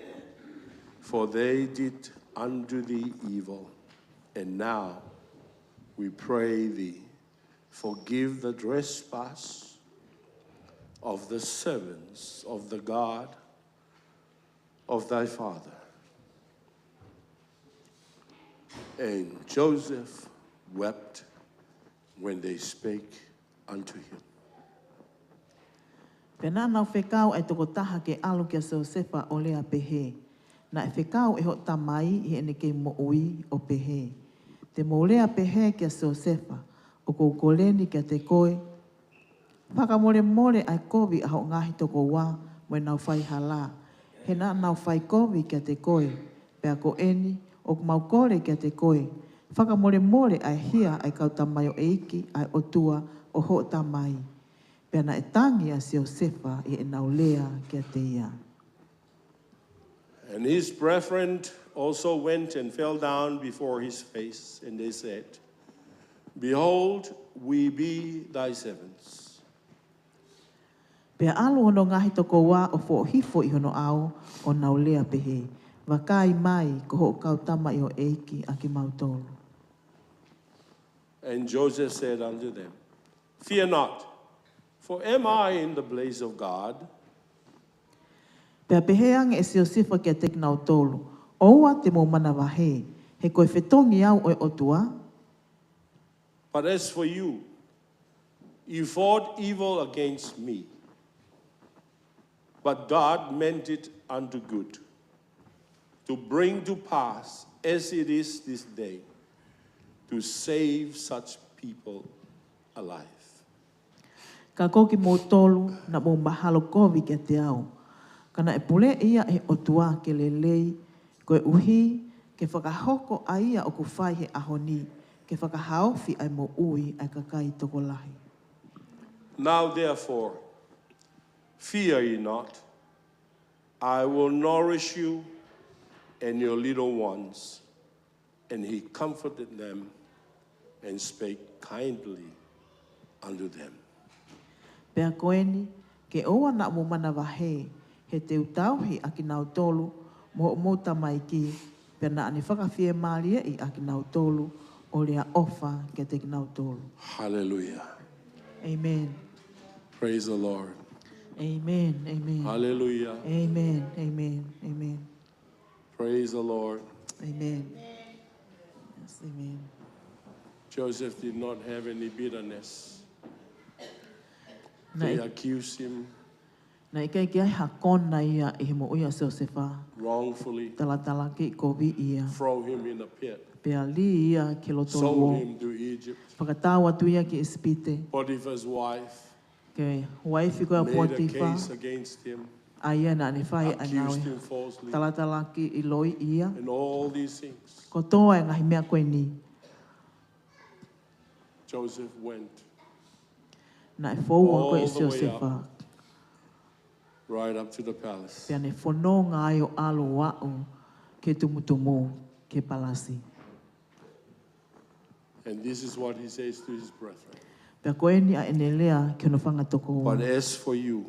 for they did unto thee evil. And now, we pray thee, forgive the trespass of the servants of the God of thy father.' And Joseph wept when they spake unto him. Pea naʻa nau fekau ʻa e tokotaha ke ʻalu kia Siosefa ʻo lea pehē, Naʻe fekau ʻe hoʻo tamai ʻi heʻene kei moʻui ʻo pehē, Te mou lea pehē kia Siosefa, ʻOku ou kole ni kiate koe, fakamolemole ʻa e kovi ʻa hoʻo ngaahi tokoua mo ʻenau faihala, he naʻa nau fai kovi kiate koe. Pea ko eni, ʻoku mau kole kiate koe, fakamolemole ʻa e hia ʻa e kau tamaioʻeiki ʻa e ʻOtua ʻo hoʻo tamai. Pea naʻe tangi ʻa Siosefa ʻi heʻenau lea kiate ia. And his brethren also went and fell down before his face, and they said, "Behold, we be thy servants." Pea ʻalu hono ngaahi tokoua ʻo foʻohifo ʻi hono ʻao, ʻo nau lea pehē, Vakai mai, ko hoʻo kau tamaioʻeiki ʻa kimautolu. And Joseph said unto them, "Fear not, for am I in the place of God?" Pea pehē ange ʻe Siosefa kiate kinautolu, ʻOua te mou manavahē, he ko e fetongi au ʻo e ʻOtua. But as for you, you fought evil against me, but God meant it unto good, to bring to pass as it is this day, to save such people alive. Ka ko kimoutolu naʻa mou mahalo kovi kiate au, ka naʻe puleʻi ia ʻe he ʻOtua ke lelei, koeʻuhi ke fakahoko ʻa ia ʻoku fai he ʻaho ni, ke fakahaofi ʻa e moʻui ʻa e kakai tokolahi. Now therefore, fear ye not, I will nourish you and your little ones. And he comforted them and spake kindly unto them. Pea ko eni, ke ʻoua naʻa mou manavahē, he te u tauhi ʻa kinautolu mo hoʻomou tamaiki, pea naʻa ne fakafiemālieʻi ʻa kinautolu ʻo lea ʻofa kiate kinautolu. Hallelujah. Amen. Praise the Lord. Amen, amen. Hallelujah. Amen, amen, amen. Praise the Lord. Amen. Yes, amen. Joseph did not have any bitterness. They accused him. Naʻe ʻikai ke ʻi ai ha kona ia ʻi he moʻui ʻa Siosefa. Wrongfully. Talatalaakiʻi kovi ia. Throw him in a pit. Pea lī ia ki loto luo. Sold him to Egypt. Fakatau atu ia ki ʻIsipite. Potiphar's wife. Ko e uaifi ko ia ʻo Potifa. Made a case against him. ʻA ia naʻa ne fai ʻa e ngāue. Accused him falsely. Talatalaakiʻi loi ia. And all these things. Kotoa e ngaahi meʻa ko eni. Joseph went. Naʻe foua ko ē ʻe Siosefa. Right up to the palace. Pea ne fononga ai ʻo ʻalu ʻo aʻu ki he tumutumu, ki he palasi. And this is what he says to his brethren. Pea ko eni ʻa ʻene lea ki hono fanga tokoua. But as for you,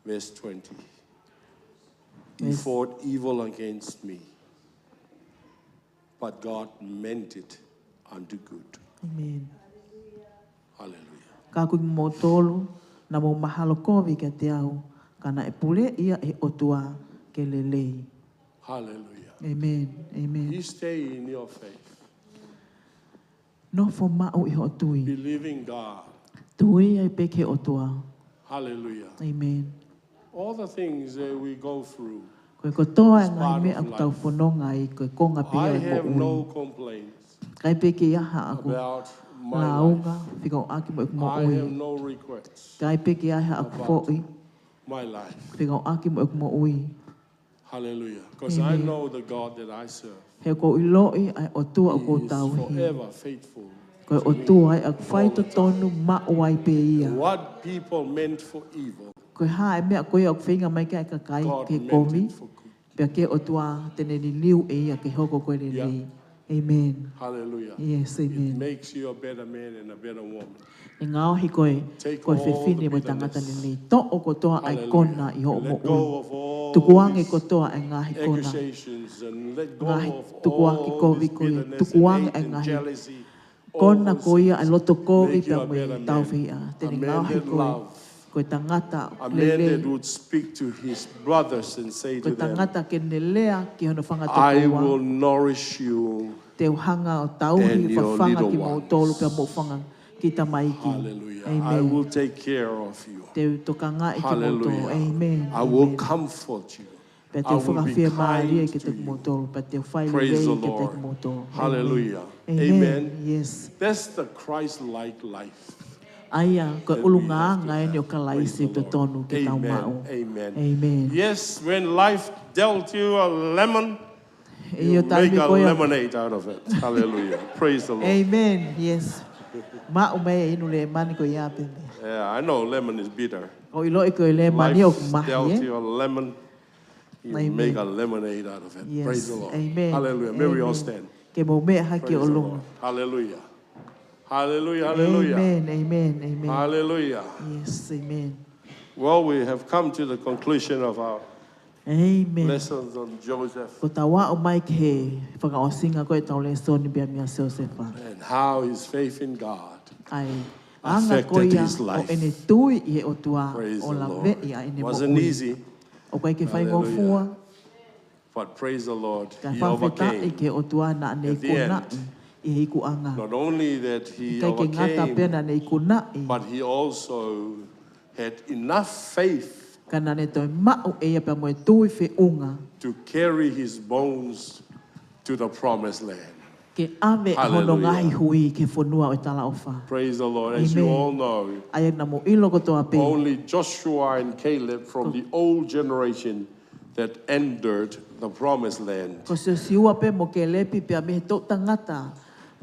verse twenty, you fought evil against me, but God meant it unto good. Amen. Hallelujah. Ka ko kimoutolu, naʻa mou mahalo kovi kiate au, ka naʻe puleʻi ia ʻe he ʻOtua ke lelei. Hallelujah. Amen. Amen. You stay in your faith. Nofo maʻu ʻi hoʻo tui. Believe in God. Tui ai pē ki he ʻOtua. Hallelujah. Amen. All the things that we go through, ko e kotoa e ngaahi meʻa ʻoku tau fononga ai, ko e konga pē ia ʻo e moʻui. I have no complaints. ʻIkai pē ke ʻi ai haʻaku lāunga fekauʻaki mo ʻeku moʻui. I have no regrets. ʻIkai pē ke ʻi ai haʻaku foʻi fekauʻaki mo ʻeku moʻui. Hallelujah. Because I know the God that I serve. He ʻoku ou ʻiloʻi ʻa e ʻOtua ʻoku ou tauhi. He is forever faithful to me. Ko e ʻOtua ia ʻoku faitotonu maʻu ai pē ia. What people meant for evil, ko e hā e meʻa ko ia ʻoku feinga mai ki ai e kakai ke kovi, pea ko e ʻOtua te ne liliu ʻe ia ke hoko ko e lelei. Amen. Hallelujah. Yes, amen. It makes you a better man and a better woman. ʻE ngaohi koe ko e fefine mo e tangata lelei. Toʻo kotoa ʻa e kona ʻi hoʻo moʻui. Tukuange kotoa ʻa e ngaahi kona, ngaahi tukuaki kovi ko ia. Tukuange ʻa e ngaahi kona ko ia ʻa e loto kovi pea mo e tāufehiʻa. Te ne ngaohi koe ko e tangata lelei. Ko e tangata ke ne lea ki hono fanga tokoua. Te u hanga ʻo tauhi, fafanga kimoutolu pea mo e fanga kiʻi tamaiki. Hallelujah. Amen. Te u tokangaʻi kimoutolu. Amen. Pea te u fakafiemālie kiate kimoutolu, pea te u fai lelei kiate kimoutolu. Hallelujah. Amen. Yes. That's the Christ-like life. ʻA ia ko e ʻulungaanga eni ʻo Kalaisi ʻoku totonu ke tau maʻu. Amen. Yes, when life dealt you a lemon, you make a lemonade out of it. Hallelujah. Praise the Lord. Amen. Yes. Maʻu mai e inu lemani ko ia pē. Yeah, I know lemon is bitter. ʻOku ou ʻiloʻi ko e lemani ʻoku mahe. Life dealt you a lemon, you make a lemonade out of it. Praise the Lord. Amen. Hallelujah. May we all stand. Ke mou meʻa hake ʻi ʻolunga. Hallelujah. Hallelujah, hallelujah. Amen, amen, amen. Hallelujah. Yes, amen. Well, we have come to the conclusion of our lessons on Joseph. Ko ʻetau aʻu mai ki he fakaʻosinga ko ē ʻetau lēsoni pea mei a Siosefa. And how his faith in God affected his life. ʻA e anga ko ia ʻo ʻene tui ʻi he ʻOtua ʻo laveʻi ʻa ʻene moʻui. Praise the Lord. Wasn't easy. ʻOku ʻikai ke faingofua. Hallelujah. But praise the Lord, he overcame. Ka fakafetaʻi ki he ʻOtua naʻa ne ikunaʻi ʻi he ikuʻanga. At the end, not only that he overcame, ʻIkai ke ngata pē naʻa ne ikunaʻi, but he also had enough faith ka naʻa ne toe maʻu ʻe ia pea mo e tui feʻunga to carry his bones to the promised land. Ke ʻave hono ngaahi hui ki he fonua ʻo e talaʻofa. Hallelujah. Praise the Lord. As you all know, amen, ʻa ia naʻa mou ʻilo kotoa pē, only Joshua and Caleb from the old generation that entered the promised land. Ko Siosiua pē mo Kēlepi pea mei he toʻu tangata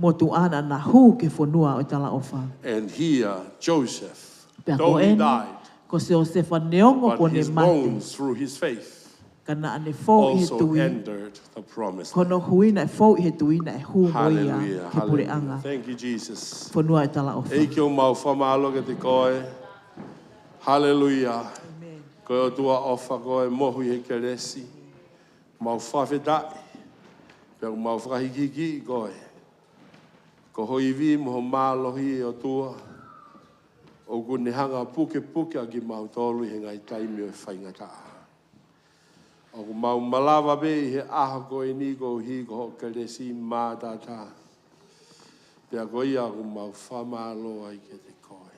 motuʻa naʻa na hū ki he fonua ʻo e talaʻofa. And here, Joseph, though he died, pea ko eni, ko Siosefa neongo kuo ne mate, but his bones, through his faith, ka naʻa ne fou ʻi he tui, also entered the promised land. Ko hono hui naʻe fou ʻi he tui naʻe hū mo ia ki he puleʻanga. Hallelujah, hallelujah. Thank you, Jesus. Fonua ʻo e talaʻofa. ʻEiki, ʻoku mau fakamālō kiate koe. Hallelujah. Amen. Ko e ʻOtua ʻofa koe, mohu ʻi he kelesi. Mau fakafetaʻi, pea mau fakahīkihikiʻi koe. Ko ho ivi mo ho mālohi, ʻe ʻOtua, ʻoku ne hanga ʻo pukepuke ʻa kimautolu ʻi he ngaahi taimi ʻo e faingataʻa. ʻOku mau malava pē ʻi he ʻaho ko eni koeʻuhi ko hoʻo kelesi mātaʻataʻa. Pea ko ia ʻoku mau fakamālō ai kiate koe.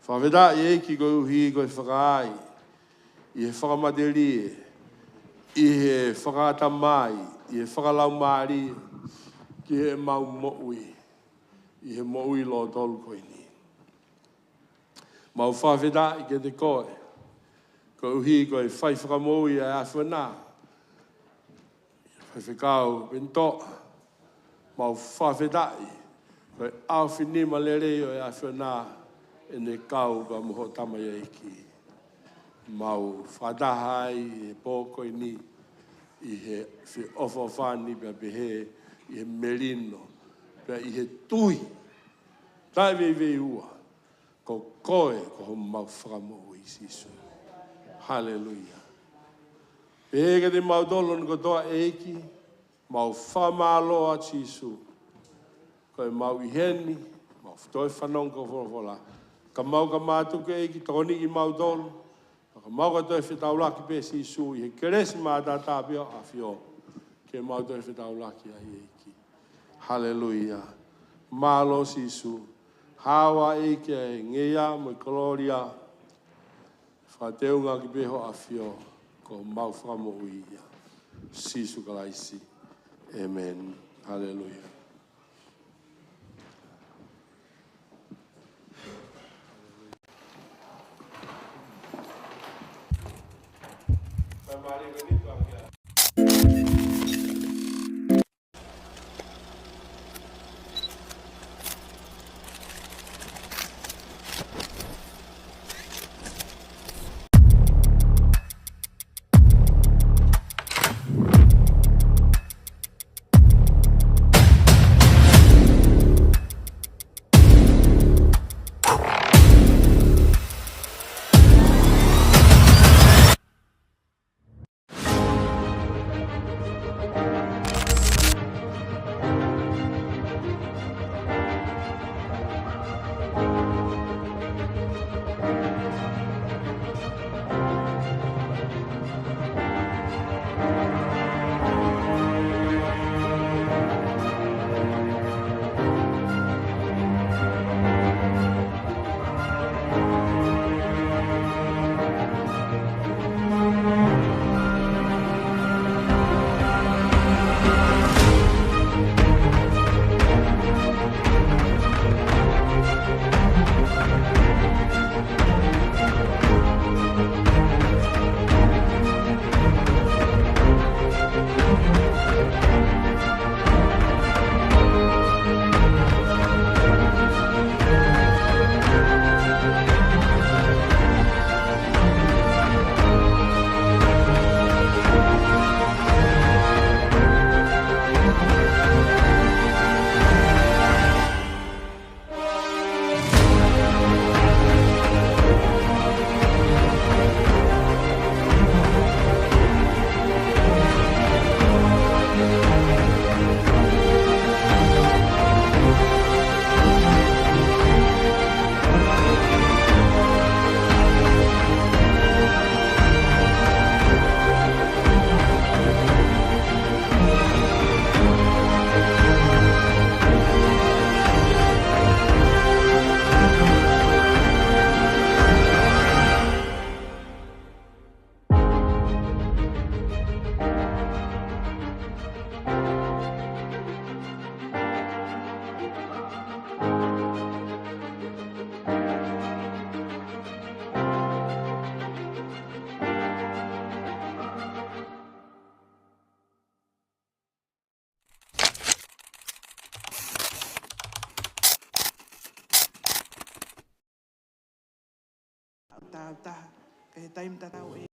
Fakafetaʻi ʻEiki koeʻuhi ko e fakaai ʻi he fakamatelie, ʻi he fakaʻatamai, ʻi he fakalaumālie, ki heʻemau moʻui, ʻi he moʻui lōtolu ko eni. Mau fakafetaʻi kiate koe, koeʻuhi ko e fai fakamoʻui ʻa e ʻAfiona, Faifekau Peni Toʻa, mau fakafetaʻi, ko e ʻaofinima lelei ʻo e ʻAfiona, ʻEne kau pea mo hoʻo tamaioʻeiki. Mau fakataha ai he pō ko eni ʻi he feʻofoʻofani pea pehē ʻi he melino pea ʻi he tui taʻeveiveiua, ko koe ko homau Fakamoʻui Sīsū. Haleluia. Pehē kiate kimautolu ni kotoa ʻEiki, mau fakamālō atu Sīsū. Ko ʻemau ʻi heni, mau toe fanongo ki ho folofola. Ka mau ka mātuku ʻEiki, tokoniʻi kimautolu. Ka mau ka toe fetaulaki pē Sīsū ʻi he kelesi mātaʻatā pē ʻo e ʻAfio. Ke mau toe fetaulaki ai ʻEiki. Haleluia. Mālō Sīsū. Hawa ʻEiki ʻa e ngeia mo e kolōlia. Fakateunga ki pē ho ʻAfio, ko homau Fakamoʻui ia. Sīsū Kalaisi. ʻĒmeni. Haleluia.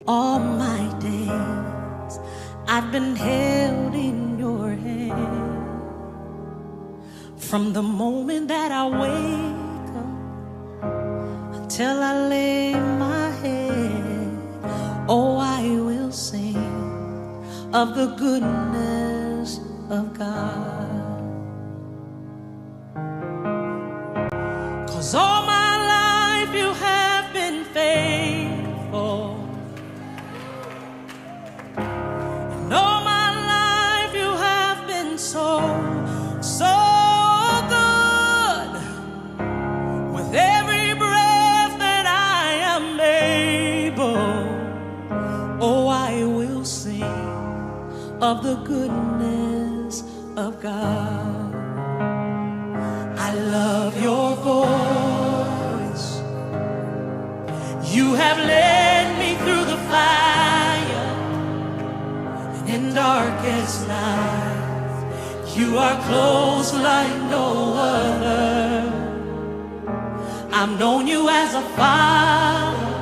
All my days, I've been held in your hand. From the moment that I wake up till I lay my head, oh, I will sing of the goodness of God. 'Cause all my life you have been faithful. And all my life you have been so, so good. With every breath that I am able, oh, I will sing of the goodness of God. I love your voice. You have led me through the fire and in darkest night. You are close like no other. I've known you As a father,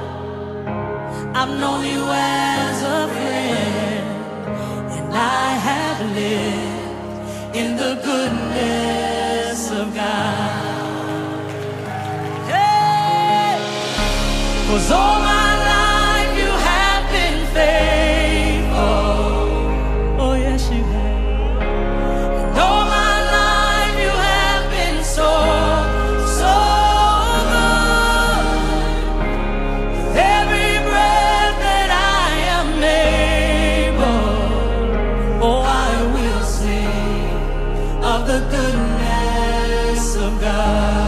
I've known you as a friend, and I have lived in the goodness of God. Hey! 'Cause all my life you have been faithful. Oh, yes, you have. And all my life you have been so, so good. With every breath that I am able, oh, I will sing of the goodness of God.